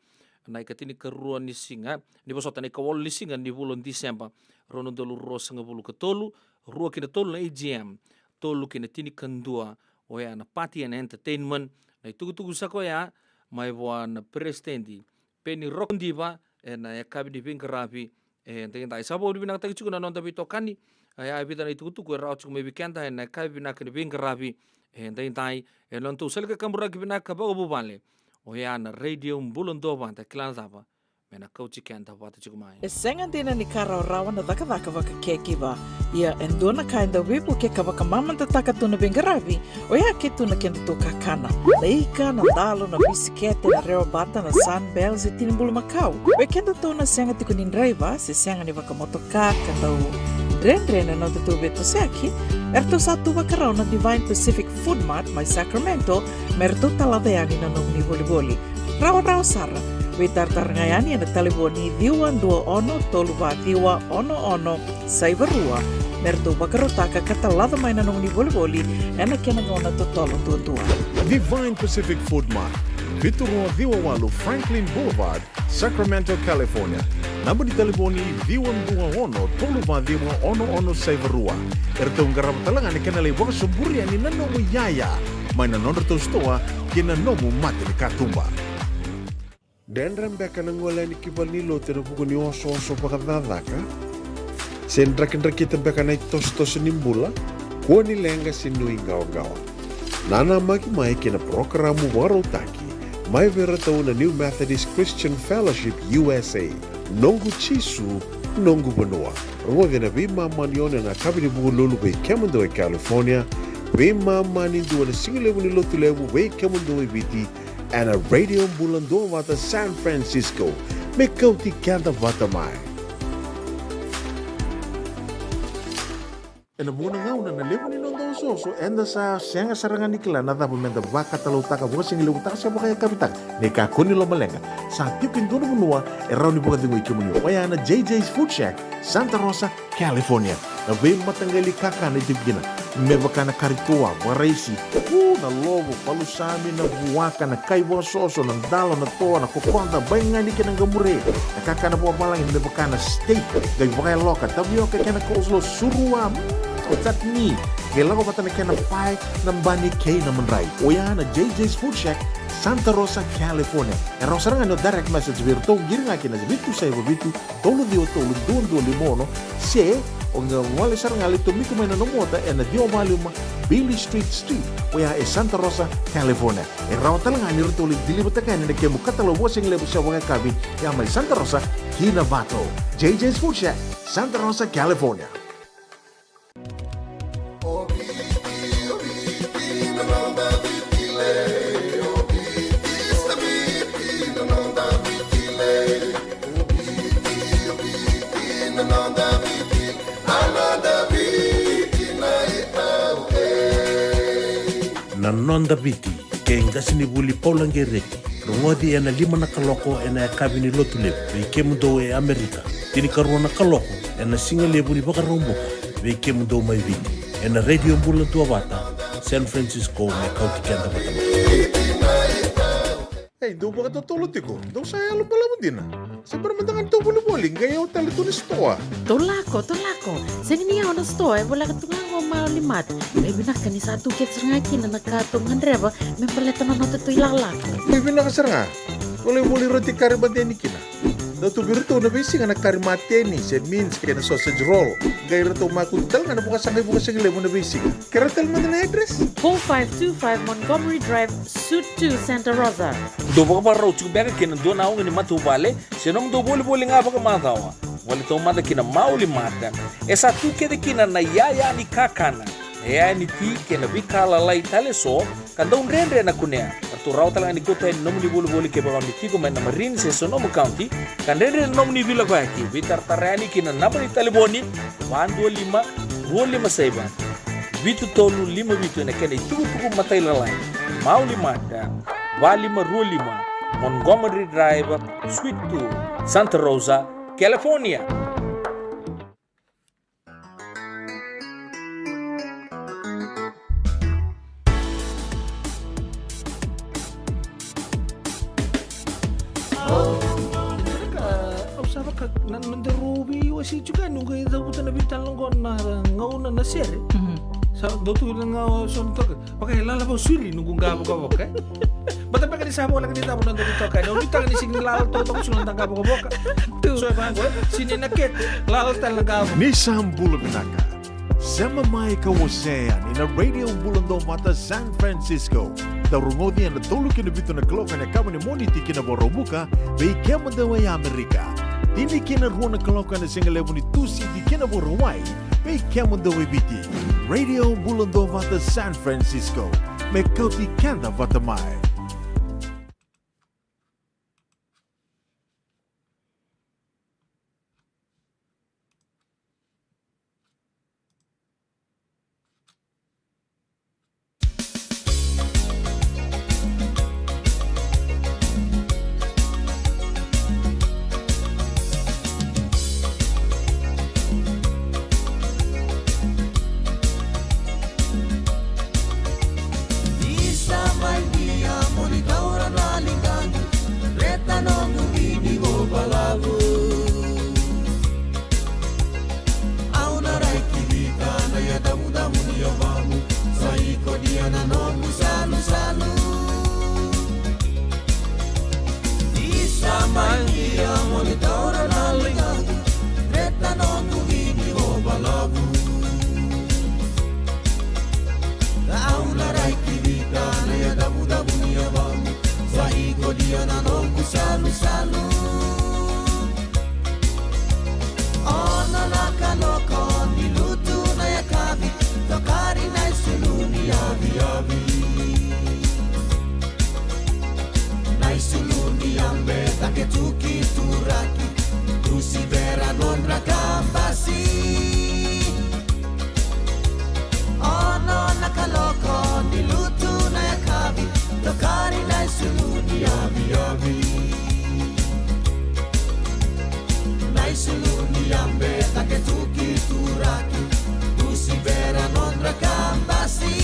na ikatinikarua ni siga, ni vosota, na ikawalu ni siga ni vula o Diseba, rua na udolu ruasagavulu ka tolu, rua ki na tolu na A G M, tolu ki na tinikadua, oya na party and entertainment. Na itukutuku saka oya mai vua na peresitedi Peni Rokodiva ena yakavi ni veiqaravi edaidai. Sa vakavinavinakataki tiko na noda veitokani. Oya e vica na itukutuku e rawa tiko mai vei keda ena yakavi vinaka ni veiqaravi edaidai, ena nodatou sali kakaburaki vinaka vakavuvale. Oya na Radio Bula Duavata, kila na cava, me na kauti keda vata tiko mai. E sega dina ni ka rawarawa na cakacaka vaka caregiver. Ia e dua na ka e dau veivuke ka vakamamadataka tu na veiqaravi, oya e tu na kedatou kakana. Na ika, na dalo, na bisikete, na rewabata, na Sunbells, e tini bulumakau. Vei kedatou na sega tiko ni draiva se sega ni vakamotoka ka dau dredre na nodatou veitosoyaki, eratou sa tu vakarau na Divine Pacific Food Mart mai Sacramento me ratou talaca yani na nomuni volivoli. Rawarawa sara. Veitaratara ga yani ena talevoni ciwa dua ono tolu va ciwa ono ono saiva rua me ratou vakarautaka ka talaca mai na nomuni volivoli ena kena gauna totolo duadua. Divine Pacific Food Mart, vitu rua ciwa walu Franklin Boulevard, Sacramento, California. Naba ni talevoni ciwa dua ono tolu va ciwa ono ono saiva rua. Eratou qarava tale ga na kena lai vakasoburi yani na nomu iyaya mai na nodratou sitoa kei na nomu mata ni katuba. Dredre beka na gole yani ki valenilotu ena vuku ni osooso vakacakacaka? Se drakidrakita beka na itosotoso ni bula? Kua ni leqa se nuiqawaqawa. Nanamaki mai kei na parokaramu vakarautaki mai vei iratou na New Methodist Christian Fellowship U S A, Noqu Jisu, Noqu Vanua. Rogoci ena veimama ni ono ena yakavi ni Vukelulu vei kemudou e California, veimama ni dua ena sigalevu ni Lotulevu vei kemudou e Viti, ena Radio Bula Duavata San Francisco. Me kauti keda vata mai. Ena vuqa na gauna na levu ni noda osooso, eda sa sega sara ga ni kila na cava meda vakatalautaka, vakasigalevu taka se vakayakavi taka. Ni kakua ni lomaleqa, sa tiko e dua na vanua e rawa ni vakacegui kemuni. Oya na J J's Food Shack, Santa Rosa, California. Na veimataqali kakana e tiko kina, me vaka na kari toa, vakaraisi, u, na lovo, palusami, na vuaka, na kai vakasoso, na dalo, na toa, na kokoda, baigani kei na qamure. Na kakana vakavalagi me vaka na steak, qai vakayaloka, tavioka kei na coleslaw, surua, mm, chutney. Qai lako vata na kena pae na bani kei na madrai. Oya na J J's Food Shack, Santa Rosa, California. E rawa sara ga ni o direct message vei iratou, qiri ga ki na vitu saiva vitu, tolu ciwa tolu, dua dua lima ono, se o qai gole sara ga, lai tomika mai na nomu ota ena ciwa walu lima Beale Street Suite, oya e Santa Rosa, California. E rawa tale ga ni ratou lai deliver-taka yani na kemu katalau vakasigalevu se vakayakavi, ya mai Santa Rosa ki Novato. J J's Food Shack, Santa Rosa, California. Na Noda Viti, kei qasenivuli Paula Qereti. Rogoci ena lima na kaloko ena yakavi ni Lotulevu vei kemudou e Amerika. Tinikarua na kaloko ena sigalevu ni Vakaraubuka vei kemudou mai Viti, ena Radio Bula Duavata, San Francisco, me kauti keda vata mai. Ei, dou vakatotolo tiko, dou sa yalo balavu dina. Se bera mada ga ni tou volivoli, qai yawa tale tu na sitoa. Tou lako, tou lako. Sega ni yawa na sitoa, e voleka tu ga qo Maoli Mart. Qai vinaka ni sa tu kece sara ga kina na ka tou gadreva me baleta na noda tou ilakolako. Qai vinaka sara ga. Volivoli roti kari mateni kina. Dau tu vei iratou na veisiga na kari mateni, se mince kei na sausage roll. Qai ratou makutu tale ga na vakasaqa i vakasigalevu na veisiga. Kerea tale mada na address? Four five two five Montgomery Drive, Suite two, Santa Rosa. Dou vakavakarau tiko beka kei na dua na auga ni matavuvale, se nomudou volivoli ga vakamacawa. Gole taumada ki na Maoli Mart. E sa tu kece kina na iyaya ni kakana, na iyaya ni ti kei na veika lalai tale eso ka dau dredre na kunea. Ratou rawa tale ga ni kauta yani nomuni volivoli kevaka o ni tiko mai na Marin se Sonoma County, ka dredre na nomuni veilakoyaki. Veitaratara yani ki na naba ni talevoni, va dua lima, rua lima saiva, vitu tolu lima vitu ena kena itukutuku matailalai. Maoli Mart, va lima rua lima Montgomery Drive, Suite two, Santa Rosa, California. Au sa vaka na noda rau veiwasei tiko yani, au qai cavuta na veitalanoa qo na gauna na sere. Mhm. Sa dau tu na gauna so na toka. Vaka e lala vau suri noqu qavokavoka, e? Bata beka ni sa voleka ni cava noda veitokani. Au nuitaka ni sega ni lala totoka suri noda qavokavoka. Tu. So e vaqo, e? Sini na kete, lala tale na qavo. Ni sa bula vinaka. Sema mai ka wasea yani na Radio Bula Duavata San Francisco. Dau rogoci ena tolu ki na vitu na kaloko ena yakavi ni Moniti ki na Vakaraubuka, vei kemudou e Amerika. Tini ki na rua na kaloko ena sigalevu ni Tusiti ki na Vakarauwai, vei kemudou e Viti. Radio Bula Duavata San Francisco, me kauti keda vata mai. Ni sa mai via mo ni taura na ligaqu, reta noqu vinivo balavu. Au na rai kivita na yadavudavu ni yavamu, sa iko dia na noqu salusalu. Ni sa mai via mo ni taura na ligaqu, reta noqu vinivo balavu. Au na rai kivita na yadavudavu ni yavamu, sa iko dia na noqu salusalu. Ono na kaloko ni lutu na yakavi, tokari na isulu ni yaviyavi. Na isulu ni yabe, cake tu ki turaki, tu si vera nodra kabasi. Ono na kaloko ni lutu na yakavi, tokari na isulu ni yaviyavi. Na isulu ni yabe, cake tu ki turaki, tu si vera nodra kabasi.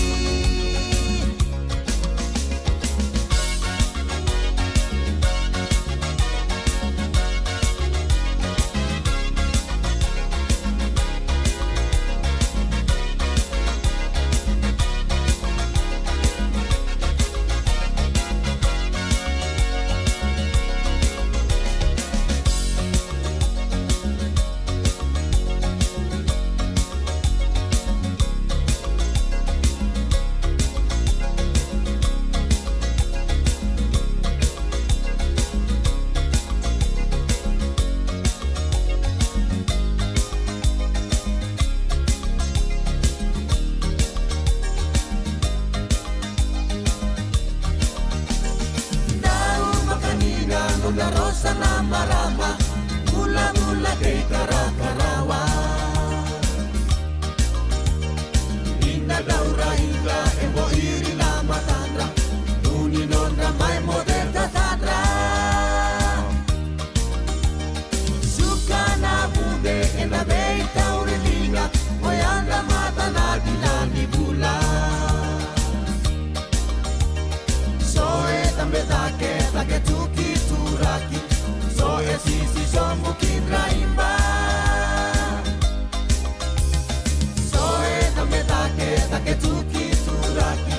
Eda veitauri liga, o yada mata na dina ni bula. So e tabe cake, cake tu ki turaki. So e sisi sobu ki draiba. So e tabe cake, cake tu ki turaki.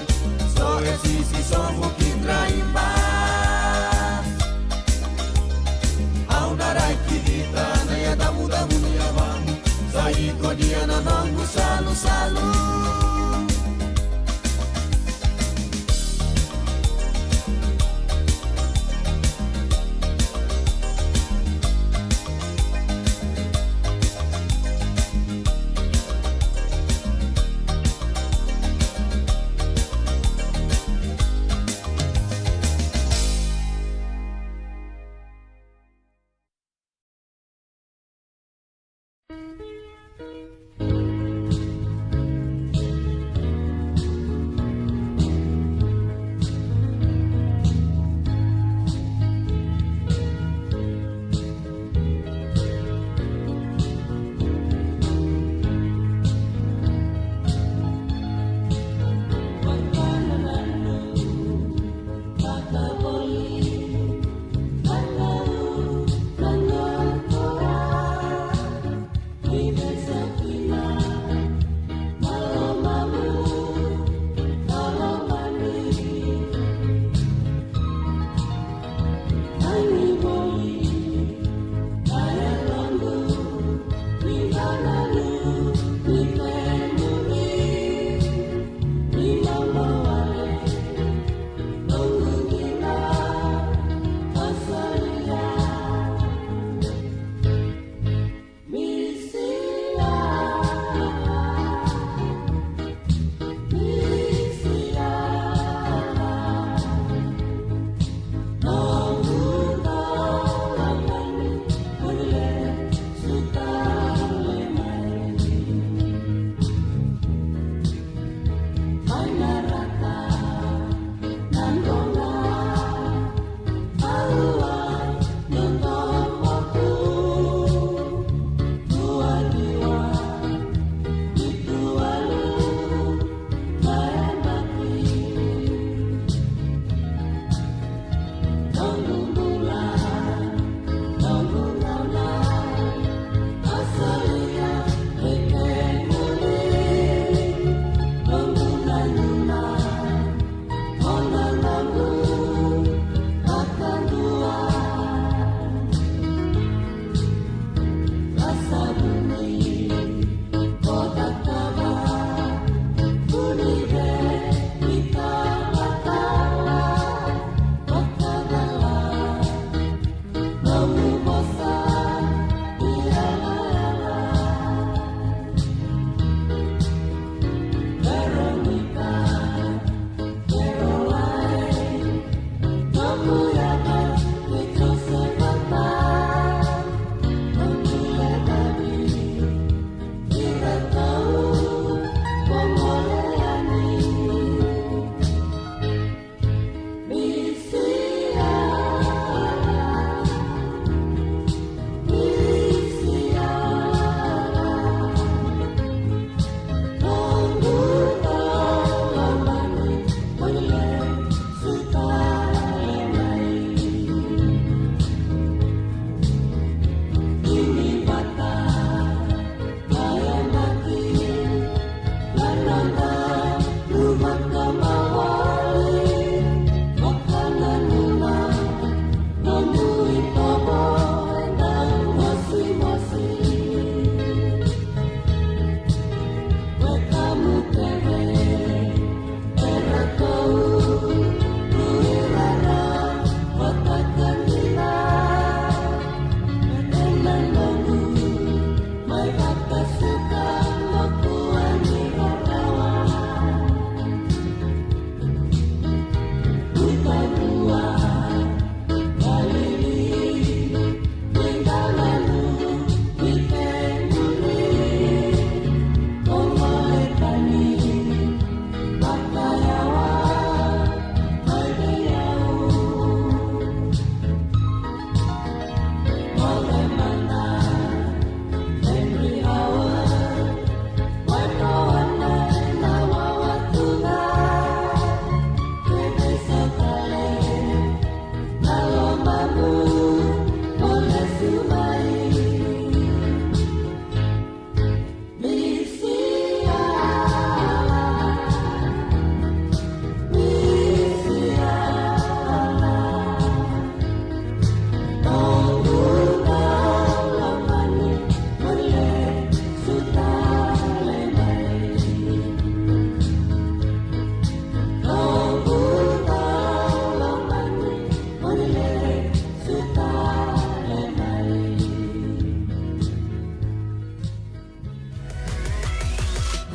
So e sisi sobu ki draiba. Au na rai ki vita na yadavudavu ni yavamu. Sa iko dia na noqu salusalu.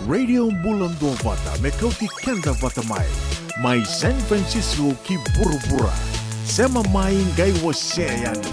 Radio Bula Duavata me kauti keda vata mai. Mai San Francisco ki vuravura. Sema mai qai wasea yani.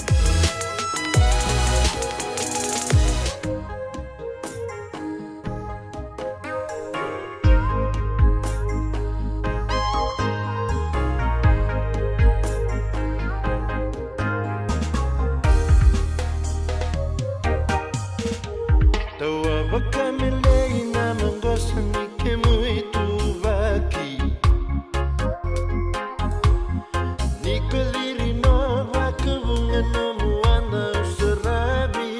Tawa vakamelei na maqosa ni kemu ituvaki. Ni ko ciri no vakavuqa nomu wada saravi.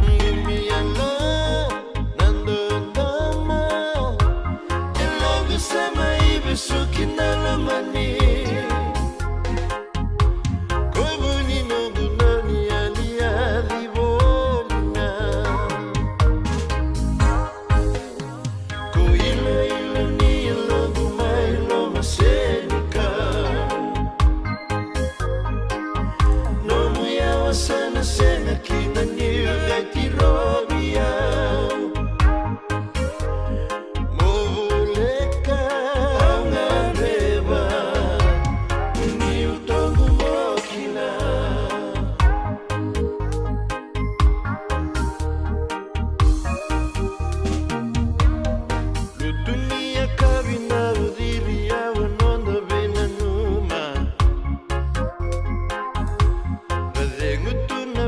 Qumi yalo na dodoma. E loqu sema i vesuki na lomani. Ko vu ni noqu nani yaliyali voli ga. Ko iloilo ni yaloqu mai lomasenikau. Nomu yawa sa na sega kina ni vetirovi au. Mo voleka au gadreva ni utoqu mo kila. Lutu ni yakavi na uciri au a noda veinanuma. Vacegu tu na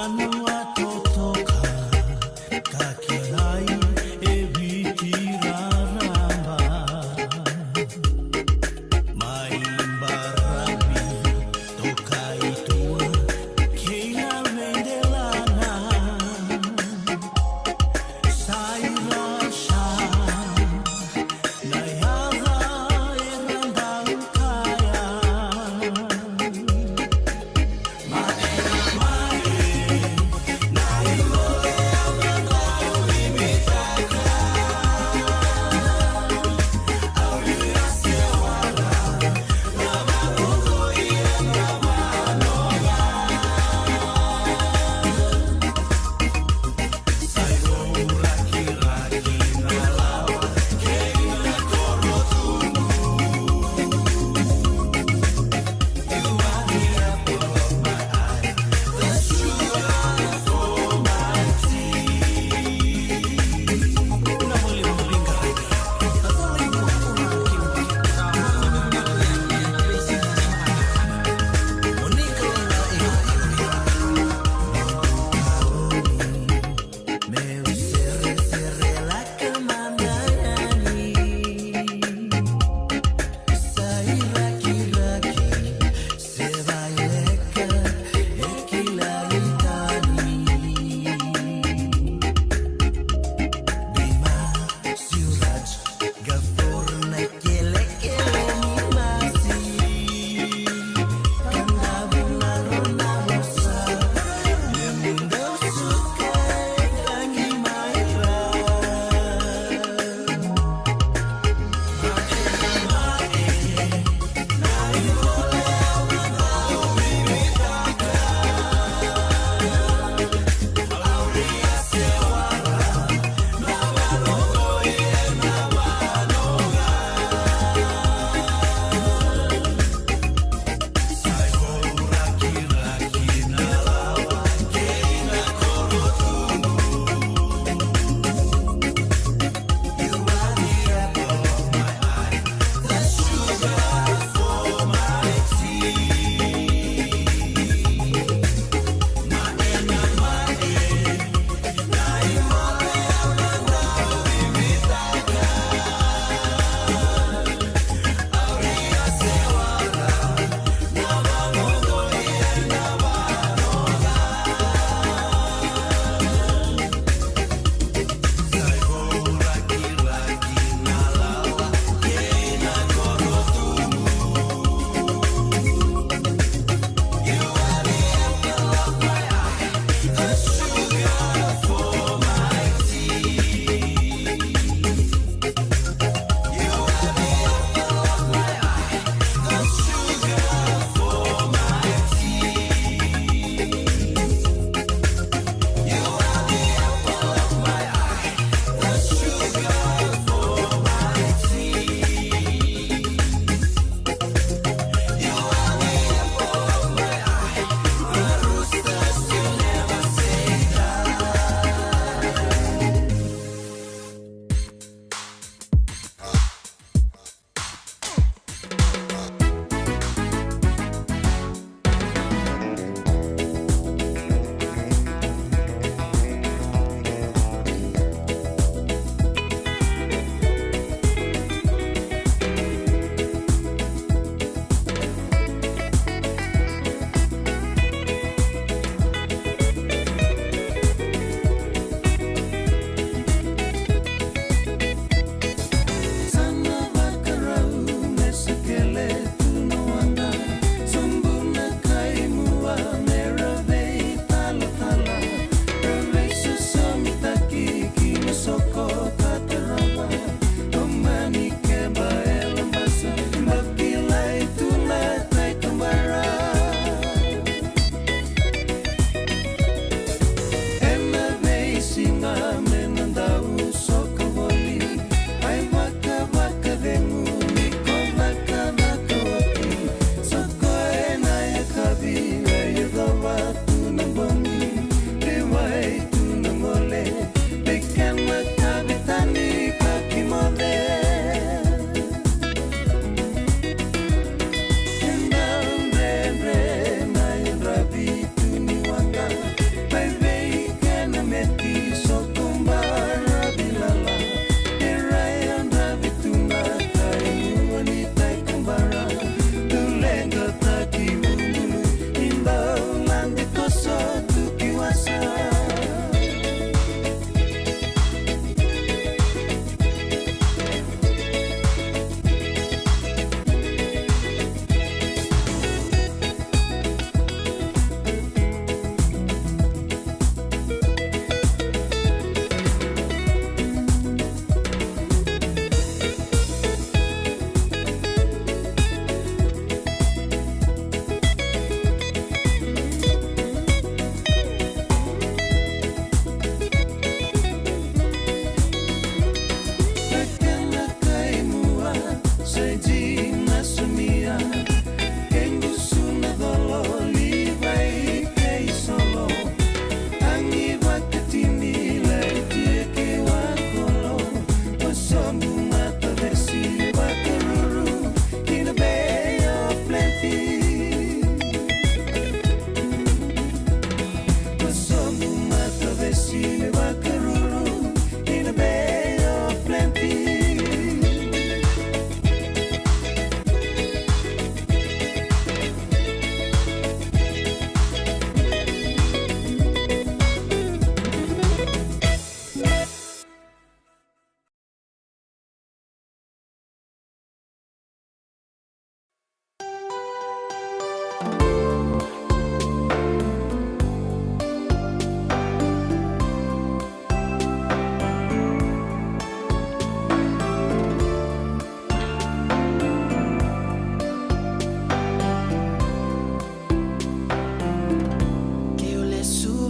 Vanua totoka ka kilai e Viti raraba. Mai baravi toka i tua kei na veidelana. Sa i rasa na yaca era dau kaya. Madena mai.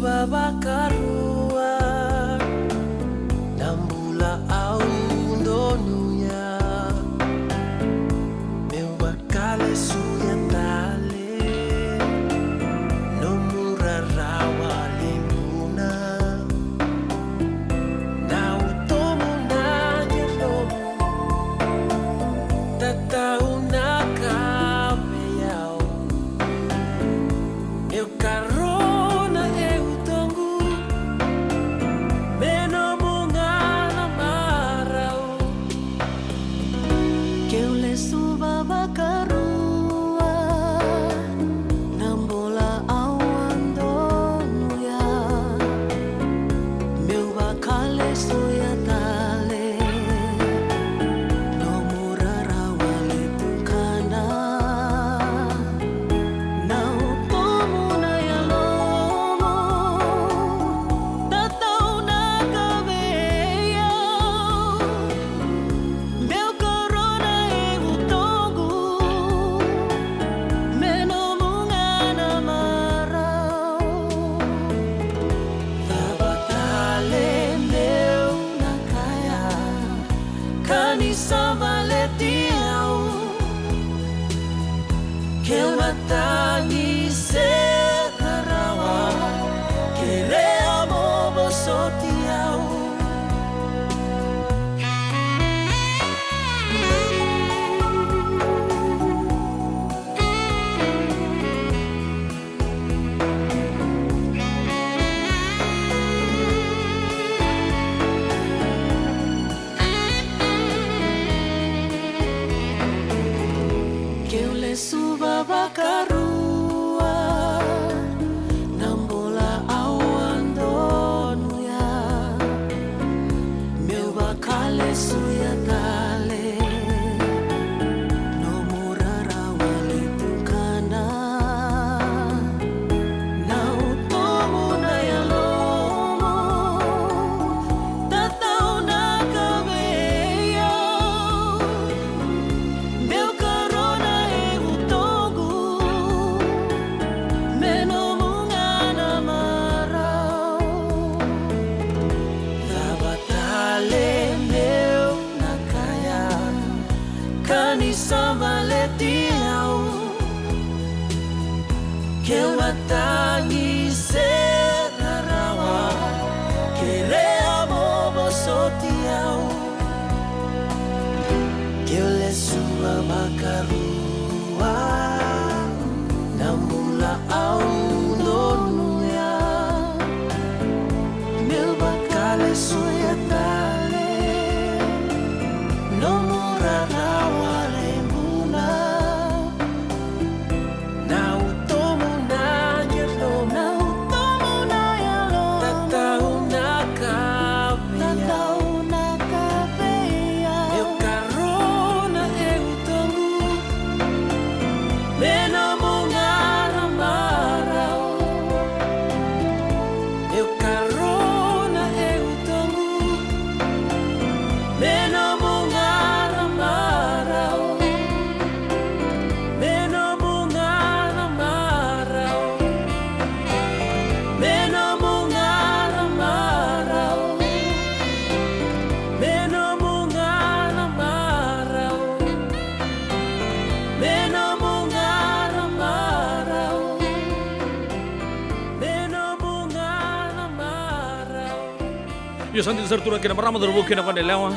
Vavakarua na bula au donuya, meu vakalesuya tale. Nomu rarawa lebuna, na utomu na yalomu, tatau na ka vei au. Meu karona e utoqu, me nomu ga na marau. Keu lesu vavakarua na bula au a donuya, meu vakalesuya tale. Nomu rarawa le tukana, na utomu na yalomu, tatau na ka vei au. Meu karona e utoqu, me nomu ga na marau. Cava tale meu na kaya, ka ni sa baleti au. Keu na tagi se ka rawa, kerea mo vosoti au. Keu lesu vavakarua na bula au a donuya, meu vakalesuya tale. Nomu rarawa le tukana, na utomu na yalomu, tatau na ka vei au. Meu karona e utoqu, me nomu ga na marau. Cava tale meu na kaya, ka ni sa baleti au. Keu na tagi se ka rawa, kerea mo vosoti au. Keu lesu vavakarua na bula au donuya, meu vakalesuya tale. Nomu rarawa lebuna, na utomu na yalomu, na utomu na yalomu, tatau na ka vei au. Tatau na ka vei au. Meu karona e utoqu, me nomu ga na marau. Meu karona e utoqu, me nomu ga na marau. Me nomu ga na marau. Me nomu ga na marau. Me nomu ga na marau. Me nomu ga na marau. Me nomu ga na marau. Io, sa dina sara tu na kena marama, cauravou kei na goneyalewa.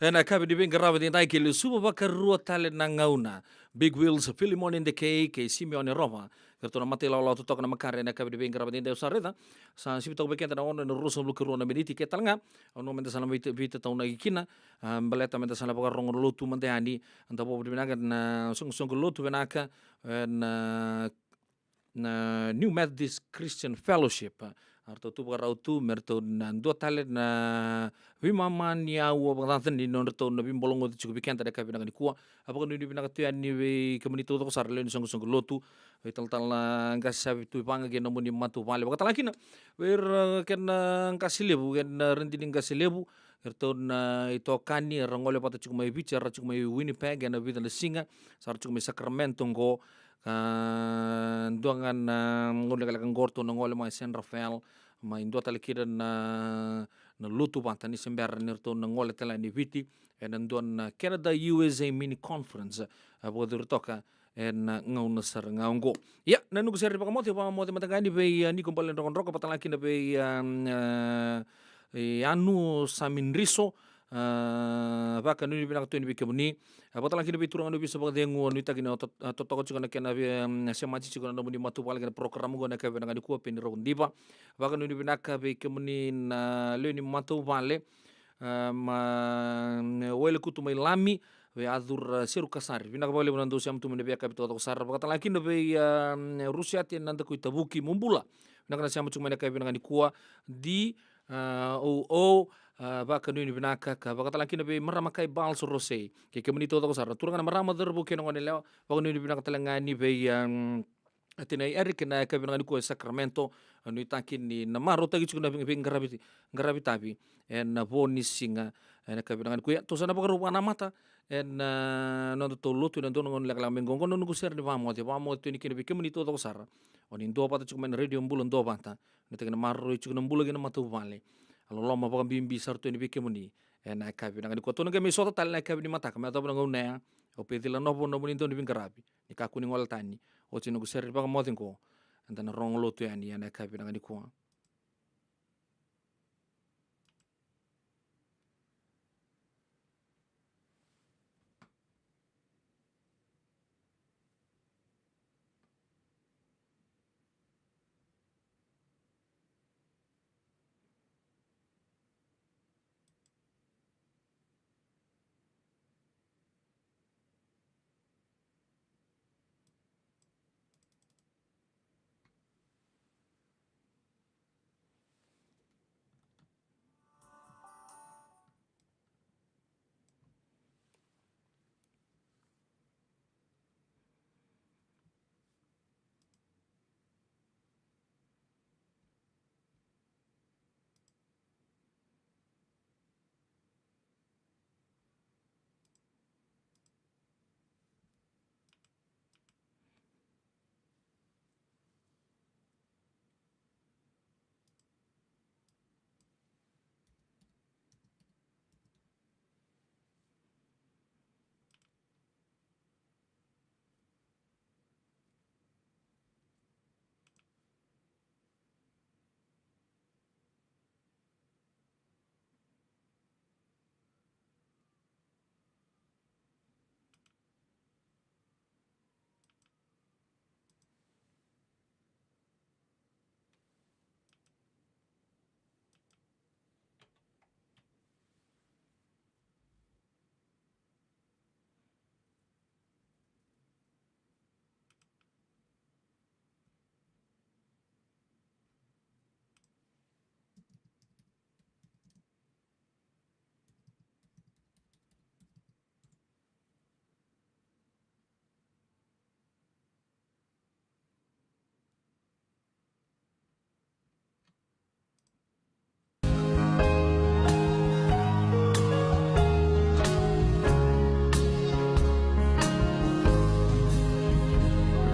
Ena yakavi ni veiqaravi edaidai, kei lesu vavakarua tale na gauna. Big Wheels, Filimoni Dekei kei Simione Rova, eratou na mata ilawalawa totoka na makare ena yakavi ni veiqaravi edaidai. Au sa raica sa sivi toka vei keda na ono ena ruasagavulu ka rua na miniti, ke tale ga au nanuma meda sa na vei, veitataunaki kina, a, baleta meda sa na vakarogo na lotu mada yani. Da vakavinavinaka na soqosoqo lotu vinaka, e, na na New Methodist Christian Fellowship. A, ratou tu vakarau tu me ratou na dua tale na veimama ni auwa vakacacani ni nodratou na veibologoci tiko vei keda na yakavi vinaka nikua. A, vakanuinui vinaka tu yani vei kemuni taucoko sara, lewe ni soqosoqo lotu, veitalatala qase, sa tu vaga kei na nomuni matavuvale, vakatalega kina vei ira kei na qase levu, kei na radini qase levu, eratou na itokani era gole vata tiko mai Viti, era tiko mai Winnipeg ena vica na siga, sa ra tiko mai Sacramento oqo. Ka dua ga na gauna lekaleka qo ratou na gole mai San Rafael, mai dua tale kina na, na lotu vata ni se bera ni ratou na gole tale yani Viti ena dua na Canada U S A mini conference, a vakacuru toka ena gauna sara ga oqo. Ia, na noqu sere ni vakamoce, vakamoce mada ga yani vei, a, Niko Bale Drokadroka, vakatalega kina vei, a, a, e, Anu Samidriso, a, vakanuinui vinaka tu yani vei kemuni. A, vakatalega kina vei turaga ni ovisa vakacegu, nuitaki ni o to-, a, totoka tiko na kena vei, a, semati tiko na nomuni matavuvale kei na porokaramu oqo ena yakavi vinaka nikua, Peni Roko Diva. Vakanuinui vinaka vei kemuni na lewe ni matavuvale, a, ma, e, Wailekutu mai Lami, vei Acura Serukasari. Vinaka vakalevu na dou sema tu mai na veiyakavi taucoko sara. Vakatalega kina vei, a, Rusiate Nadakui Tavuki, mo bula. Vinaka na sema tiko mai na yakavi vinaka nikua. D O O, a, vakanuinui vinaka, ka vakatalega kina vei marama kai Bals Rosei. Kei kemuni taucoko sara. Turaga na marama, cauravou kei na goneyalewa, vakanuinui vinaka talega yani vei, a, a, tinai Eric ena yakavi vinaka nikua e Sacramento, a, nuitaki ni na marautaki tiko na vei, veiqaravi, qaravi tavi ena vo ni siga ena yakavi vinaka nikua. Ia, tou sa na vakarau vakanamata ena, a, nodatou lotu ena dua na gauna lekaleka mai qo. Oqo na noqu sere ni vakamoce, vakamoce tu yani kina vei kemuni taucoko sara. O ni duavata tiko mai na Radio Bula Duavata. Nuitaki na maroroi tiko na bula kei na matavuvale. A loloma vakabibi sara tu yani vei kemuni ena yakavi vinaka nikua. Tou na qai mai sota tale ena yakavi ni mataka me yacova na gauna ya. O Pecila Novo na nomuni dau ni veiqaravi. Ni kakua ni gole tani. Oti na noqu sere ni vakamoce qo, eda na rogo lotu yani ena yakavi vinaka nikua.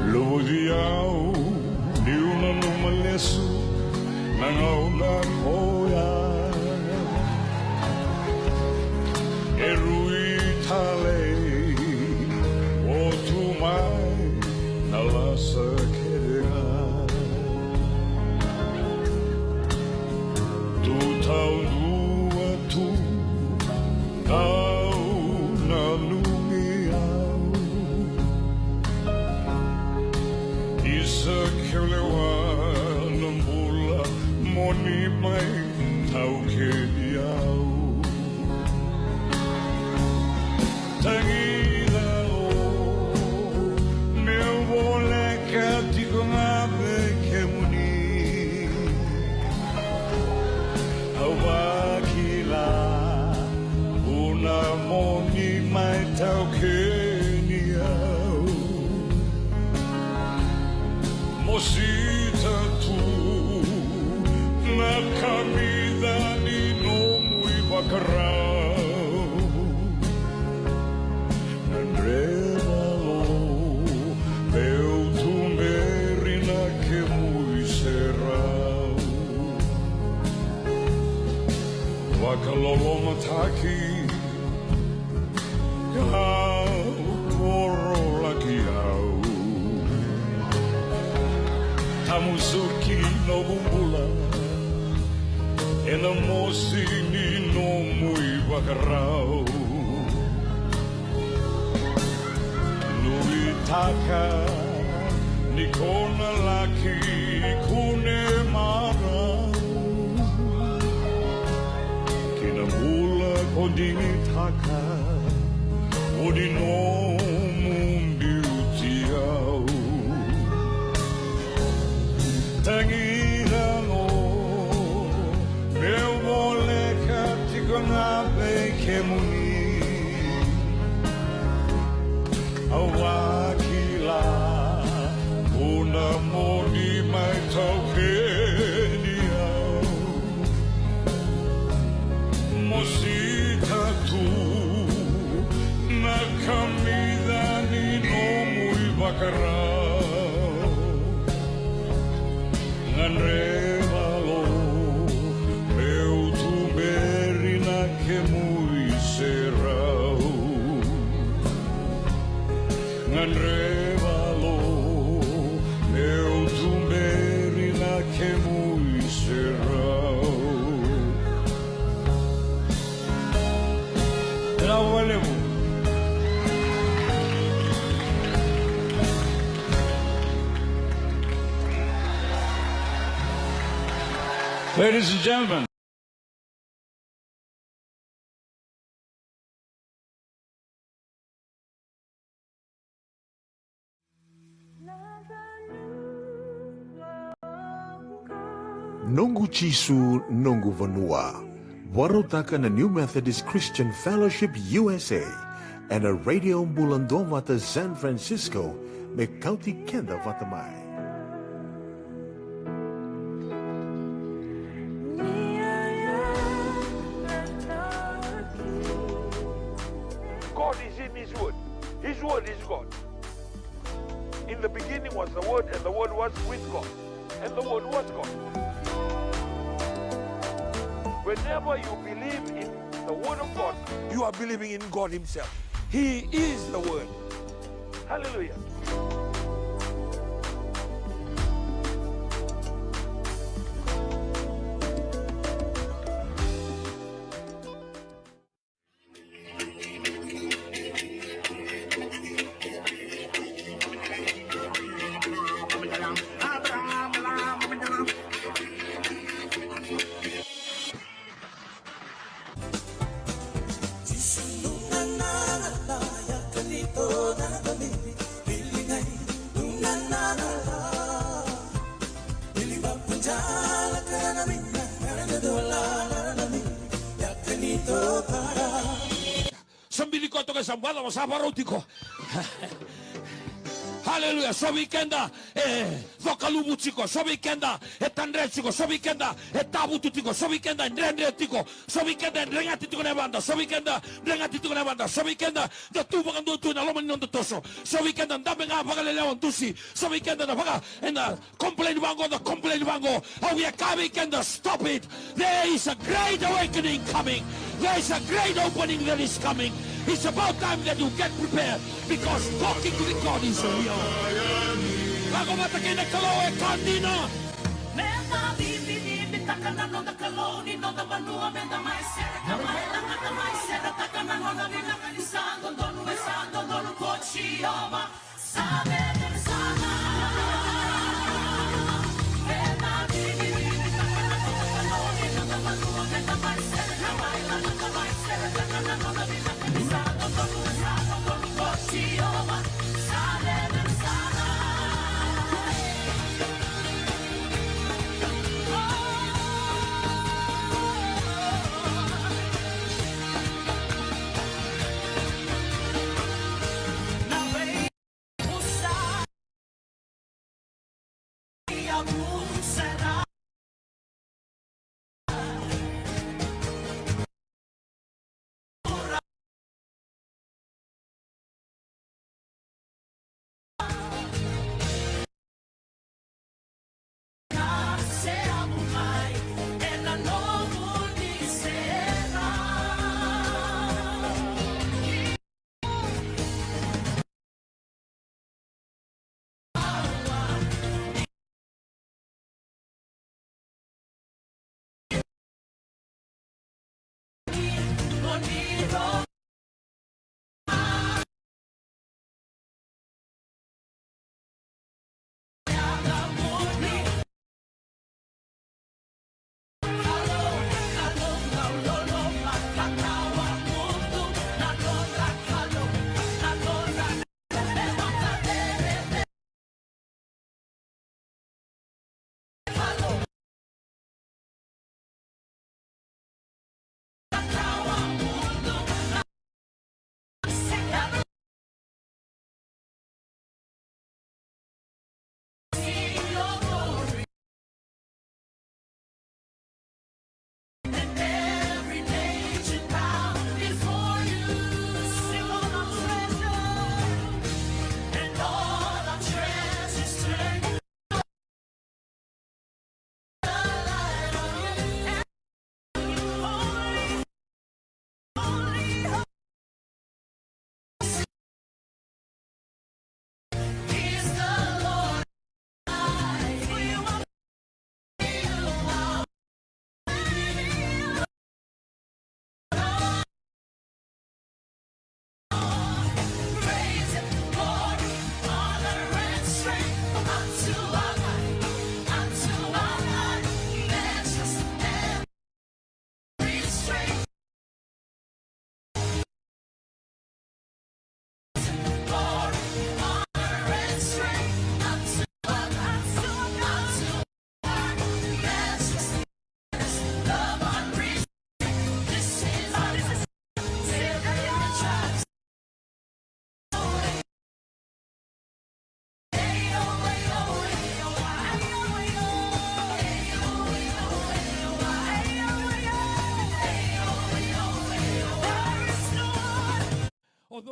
Luvuci au niu nanuma lesu na gauna koya. E rui tale o tu mai na lasa kece ga. Tu taudua tu au nanumi au. Isa keu lewa na bula mo ni mai taukeni au. Tagila o meu voleka tiko ga vei kemuni. Au vakila vuna mo ni mai taukeni au. Mo sita tu na kamica ni nomu ivakarau. Na dreva lo meu Ka lolomataki, ka porolaki au. Tamusuki noqu bula ena mosi ni nomu ivakarau. Nuitaka ni ko na laki kune marau ki na bula ko digitaka, mo ni nomu biuti au. Tagi rau meu voleka tiko ga vei kemuni. Au a kila o na moni mai taukeni au. Mosita tu na kamica ni nomu ivakarau. Gadreva lo meu tuberi na kemu iserau. Gadreva lo meu tuberi na kemu iserau. Vinaka vakalevu. Ladies and gentlemen. Noqu Jisu, noqu vanua. Vakarautaka na New Methodist Christian Fellowship U S A ena Radio Bula Duavata San Francisco, me kauti keda vata mai. God is in His Word. His Word is God. In the beginning was the Word, and the Word was with God, and the Word was God. Whenever you believe in the Word of God, you are believing in God Himself. He is the Word. Hallelujah. Sa bili koto ka sa bala, sa varau tiko. Haleluya. So vei keda e cokaluvu tiko, so vei keda e tadre tiko, so vei keda e tavutu tiko, so vei keda e dredre tiko, so vei keda e dregati tiko na yavada, so vei keda dregati tiko na yavada, so vei keda da tu vakadua tu ena loma ni noda toso, so vei keda dabe ga vakalelewa dusi, so vei keda na vaka ena complain vaqo, da complain vaqo. Au via kaya vei keda, stop it. There is a great awakening coming. There is a great opening that is coming. It's about time that you get prepared because talking with God is real. Lako vata kei na Kalou e ka dina. Meda vivitaka na noda Kalou ni noda vanua, meda mai sereka mai, lagata mai, seretaka na noda vinaka ni sa dodonu, e sa dodonu ko Jiova.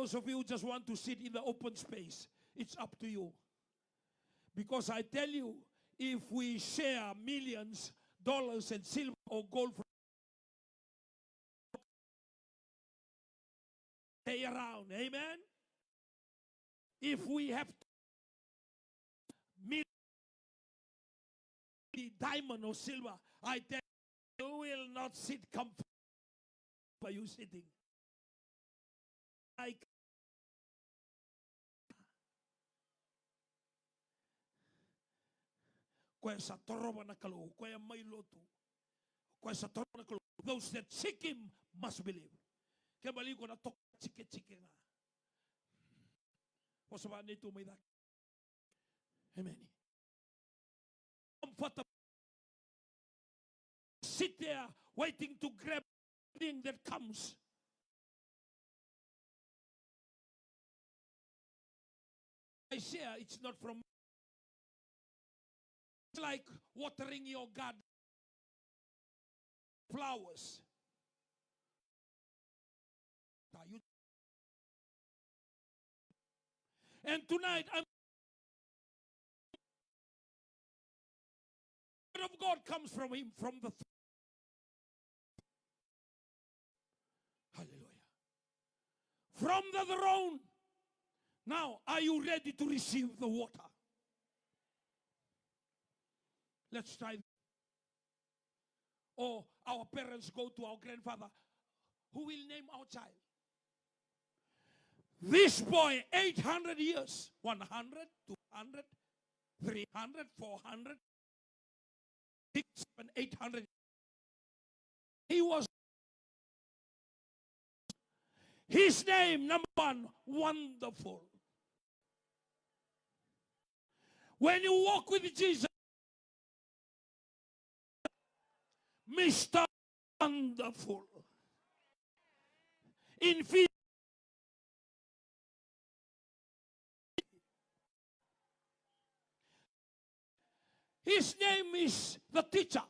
Those of you who just want to sit in the open space, it's up to you. Because I tell you, if we share millions, dollars, and silver or gold from stay around. Amen. If we have mil-, diamond or silver, I tell you, you will not sit comfortable. Are you sitting? Like, koya sa torova na Kalou, koya mai lotu, koya sa torova na Kalou. Those that seek him must believe. Ke bali ko na toka tiketike ga. Vosa vua na neitou mai cake. Amen. Comfortable. Sit there waiting to grab thing that comes. I share, it's not from, it's like watering your garden, flowers. Are you? And tonight, I'm Word of God comes from him, from the throne. Hallelujah. From the throne. Now, are you ready to receive the water? Let's try. Or our parents go to our grandfather, who will name our child? This boy, eight hundred years, one hundred, two hundred, three hundred, four hundred, six, seven, eight hundred. He was, his name, number one, wonderful. When you walk with Jesus, Mister Wonderful. In Fi-, his name is the teacher.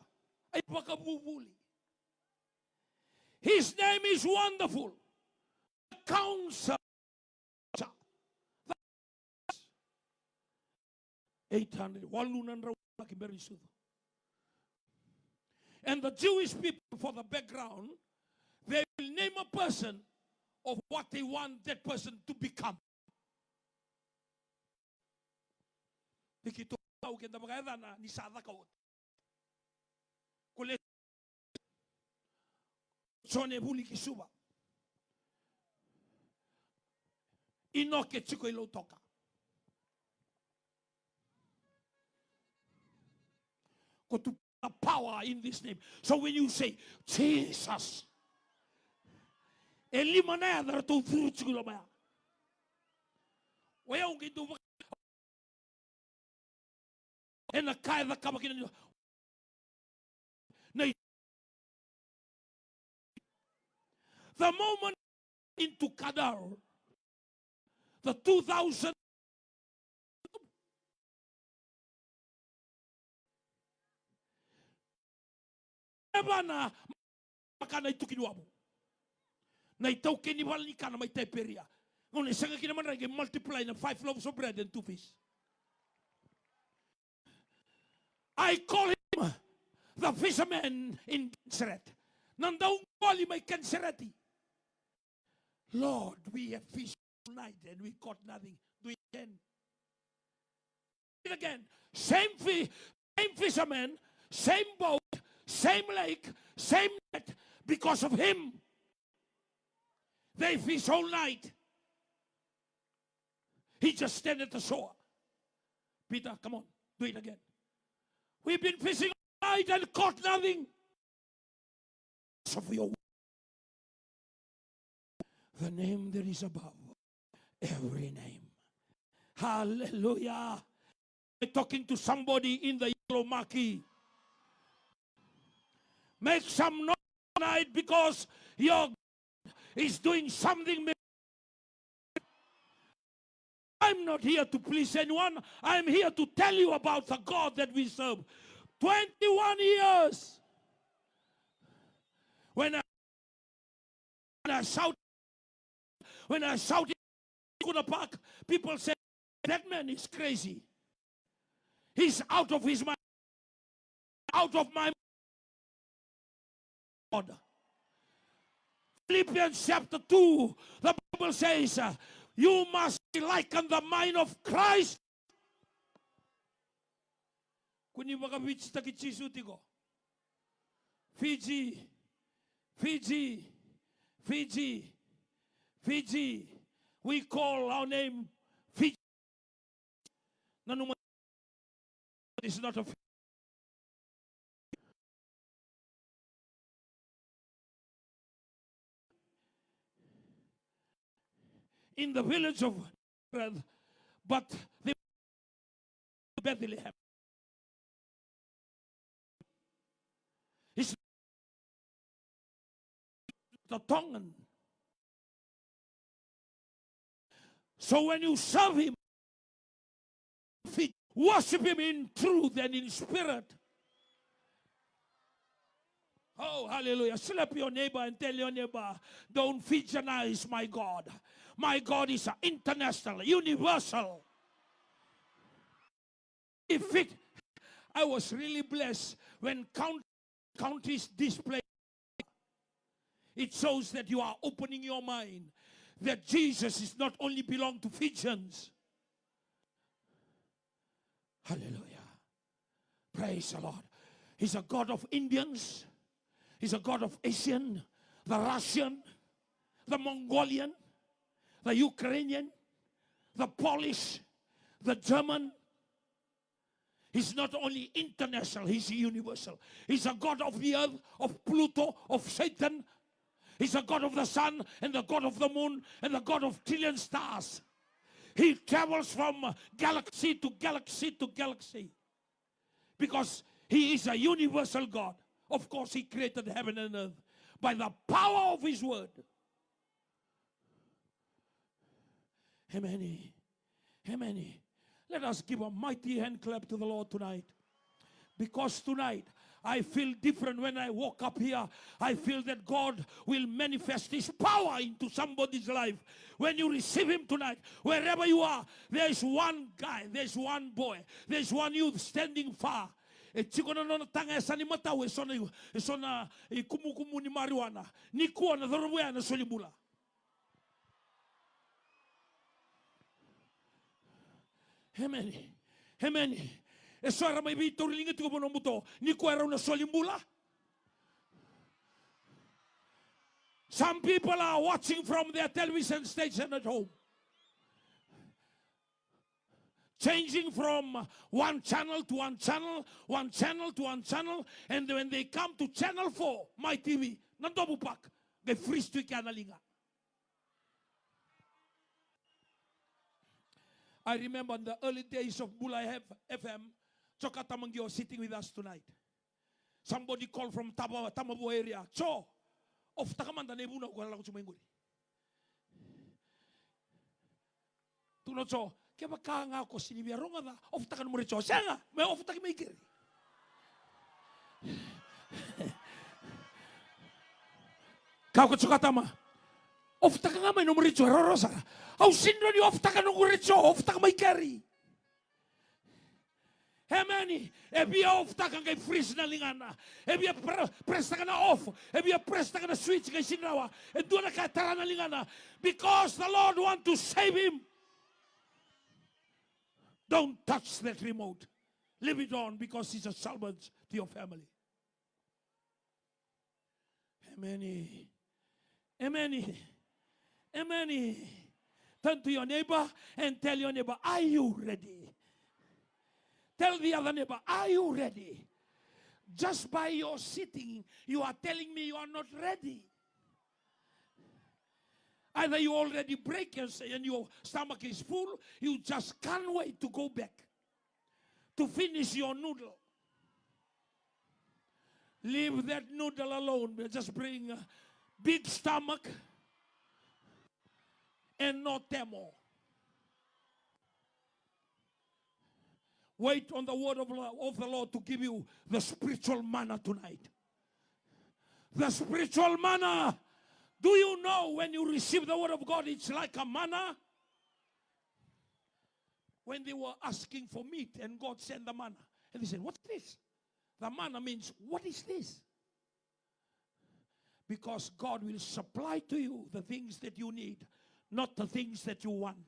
Ai vakavuvuli. His name is Wonderful. The Counselor. Eight hundred, walu na drau laki bera ni sucu. And the Jewish people, for the background, they will name a person of what they want that person to become. Ni keitou keda vakayacana ni sa caka oti. Ko le Jone Vuli ki Suva. Inoke Tiko i Lautoka. Ko tu the power in this name. So when you say, "Jesus," e lima na yaca ratou curu tiko i loma ya. O yau qai dau vaka ena ka e cakava kina ni, na, the moment into Kadar, the two thousand, e vana makana i Tukiniwavu. Na itaukei ni vale ni kana mai Taiperia. Gauna e sega kina madrai qai multiply na five loaves of bread and two fish. I call him the fisherman in Gennesaret. Na dauqoli mai Kenesareti. Lord, we have fished all night and we caught nothing. Do it again. It again. Same fi-, same fisherman, same boat, same lake, same net. Because of him, they fish all night. He just stand at the shore. Peter, come on, do it again. We've been fishing all night and caught nothing. Of your, the name that is above every name. Hallelujah. Talking to somebody in the yellow marquee. Make some noise tonight because your God is doing something. I'm not here to please anyone. I'm here to tell you about the God that we serve. Twenty-one years. When I, when I shout, when I shout, Kuna Park, people say, "That man is crazy. He's out of his mind." Out of my God. Philippians chapter two, the Bible says, uh, "You must be like in the mind of Christ." Kua ni vakavijitaki Jisu tiko. Fiji, Fiji, Fiji, Fiji. We call our name Fiji. Nanuma, is not a, in the village of Nazareth, but the Bethlehem. Is the Tongan. So when you serve him, worship him in truth and in spirit. Oh, hallelujah. Slap your neighbor and tell your neighbor, "Don't Fijianize my God. My God is international, universal." If it, I was really blessed when count-, countries display. It shows that you are opening your mind that Jesus is not only belong to Fijians. Hallelujah. Praise the Lord. He's a God of Indians. He's a God of Asian, the Russian, the Mongolian, the Ukrainian, the Polish, the German. He's not only international, he's universal. He's a God of the earth, of Pluto, of Satan. He's a God of the sun and the God of the moon and the God of trillion stars. He travels from, uh, galaxy to galaxy to galaxy because he is a universal God. Of course, he created heaven and earth by the power of his word. Amen. Amen. Let us give a mighty hand clap to the Lord tonight. Because tonight, I feel different when I walk up here. I feel that God will manifest his power into somebody's life. When you receive him tonight, wherever you are, there's one guy, there's one boy, there's one youth standing far. E tiko na nona taga e sa ni matau, e so na, e so na ikumukumu ni marijuana. Nikua na cauravou ya na soli bula. Amen. Amen. E so era mai veitauriliga tiko vanua buto. Nikua erau na soli bula. Some people are watching from their television station at home. Changing from one channel to one channel, one channel to one channel, and when they come to channel four, my T V, na Dovu Park, qai freeze tu i kea na liga. I remember in the early days of Bula F-, F M, Joe Katamaquio sitting with us tonight. Somebody called from Tama-, Tamavua area. "Joe, off-taka mada na ivunau ko na lako tu mai qori." Tukuna o Joe, "Kevaka ga ko sini via rogoca, off-taka nomu retio." "Sega, me off-taki mai keri." Kaya ko Joe Katama, "Off-taka ga mai nomu retio, e rawarawa sara." "Au sini rawa ni off-taka noqu retio, off-taka mai keri." Amen. E via off-taka qai freeze na ligana. E via pre-, press-taka na off. E via press-taka na switch qai sini rawa. E dua na ka e tara na ligana. Because the Lord want to save him. Don't touch that remote. Leave it on because he's a servant to your family. Amen. Amen. Amen. Turn to your neighbor and tell your neighbor, "Are you ready?" Tell the other neighbor, "Are you ready?" Just by your sitting, you are telling me you are not ready. Either you already break and say, and your stomach is full, you just can't wait to go back to finish your noodle. Leave that noodle alone. Just bring a big stomach and no temo. Wait on the word of, of the Lord to give you the spiritual manna tonight. The spiritual manna. Do you know when you receive the word of God, it's like a manna? when they were asking for meat and God sent the manna. And they said, "What's this?" The manna means, "What is this?" Because God will supply to you the things that you need, not the things that you want.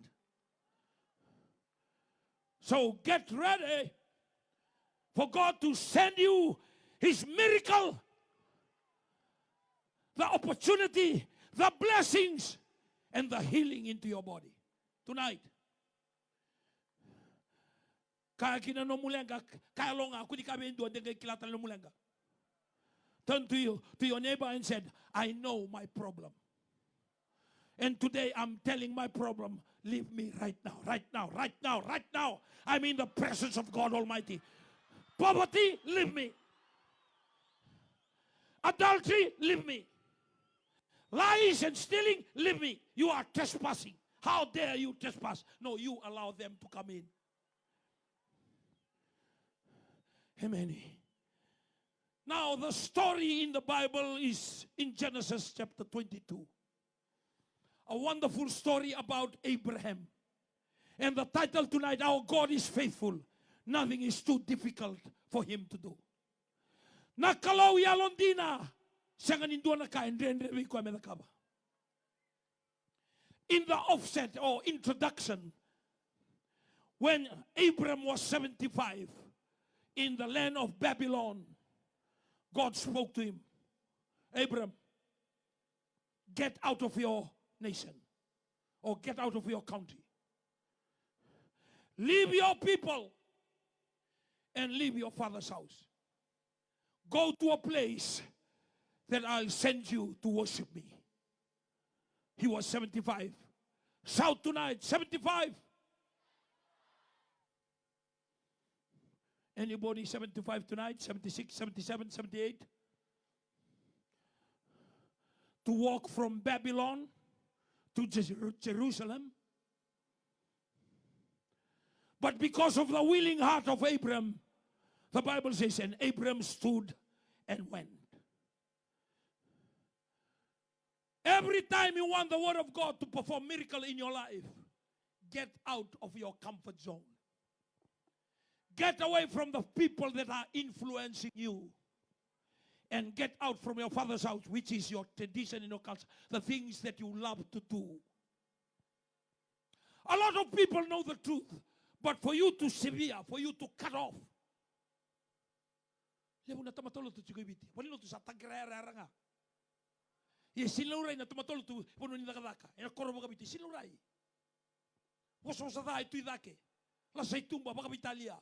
So get ready for God to send you His miracle, the opportunity, the blessings, and the healing into your body. Tonight, kaya kina nomu leqa, kaya lo ga, kua ni kaya vei dua de qai kila tale nomu leqa. Turn to you, to your neighbor and said, "I know my problem. And today I'm telling my problem, leave me right now, right now, right now, right now. I'm in the presence of God Almighty. Poverty, leave me. Adultery, leave me. Lies and stealing, leave me. You are trespassing. How dare you trespass?" No, you allow them to come in. Amen. Now, the story in the Bible is in Genesis chapter twenty-two. A wonderful story about Abraham. And the title tonight, "Our God is faithful. Nothing is too difficult for him to do." Na Kalou yalodina, sega ni dua na ka e dredre vei koya me cakava. In the offset or introduction, when Abram was seventy-five in the land of Babylon, God spoke to him, "Abram, get out of your nation or get out of your country. Leave your people and leave your father's house. Go to a place that I'll send you to worship me." He was seventy-five. Shout tonight, "seventy-five." Anybody seventy-five tonight? Seventy-six, seventy-seven, seventy-eight? To walk from Babylon to Jer-, Jerusalem. But because of the willing heart of Abram, the Bible says, "And Abram stood and went." Every time you want the word of God to perform miracle in your life, get out of your comfort zone. Get away from the people that are influencing you. And get out from your father's house, which is your tradition and your culture, the things that you love to do. A lot of people know the truth, but for you to sever, for you to cut off. Levu na tamata lotu tiko i Viti. Vanua lotu sa taqara yarayara ga. Ia e sega ni laurai na tamata lotu, vanua ni cakacaka, ena koro vakaviti, e sega ni laurai. Vosavosa ca e tu i cake. Lasa i tuba vakaveitalia.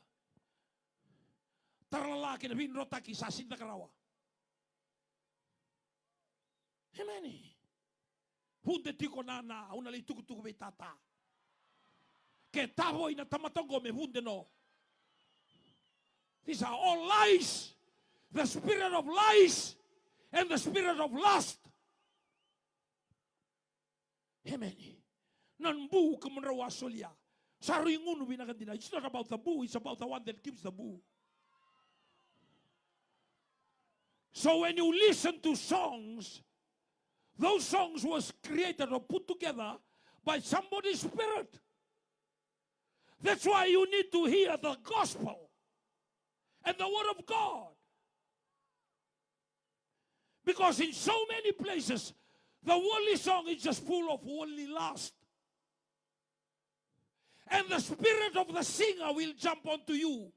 Tara lala kei na veidrotaki sa sega ni caka rawa. Emeni. Vude tiko nana, au na lai tukutuku vei tata. Ke tavoi na tamata oqo me vude no. These are all lies. The spirit of lies and the spirit of lust. Emeni. Na bu kemudrau a solia. Sa rui gunu vinaka dina. It's not about the bu, it's about the one that gives the bu. So when you listen to songs, those songs was created or put together by somebody's spirit. That's why you need to hear the gospel and the word of God. Because in so many places, the worldly song is just full of worldly lust. And the spirit of the singer will jump onto you.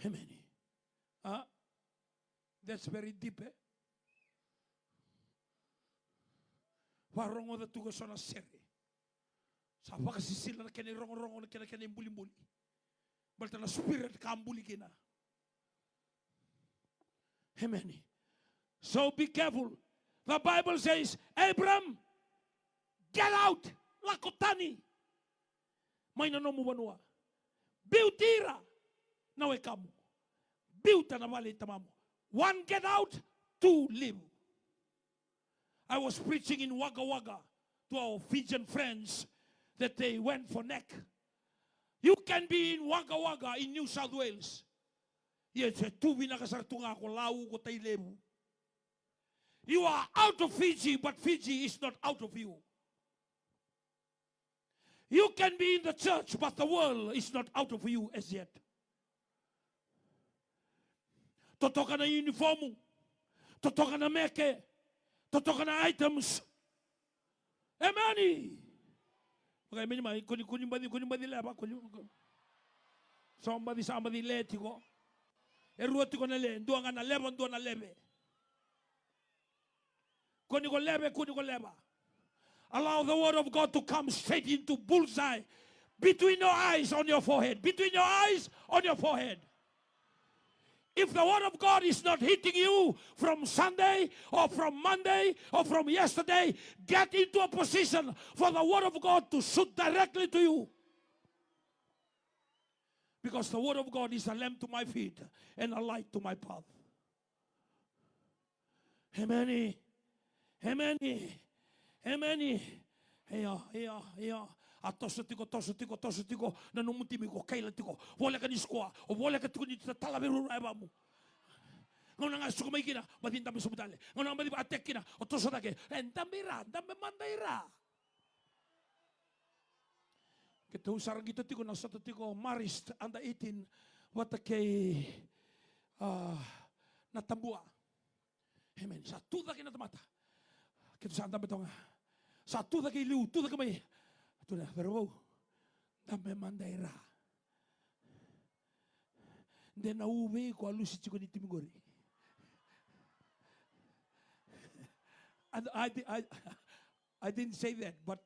Amen. Ah, that's very deep, eh? Varogoca tu ga so na sere. Sa vakasisila na kena irogorogo, na kena, kena ibulibuli. Baleta na spirit ka buli kina. Amen. So be careful. The Bible says, "Abram, get out, lako tani mai na nomu vanua. Biuti ira na wekamu. Biuta na vale i tamamu." One, get out. Two, live. I was preaching in Wagga Wagga to our Fijian friends that they went for neck. You can be in Wagga Wagga in New South Wales. Ia e tu vinaka sara tu ga ko Lau, ko Tailevu. You are out of Fiji, but Fiji is not out of you. You can be in the church, but the world is not out of you as yet. Totoka na uniform, totoka na meke, totoka na items. Emeni. Vaka emeni mai, koni, koni baci, koni baci leva, koni. Sa baci, sa baci le tiko. E rua tiko na le, dua ga na leva, dua na leve. Koni ko leve, koni ko leva. Allow the word of God to come straight into bullseye between your eyes on your forehead. Between your eyes on your forehead. If the word of God is not hitting you from Sunday or from Monday or from yesterday, get into a position for the word of God to shoot directly to you. Because the word of God is a lamp to my feet and a light to my path. Emeni. Emeni. Emeni. Ia, ia, ia. A toso tiko, toso tiko, toso tiko na nomu timi, ko kaila tiko. Voleka ni sikoa, o voleka tiko ni tatala vei ruru e vamu. Gauna ga suka mai kina, baci dabe sobu tale. Gauna ga baci attack kina, o toso cake. E, dabe ira, dabe mada ira. Keitou sara qito tiko na sota tiko Marist under eighteen vata kei, ah, Natabua. Amen. Sa tu cake na tamata. Keitou sa dabe toka ga. Sa tu cake i liu, tu cake mai. Tu na cauravou. Dabe mada ira. De na u vei iko a lusi tiko ni timi qori. And I, I, I didn't say that, but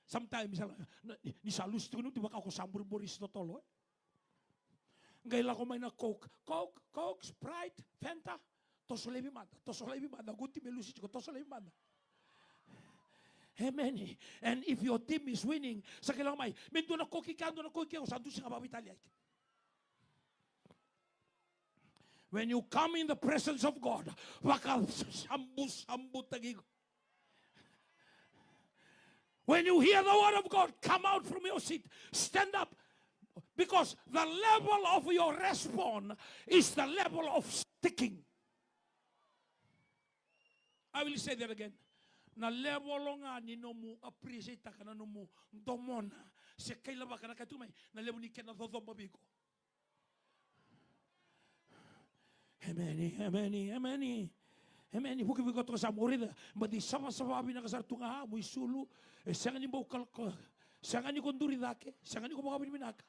sometimes, ala, na, ni, ni sa lusi tiko na uti, vaka ko sa buriburi se totolo, e. Qai lako mai na Coke. Coke, Coke, Sprite, Fanta. Toso laivi mada, toso laivi mada. Qo timi e lusi tiko, toso laivi mada. Amen. And if your team is winning, sa qai lako mai. Me dua na Coke i ke, dua na Coke i ke, ko sa dusi ga vakaveitalia i ke. When you come in the presence of God, vakasambusambutaki iko. When you hear the word of God, come out from your seat, stand up, because the level of your response is the level of sticking. I will say that again. Na level ga ni nomu appreciate-taka na nomu domona se kailavaka na ka e tu mai, na level ni kena cocoba vei iko. Emeni, emeni, emeni. Emeni, vuki, vuki koto ko sa mo raica. Baci savasava vinaka sara tu ga, mo isulu. E sega ni bau kaloko. Sega ni ko duri cake. Sega ni ko vakavinavinaka.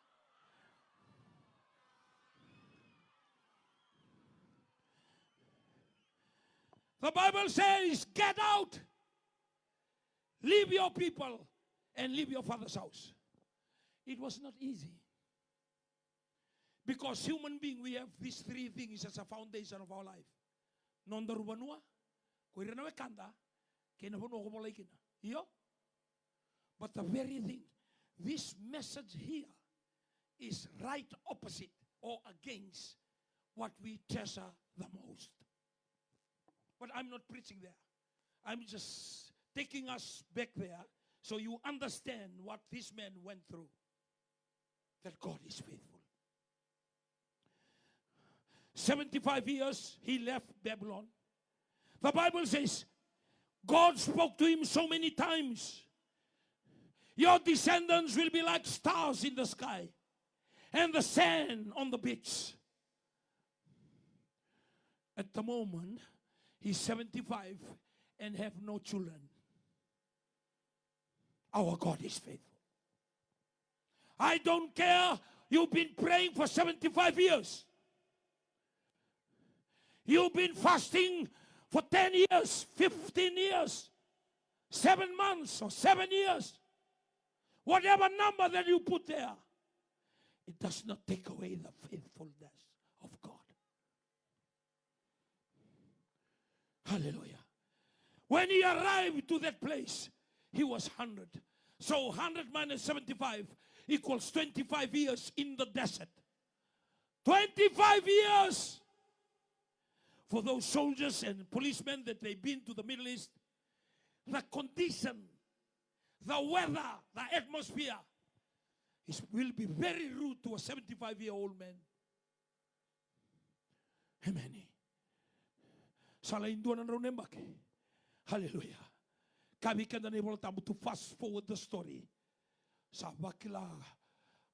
The Bible says, "Get out. Leave your people and leave your father's house." It was not easy. Because human being, we have these three things as a foundation of our life. Nodaru vanua, ko ira na wekada, kei na vanua ko volai kina. Io? But the very thing, this message here is right opposite or against what we treasure the most. But I'm not preaching there. I'm just taking us back there so you understand what this man went through. That God is faithful. Seventy-five years he left Babylon. The Bible says God spoke to him so many times. "Your descendants will be like stars in the sky and the sand on the beach." At the moment, he's seventy-five and have no children. Our God is faithful. I don't care, you've been praying for seventy-five years. You've been fasting for ten years, fifteen years, seven months or seven years. Whatever number that you put there, it does not take away the faithfulness of God. Hallelujah. When he arrived to that place, he was hundred. So hundred minus seventy-five equals twenty-five years in the desert. Twenty-five years! For those soldiers and policemen that they've been to the Middle East, the condition, the weather, the atmosphere is, will be very rude to a seventy-five-year-old man. Emeni. Sa lai dua na drau na yabaki. Haleluya. Kaya vei keda na iVola Tabu, to fast forward the story. Sa vakila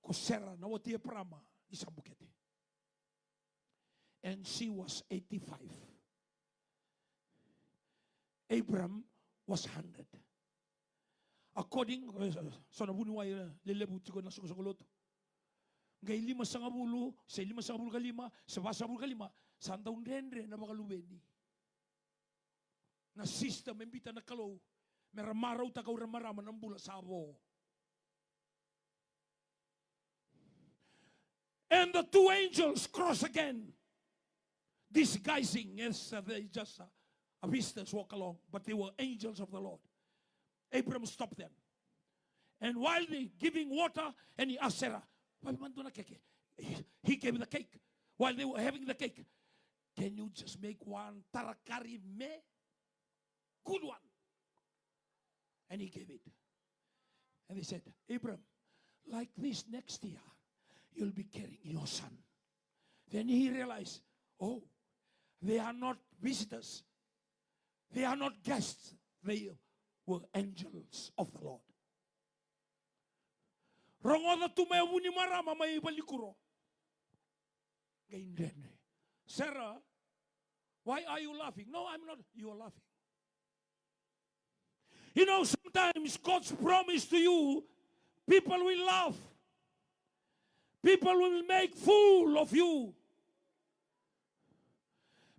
ko Sera na wati Eparama ni sa bukete. And she was eighty-five. Abram was hundred. According, eh, so na vuniwai, eh, lelevu tiko na soqosoqo lotu. Qai limasagavulu, se limasagavulu ka lima, se vasagavulu ka lima, sa dau dredre na vakaluveni. Na system e biuta na Kalou me ra marautaka o ira na marama na bula sa vo. And the two angels cross again, disguising as, uh, they just, uh, a visitors walk along, but they were angels of the Lord. Abram stopped them. And while they giving water, and he asked Sarah, "Vavimandona keke." He, he gave the cake. While they were having the cake, "Can you just make one tarakari me? Good one." And he gave it. And they said, "Abram, like this next year, you'll be carrying your son." Then he realized, "Oh, they are not visitors. They are not guests. They were angels of the Lord." Rogoca tu mai o vunimarama mai valikuro. Qai dredre. "Sarah, why are you laughing?" "No, I'm not." "You are laughing." You know, sometimes God's promise to you, people will laugh. People will make fool of you.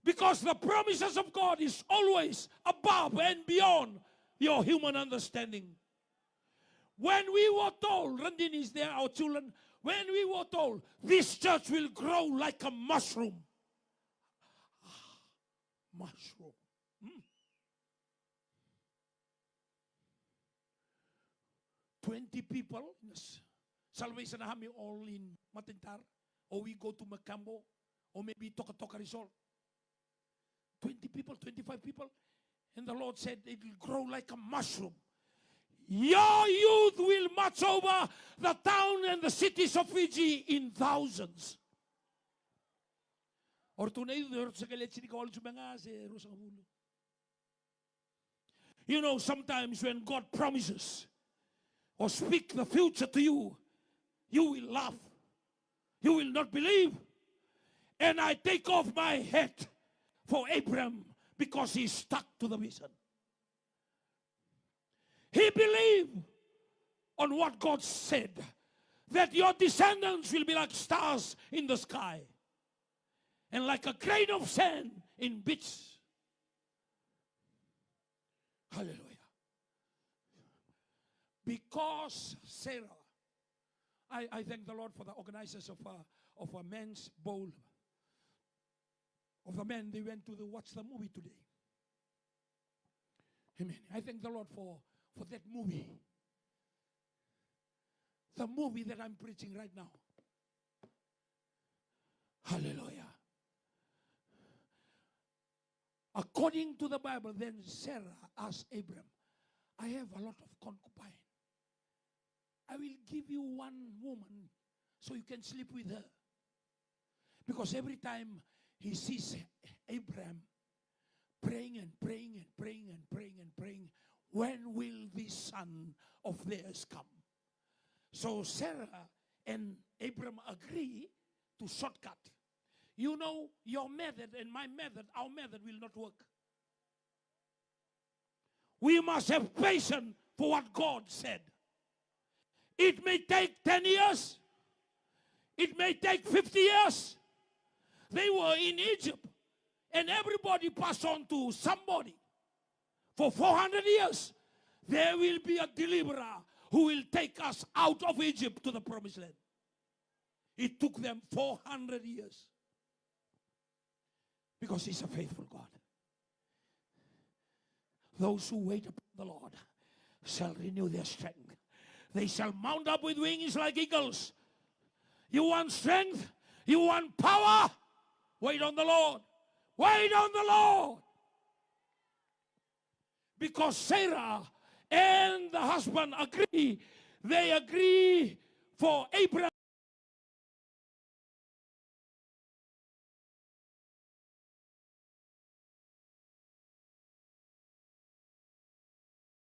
Because the promises of God is always above and beyond your human understanding. When we were told, Randini is there, our children, when we were told, "This church will grow like a mushroom." Mushroom. Hmm. Twenty people in the s-, Salvation Army, all in Matintar, or we go to Macambo, or maybe Tokatoka Resort. Twenty people, twenty-five people, and the Lord said, "It will grow like a mushroom. Your youth will march over the town and the cities of Fiji in thousands." O ratou na youth, o ratou sa qai le tinikawalu tu ga se ruasagavulu. You know, sometimes when God promises or speak the future to you, you will laugh. You will not believe. And I take off my hat for Abraham because he stuck to the vision. He believed on what God said, that your descendants will be like stars in the sky and like a grain of sand in beach. Hallelujah. Because Sarah, I, I thank the Lord for the organizers of a, of a men's bowl. Of the men, they went to the, watch the movie today. Amen. I thank the Lord for, for that movie. The movie that I'm preaching right now. Hallelujah. According to the Bible, then Sarah asked Abraham, "I have a lot of concubine. I will give you one woman so you can sleep with her." Because every time he sees Abraham praying and praying and praying and praying and praying, "When will this son of theirs come?" So Sarah and Abraham agree to shortcut. You know, your method and my method, our method will not work. We must have patience for what God said. It may take ten years. It may take fifty years. They were in Egypt, and everybody passed on to somebody. For four hundred years, there will be a deliverer who will take us out of Egypt to the promised land. It took them four hundred years. Because he's a faithful God. Those who wait upon the Lord shall renew their strength. They shall mount up with wings like eagles. You want strength? You want power? Wait on the Lord. Wait on the Lord. Because Sarah and the husband agree, they agree for Abraham